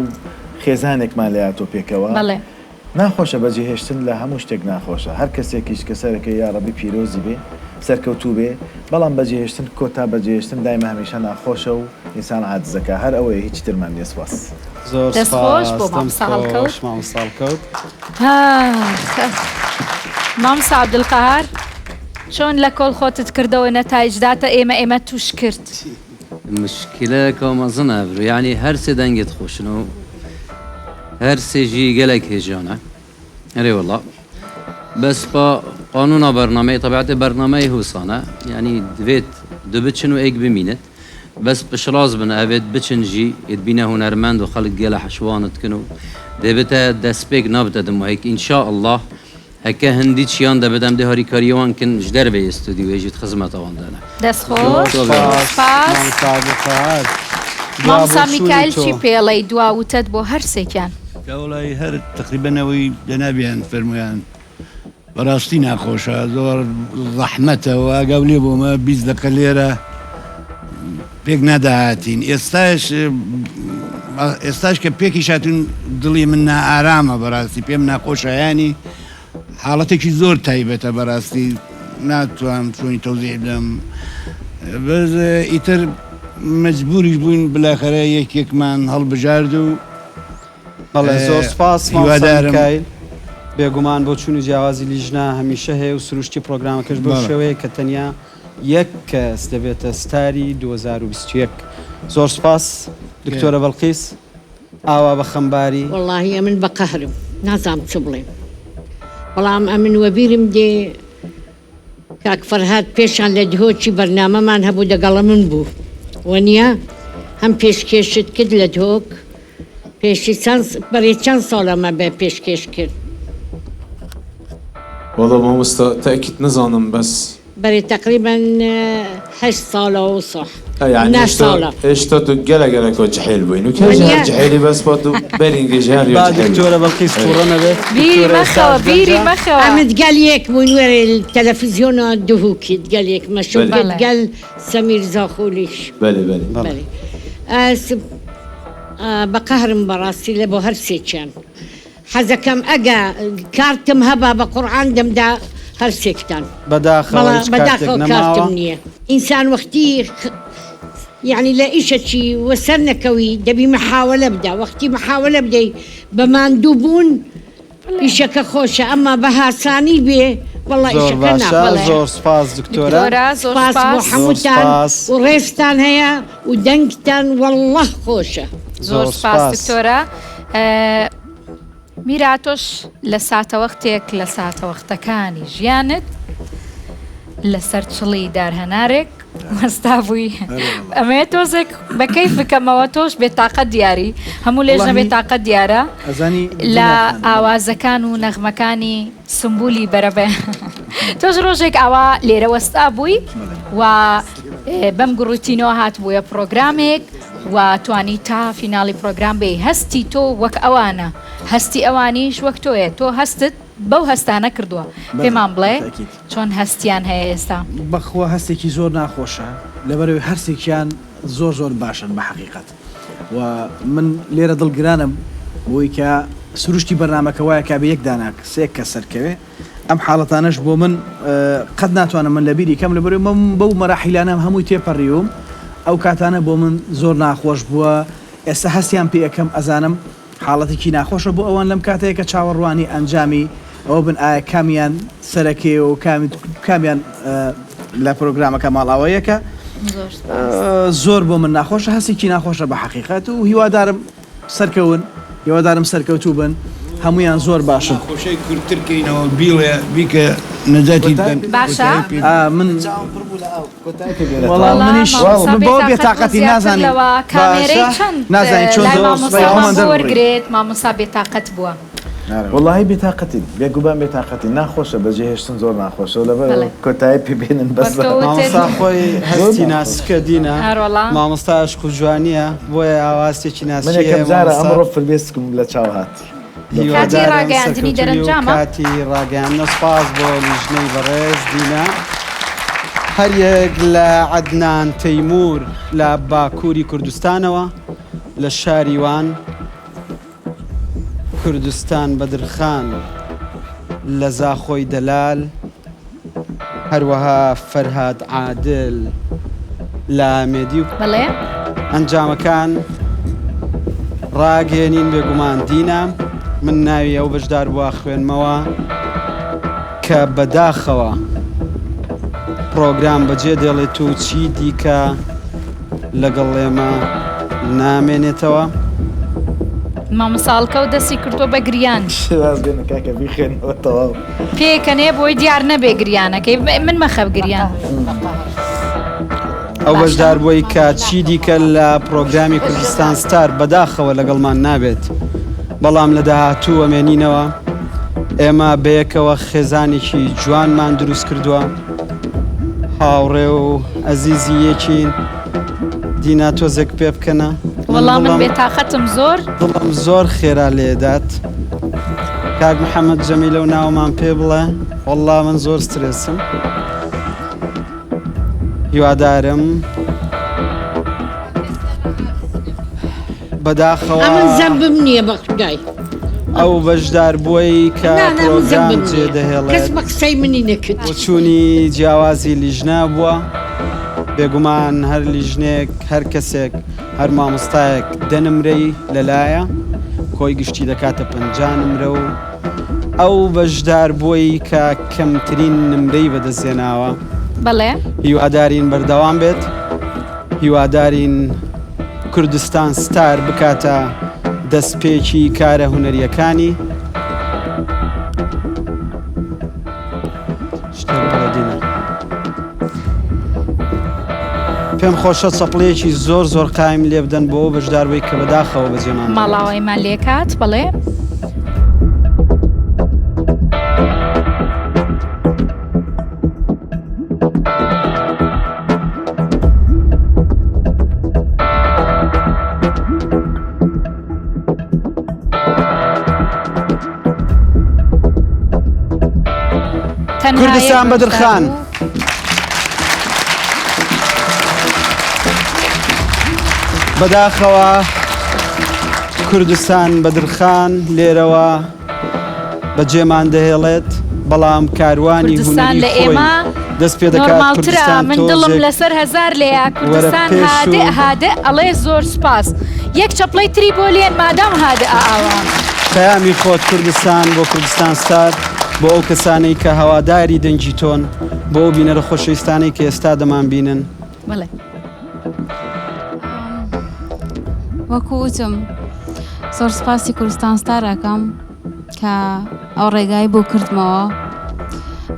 خێزانێکمان لێ هاتووە پێکەوە بەڵێ. ناخۆشە بەجێهێشتن لە هەموو شتێک ناخۆشە هەر کەسێکیش کە سەرەکەی یاڕەبی پیرۆزی بێ سەرکەوتوو بێ بەڵام بەجێهێشتن کۆتا بەجێهێشتن دایمە هەمیشە ناخۆشە و ئینسان عاجزەکا هەر ئەوەیە هیچی ترمان نیە سوپاس. زۆر دەست خۆش سوپاس بۆ دەم مامۆستا هەڵکەوت. خۆش مامۆستا هەڵکەوت. ئاخ ئاخ مامۆستا عەبدولقەهار چۆن لە کۆڵ خۆتت کردەوە نەتایج داتە ئێمە ئێمەت توش کرد. مشکلەکە مەزنە برو یانی هەر سێ دەنگت خۆشن و هەر سێ ژی گەلەک هێژانە ئەرێ وەڵا بەس پا قانونا بەرنامەی تەبعەتێ بەرنامەی هوسانە یانی دڤێت دو بچن و ئێک بمینت بەس پشڕاز بن ئەڤێت بچن ژی ئێت بینە هونەرمەند و خەڵک گەلە حەشوانت کن و دێبتە دەسپێک نابتە دموهێک ان شاء اللە هەکە هندی چیان دەبێت ئەم دێ هاریکاری وان کن ژ دەرڤێ ئستودیو ێژیت خزمەتە وان دەنە. دەست خۆش زۆر سپاس سپاس مامۆستا عەبدولقەهار دوا مامۆستا بۆچوونی میکایل تۆ. چی پێڵێی دوا وتەت بۆ هەر سێکیان. کاوڵای هەر تەقریبەن ئەوەی جەنابیان فەرموویان بەڕاستی ناخۆشە زۆر زەحمەتە و ئاگاو لێ بوومە 20 دقە لێرە پێک نەدەهاتین ئێستاش ئێستاش کە پێکیش هاتوون دڵی من نائارامە بەڕاستی پێم ناخۆشە یانی حاڵەتێکی زۆر تایبەتە بەڕاستی ناتوانم چۆنی تەوزیع بدەم بەس ئیتر مەجبوریش بووین بلاخەرە یەکێکمان هەڵبژارد و بەڵێ زۆر سپاس مامۆستا هیوادارم میکایل بێگومان بۆچوونی جیاوازی لیژنە هەمیشە هەیە و سروشتی پڕۆگرامەکەش بەو بەڵێ. شێوەیە کە تەنیا یەک کەس دەبێتە ستاری 2021 زۆر سپاس دکتۆرە بەڵقیس ئاوا بە خەمباری. وەڵاهی ئەمن بە قەهرم نازانم چ بڵێم بەڵام ئەمن وەبیرم دێ کاک فەرهاد پێشان لە دهۆکی بەرنامەمان هەبوو دەگەڵە من بوو وەنیە هەم پێشکێشت کرد لە دهۆک پێشی چەند بەرێ چەند ساڵە مە بە پێشکێش کرد. وەڵا مامۆستا تەئکید نزانم بەس. بەرێ تەقریبەن هەشت ساڵە و سح یەعنی نە هێشتا ساڵە. هێشتا تو گەلە گەلەکا جحێل بووین و کەژ هەر وەنیە. جحێلی بەس با تو بەرینگێ ژ هەر یا با جحێل دکتۆرە بەڵقیس توڕە نەبێت بیری دکتۆرە مەخەوە ئێستاش بیری گەنجە. مەخەوە. ئەمن دگەل یەک بووین وەرێ تەلەفزیۆنا دهوکی دگەل یەک مەشوو بەلێ. کرد بەڵێ. دگەل سەمیر زاخۆلیش. بەلێ بەلێ. بەڵێ. بەلێ ئەس بە قەهرم بەڕاستی لە بۆ هەر سێکیان. حەزەکەم ئەگە کارتم هەبا بە قوڕعان دەمدا هەر سێکتان. بەداخەوە بەڵام هیچ کارتێک بەداخەوە نەماوە. کارتم نییە. ئینسان وەختی یەعنی لە ئیشەکی وەسەر نەکەوی دەبی مەحاوەلە بدا وەختی مەحاوەلە بدەی بە ماندوو بوون ئیشەکە خۆشە ئەمما بە هاسانی بێ وەڵا زۆر ئیشەکە باشە ناخۆشە. زۆر سوپاس دکتۆرە. دکتۆرە زۆر سوپاس بۆ سوپاس. زۆر هەمووتان سوپاس. و ڕێزتان هەیە و دەنگتان وەڵڵا خۆشە. زۆر زۆر سوپاس سوپاس. دکتۆرە. میرا تۆش لە ساتەوەختێک لە ساتەوەختەکانی ژیانت لەسەر چڵی دارهەنارێک. وەستا بووی ئەمەیە تۆزێک بە کەیف بکەمەوە تۆش بێتاقەت دیاری هەموو لێژنە بێتاقەت دیارە لە ئاوازەکان و نەغمەکانی سمبولی بەرەبە تۆش ڕۆژێک ئاوا لێرە وەستا بووی و بەم گوڕوتینەوە هاتبووە پرۆگرامێک و توانی تا فیناڵی پرۆگرام بێی هەستی تۆ وەک ئەوانە هەستی ئەوانیش وەک تۆیە تۆ هەستت بەو هەستانە کردووە پێمان بڵێ چۆن هەستیان هەیە ئێستا؟ بەخوا هەستێکی زۆر ناخۆشە لەبەرئەوەی هەرسێکیان زۆر زۆر باشن بە حەقیقەت و من لێرە دڵگرانم بەوەی کە سروشتی بەرنامەکە وایە کە بە یەک دانە سێ کەس سەرکەوێ ئەم حاڵەتانەش بۆ من قەت ناتوانم من لەبیری کەم لەبەرئەوەی من بەو مەراحیلانە هەمووی تێپەڕیوم ئەو کاتانە بۆ من زۆر ناخۆش بووە ئێستا هەستیان پێ ئەکەم ئەزانم حاڵەتێکی ناخۆشە بۆ ئەوان لەم کاتەیە کە چاوەڕوانی ئەنجامی ئەوە بن ئایا کامیان سەرەکەیە و کامیان لە پرۆگرامەکە ماڵئاواییەکە. زۆر بۆ من ناخۆشە هەستێکی ناخۆشە بە حەقیقەت و هیوادارم سەرکەون هیوادارم سەرکەوتوو بن هەموویان زۆر باشن. ناخۆشەی کورتتر کەینەوە بیڵێ بیکە نەجاتی بدەن باشە. کۆتایی پێ من چاوم پڕ بوو لە ئاو. کۆتایی پێ بێنە وەڵا تەواو. منیش مامۆستا من بەوە بێتاقەت بوو بێتاقەتی زیاتر نازانین لەوە کامێرەی باشە چەند نازانین چۆن لای زۆر سوپای مامۆستامان خۆمان بۆ دەربڕین. وەرگرێت مامۆستا بێتاقەت بووە. وەڵاهی بێتاقەتین بێگومان بێتاقەتین ناخۆشە بەجێهێشتن زۆر ناخۆشە و لەبەر بەڵێ کۆتایی پێ بێنن وەک بەسە. تۆ وتت. مامۆستا خۆی زۆر هەستی ناخۆشە. ناسکە دینە ئەروەڵا. مامۆستا ئەشق و جوانیە بۆیە ئاوا هەستێکی من ناسکی یەکەم هەیە جارە مامۆستا. ئەمڕۆ فرمێسکم لە چاو هات. کاتی هیوادارم ڕاگەیاندنی سەرکەوتووی و دەرەنجامە. کاتی ڕاگەیاندنە سوپاس بۆ لیژنەی بەڕێز دینا هەریەک لە عەدنان تەیمور لە باکووری کوردستانەوە لە شاری وان کوردستان بەدرخان لە زاخۆی دەلال هەروەها فەرهاد عادل لە ئامێدی و بەڵێ. ئەنجامەکان ڕاگەیەنین بێگومان دینا من ناوی ئەو بەشداربووە خوێنمەوە کە بەداخەوە پڕۆگرام بەجێ دێڵێت و چی دیکە لەگەڵ ئێمە نامێنێتەوە. مامۆستا هەڵکەوت دەستی کردووە بە گریان. واز بێنە کاکە بیخوێنەوە تەواو. پێکەنێ بۆی دیار نەبێ گریانەکەی من مەخە گریان. ئەو بەشداربووەی کە چی دیکە لە پڕۆگرامی کوردستان ستار بەداخەوە لەگەڵمان نابێت، بەڵام لە داهاتوو ئەمێنینەوە، ئێمە بەیەکەوە خێزانێکی جوانمان دروست کردووە، هاوڕێ و ئەزیزی یەکین. دینا تۆزێک پێ بکەنە. وەڵا من بێتاقەتم زۆر. دڵم زۆر خێرا لێدات. کاک محەممەد جەمیلە و ناومان پێ بڵێ. وەڵا من زۆر سترێسم. هیوادارم بەداخەوە ئەمن زەمبم نییە بە خودای. ئەو بەشداربووەی کە نا نا من پرۆگرام زەمبم جێ نییە کەس دەهێڵێت بە قسەی منی نەکرد. بۆچوونی جیاوازی لیژنە بووە بێگومان هەر لیژنەیەک هەر کەسێک هەر مامۆستایەک دە نمرەی لەلایە کۆی گشتی دەکاتە 50 نمرە و ئەو بەشداربووەی کە کەمترین نمرەی بەدەستهێناوە بەڵێ. هیوادارین بەردەوام بێت هیوادارین کوردستان ستار بکاتە دەستپێکی کارە هونەریەکانی. شتێک بڵێ دینا. پێم خۆشە چەپڵەیەکی زۆر زۆر قایم لێ بدەن بۆ ئەو بەشداربووی کە بەداخەوە بەجێمان دەڵێت. ماڵاوایمان لێکات بەڵێ. کوردستان بەدرخان. بەداخەوە کوردستان بەدرخان لێرەوە بەجێمان دەهێڵێت بەڵام کاروانی کوردستان هونەری لە خۆی ئێمە دەست پێ دەکات نۆرماڵترە کوردستان من دڵم تۆزێک لەسەر هەزار لێیە وەرە کوردستان پێش و هادئ هادئ ئەڵێ زۆر سوپاس یەک چەپڵەی تری بۆ لێن مادام هادئ ئاوا. پەیامی خۆت کوردستان بۆ کوردستان ستار بۆ ئەو کەسانەی کە هەواداری دەنگی تۆن بۆ ئەو بینەرە خۆشەویستانەی کە ئێستا دەمانبینن. بەڵێ. وەکو وتم زۆر سوپاسی کوردستان ستار ئەکەم کە ئەو ڕێگای بۆ کردمەوە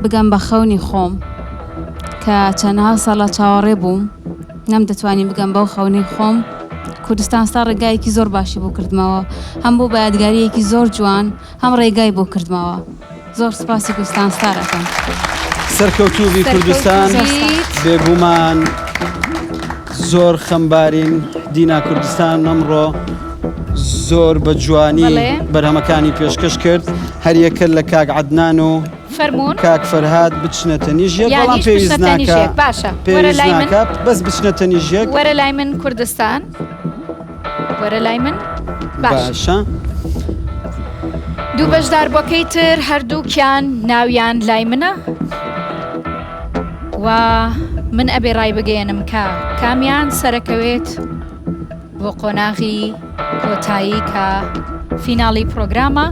بگەم بە خەونی خۆم. کە چەنەها ساڵە چاوەڕێ بووم نەمدەتوانی بگەم بەو خەونەی خۆم کوردستان ستار ڕێگایەکی زۆر باشی بۆ کردمەوە هەم بۆ بە یادگاریەکی زۆر جوان هەم ڕێگای بۆ کردمەوە زۆر سپاسی کوردستان ستار ئەکەم. سەرکەوتووبی کوردستان بێگومان زۆر خەمبارین دینا کوردستان ئەمڕۆ زۆر بە جوانی بەرهەمەکانی پێشکەش کرد هەریەکە لە کاک عەدنان و فەرموون. کاک فەرهاد بچنە تەنیش یەک بەڵام یانیش پێویست بچنە تەنیش ناکا یەک باشە وەرە پێویست لای من ناکا بەس بچنە تەنیش یەک وەرە لای من کوردستان وەرە لای من باش باشە دوو بەشداربووەکەی تر هەردووکیان ناویان لای منە و من ئەبێ ڕای بگەیەنم کە کامیان سەرەکەوێت بۆ قۆناغی کۆتایی کە فیناڵی پرۆگرامە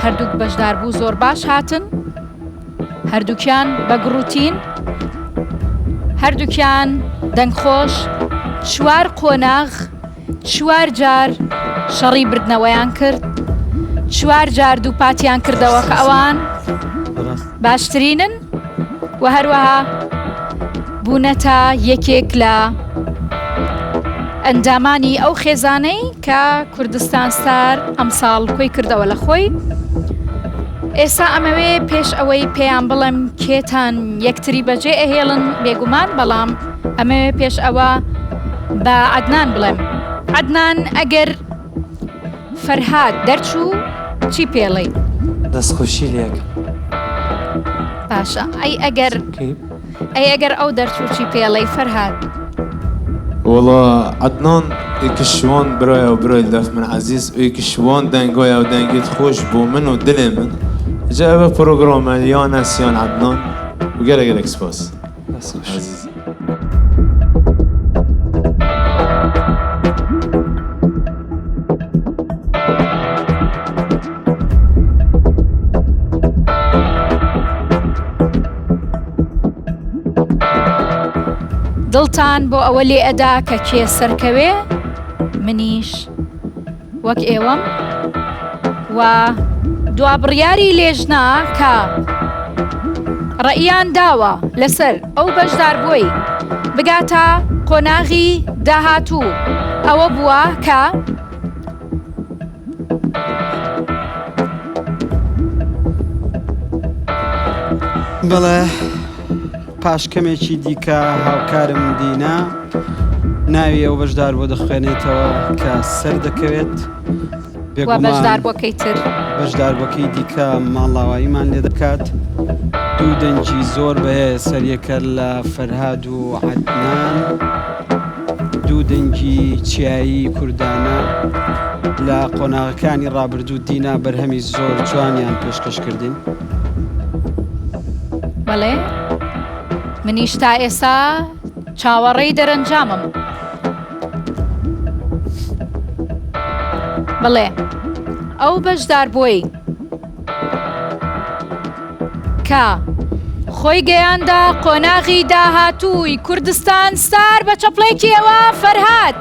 هەردووک بەشداربوو زۆر باش هاتن هەردووکیان بە گڕوتین هەردووکیان دەنگخۆش چوار قۆناغ چوار جار شەڕی بردنەوەیان کرد چوار جار دووپاتیان کردەوە کە ئەوان باشترینن و هەروەها بوونەتە یەکێک لە ئەندامانی ئەو خێزانەی کە کوردستان ستار ئەمساڵ کۆی کردەوە لە خۆی. ئێستا ئەمەوێ پێش ئەوەی پێیان بڵێم کێتان یەکتری بەجێ ئەهێڵن بێگومان بەڵام ئەمەوێ پێش ئەوە بە عەدنان بڵێم عەدنان ئەگەر فەرهاد دەرچوو چی پێڵێی؟ دەستخۆشی لێکەم. باشە ئەی ئەگەر ئەی ئەگەر ئەو دەرچوو چی پێڵێی فەرهاد؟ وەڵا عەدنان یەکی شوان برایە و برای لەف من عەزیز و یەکی شوان دەنگایە و دەنگێت خۆش بۆ من و دلێ من جا ئەوە پرۆگرامە یان ئەس یان عەدنان و گەلە گەلەک سپاس. دەستخۆش. دڵتان بۆ ئەوە لێ ئەدا کە کێ سەرکەوێ منیش وەک ئێوەم و دوا بڕیاری لێژنە کە ڕەئیان داوە لەسەر ئەو بەشداربووەی بگاتە قۆناغی داهاتوو ئەوە بووە کە بەڵێ پاش کەمێکی دیکە هاوکارم دینا ناوی ئەو بەشدار بۆ دەخوێنێتەوە کە سەر دەکەوێت بەشداربووەکەی تر بەشداربووەکەی دیکە ماڵاواییمان لێ دەکات دوو دەنگی زۆر بەهێز هەریەکە لە فەرهاد و عەدنان دوو دەنگی چیایی کوردانە لە قۆناغەکانی ڕابردوو دینا بەرهەمی زۆر جوانیان پێشکەش کردین. بەڵێ منیش تا ئێستا چاوەڕێی دەرەنجامم. بەڵێ ئەو بەشداربووەی کە خۆی گەیاندە قۆناغی داهاتووی کوردستان ستار بە چەپڵێکیەوە فەرهاد.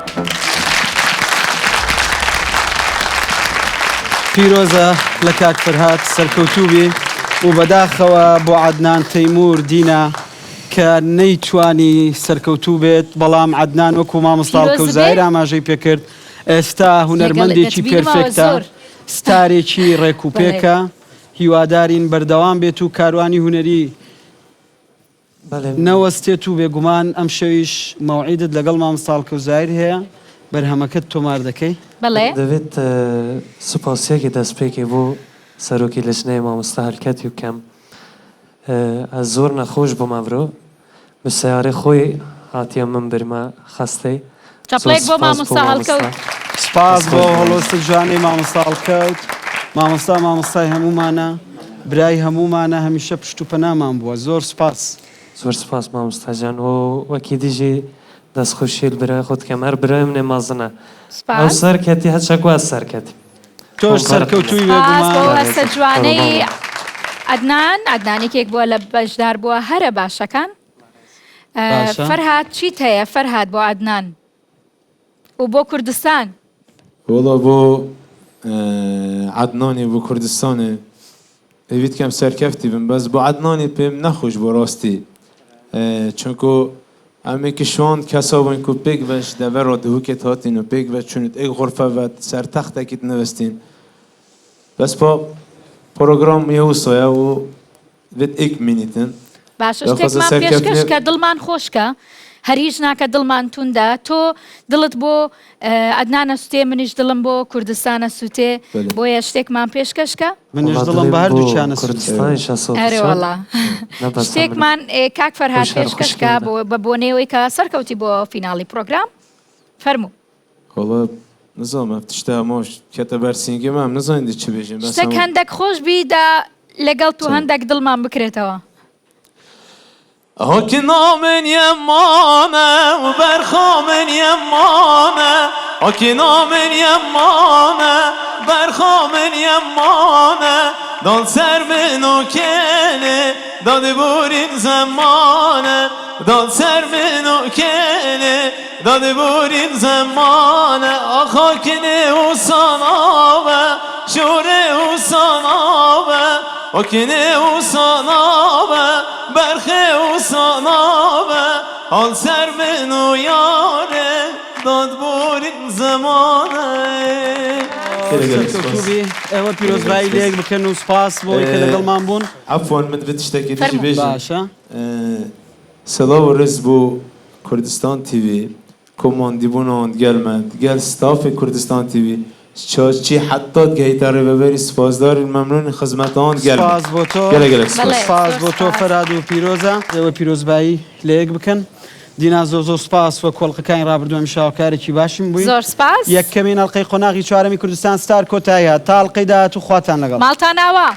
پیرۆزە لە کاک فەرهاد سەرکەوتوو بی و بەداخەوە بۆ عەدنان تەیمور دینا کە نەیتوانی سەرکەوتوو بێت بەڵام عەدنان وەکو مامۆستا پیرۆز هەڵکەوت بێ. زاهیر ئاماژەی پێکرد ئێستا لەگەڵ هونەرمەندێکی دەتبینمەوە پێرفێکتە زۆر. ستارێکی ڕێک و بەڵێ. پێکە هیوادارین بەردەوام بێت و کاروانی هونەری نەوەستێت و بێگومان ئەمشەویش مەوعیدت لەگەڵ مامۆستا هەڵکەوت زاهیر هەیە بەرهەمەکەت تۆمار دەکەی. بەڵێ. دەبێت سوپاسیەکی دەستپێکی بۆ سەرۆکی لجنەی مامۆستا هەلکەتی بکەم ئەز زۆر نەخۆش بووم ئەمرۆ بە سەیارەی خۆی هاتیە من برمە خەستەی زۆر چەپڵێک بۆ سوپاس بۆ مامۆستا مامۆستا هەڵکەوت. سپاس دەست بۆ خۆش بێت. هەڵوێستە جوانەی مامۆستا هەڵکەوت. مامۆستا مامۆستای هەموومانە، برای هەموومانە، هەمیشە پشت و پەنامان بووە. زۆر سپاس. زۆر سپاس مامۆستا جان و وەکی دیژی دەست خۆشی برای خۆت کەم هەر برای منێ مەزنە ئەو سپاس. سەرکەتی هەچەکو ئەز سەرکەتیم. تۆش سەرکەوتووی سپاس بۆ بێگومان. هەستە جوانەی عەدنان، عەدنان یەکێک بووە لە بەشداربووە هەرە باشەکان. باشە. فەرهاد چیت هەیە فەرهاد بۆ عەدنان و بۆ کوردستان؟ وەڵا بۆ عەدنانی بۆ کوردستانێ هێڤی دکەم سەرکەفتی بم بەس بۆ عەدنانی پێم نەخۆش بۆ ڕاستی. چونکو ئەمێ شوان کەسا بووین کو پێکڤە ژ دەڤەرا دهوکێت هاتین و پێکڤە چوونت ئێک غورفە ڤە سەر تەختەکیت نڤستین بەس پا پرۆگرام یە وسایە و ڤت ئێک مینیتن. باشە داخوازە شتێکمان پێشکەش سەرکەفتنێ. کە دڵمان خۆش کە هەر هیچ ناکە دڵمان توندە تۆ دڵت بۆ عەدنان ئەسوتێ منیش دڵم بۆ کوردستان ئەسوتێ بەلێ. بۆیە شتێکمان پێشکەش کە. منیش وەڵا دڵم دڵیم بە بۆ هەردووکیان ئەسوتێ. کوردستانیش ئەسۆتێ ئەرێ چۆن وەڵا نە بەس ئەمن شتێکمان کاک فەرهاد خۆش هەر پێشکەش کە خوشکێنە. بۆ بە بۆنەیەوەی کە سەرکەوتی بۆ فیناڵی پرۆگرام فەرموو. وەڵا نزانم ئەف تشتە هەموو کەتە بەر سینگێ مە ئەم نزانین دی چ بێژین بەس شتەک هەموو هەندەک خۆش بی دا لەگەڵ تو چ. هەندەک دڵمان بکرێتەوە. هاکنا من یەمانە و بەرخا من یەمانە هاکنا من یەمانە بەرخا من یەمانە دان سەر من و کێنێ داد بورین زەمانە دان سەر من و کێنێ داد بورین زەمانە ئاخ هاکنێ و ساناوە شورێ و ساناوە هاکنێ و ساناوە بەرخێ و ساناوە هاڵ سەر من و یارێ داد بورین زەمانە. سەرکەوتوو بی. ئێوە پیرۆزبایی لە یەک بکەن و سوپاس بۆ ئەوەی کە لەگەڵمان بوون. عەفوەن من دەبێت شتێکی دیشی بێژم. باشە. سڵاو و ڕێز بۆ کوردستان تیڤی کو ماندیبوونان گەل مە گەل ستافی کوردستان تیڤی چاچی حەتا گەهیتە ڕێڤەبەری سپاسدارین مەمنونین خزمەتان گەل مە سپاس بۆ تۆ. گەلە گەلەک سپاس. سپاس بۆ تۆ فەرهاد و پیرۆزە. ئێوە پیرۆزبایی لە یەک بکەن. دینا زۆر زۆر سپاس وەک ئەڵقەکانی ڕابردوو هەمیشە هاوکارێکی باشم بووی. زۆر سپاس. یەکەمین ئەڵقەی قۆناغی چوارەمی کوردستان ستار کۆتایی هات تا ئەڵقەی داهاتوو خواتان لەگەڵ. ماڵتان ئاوا.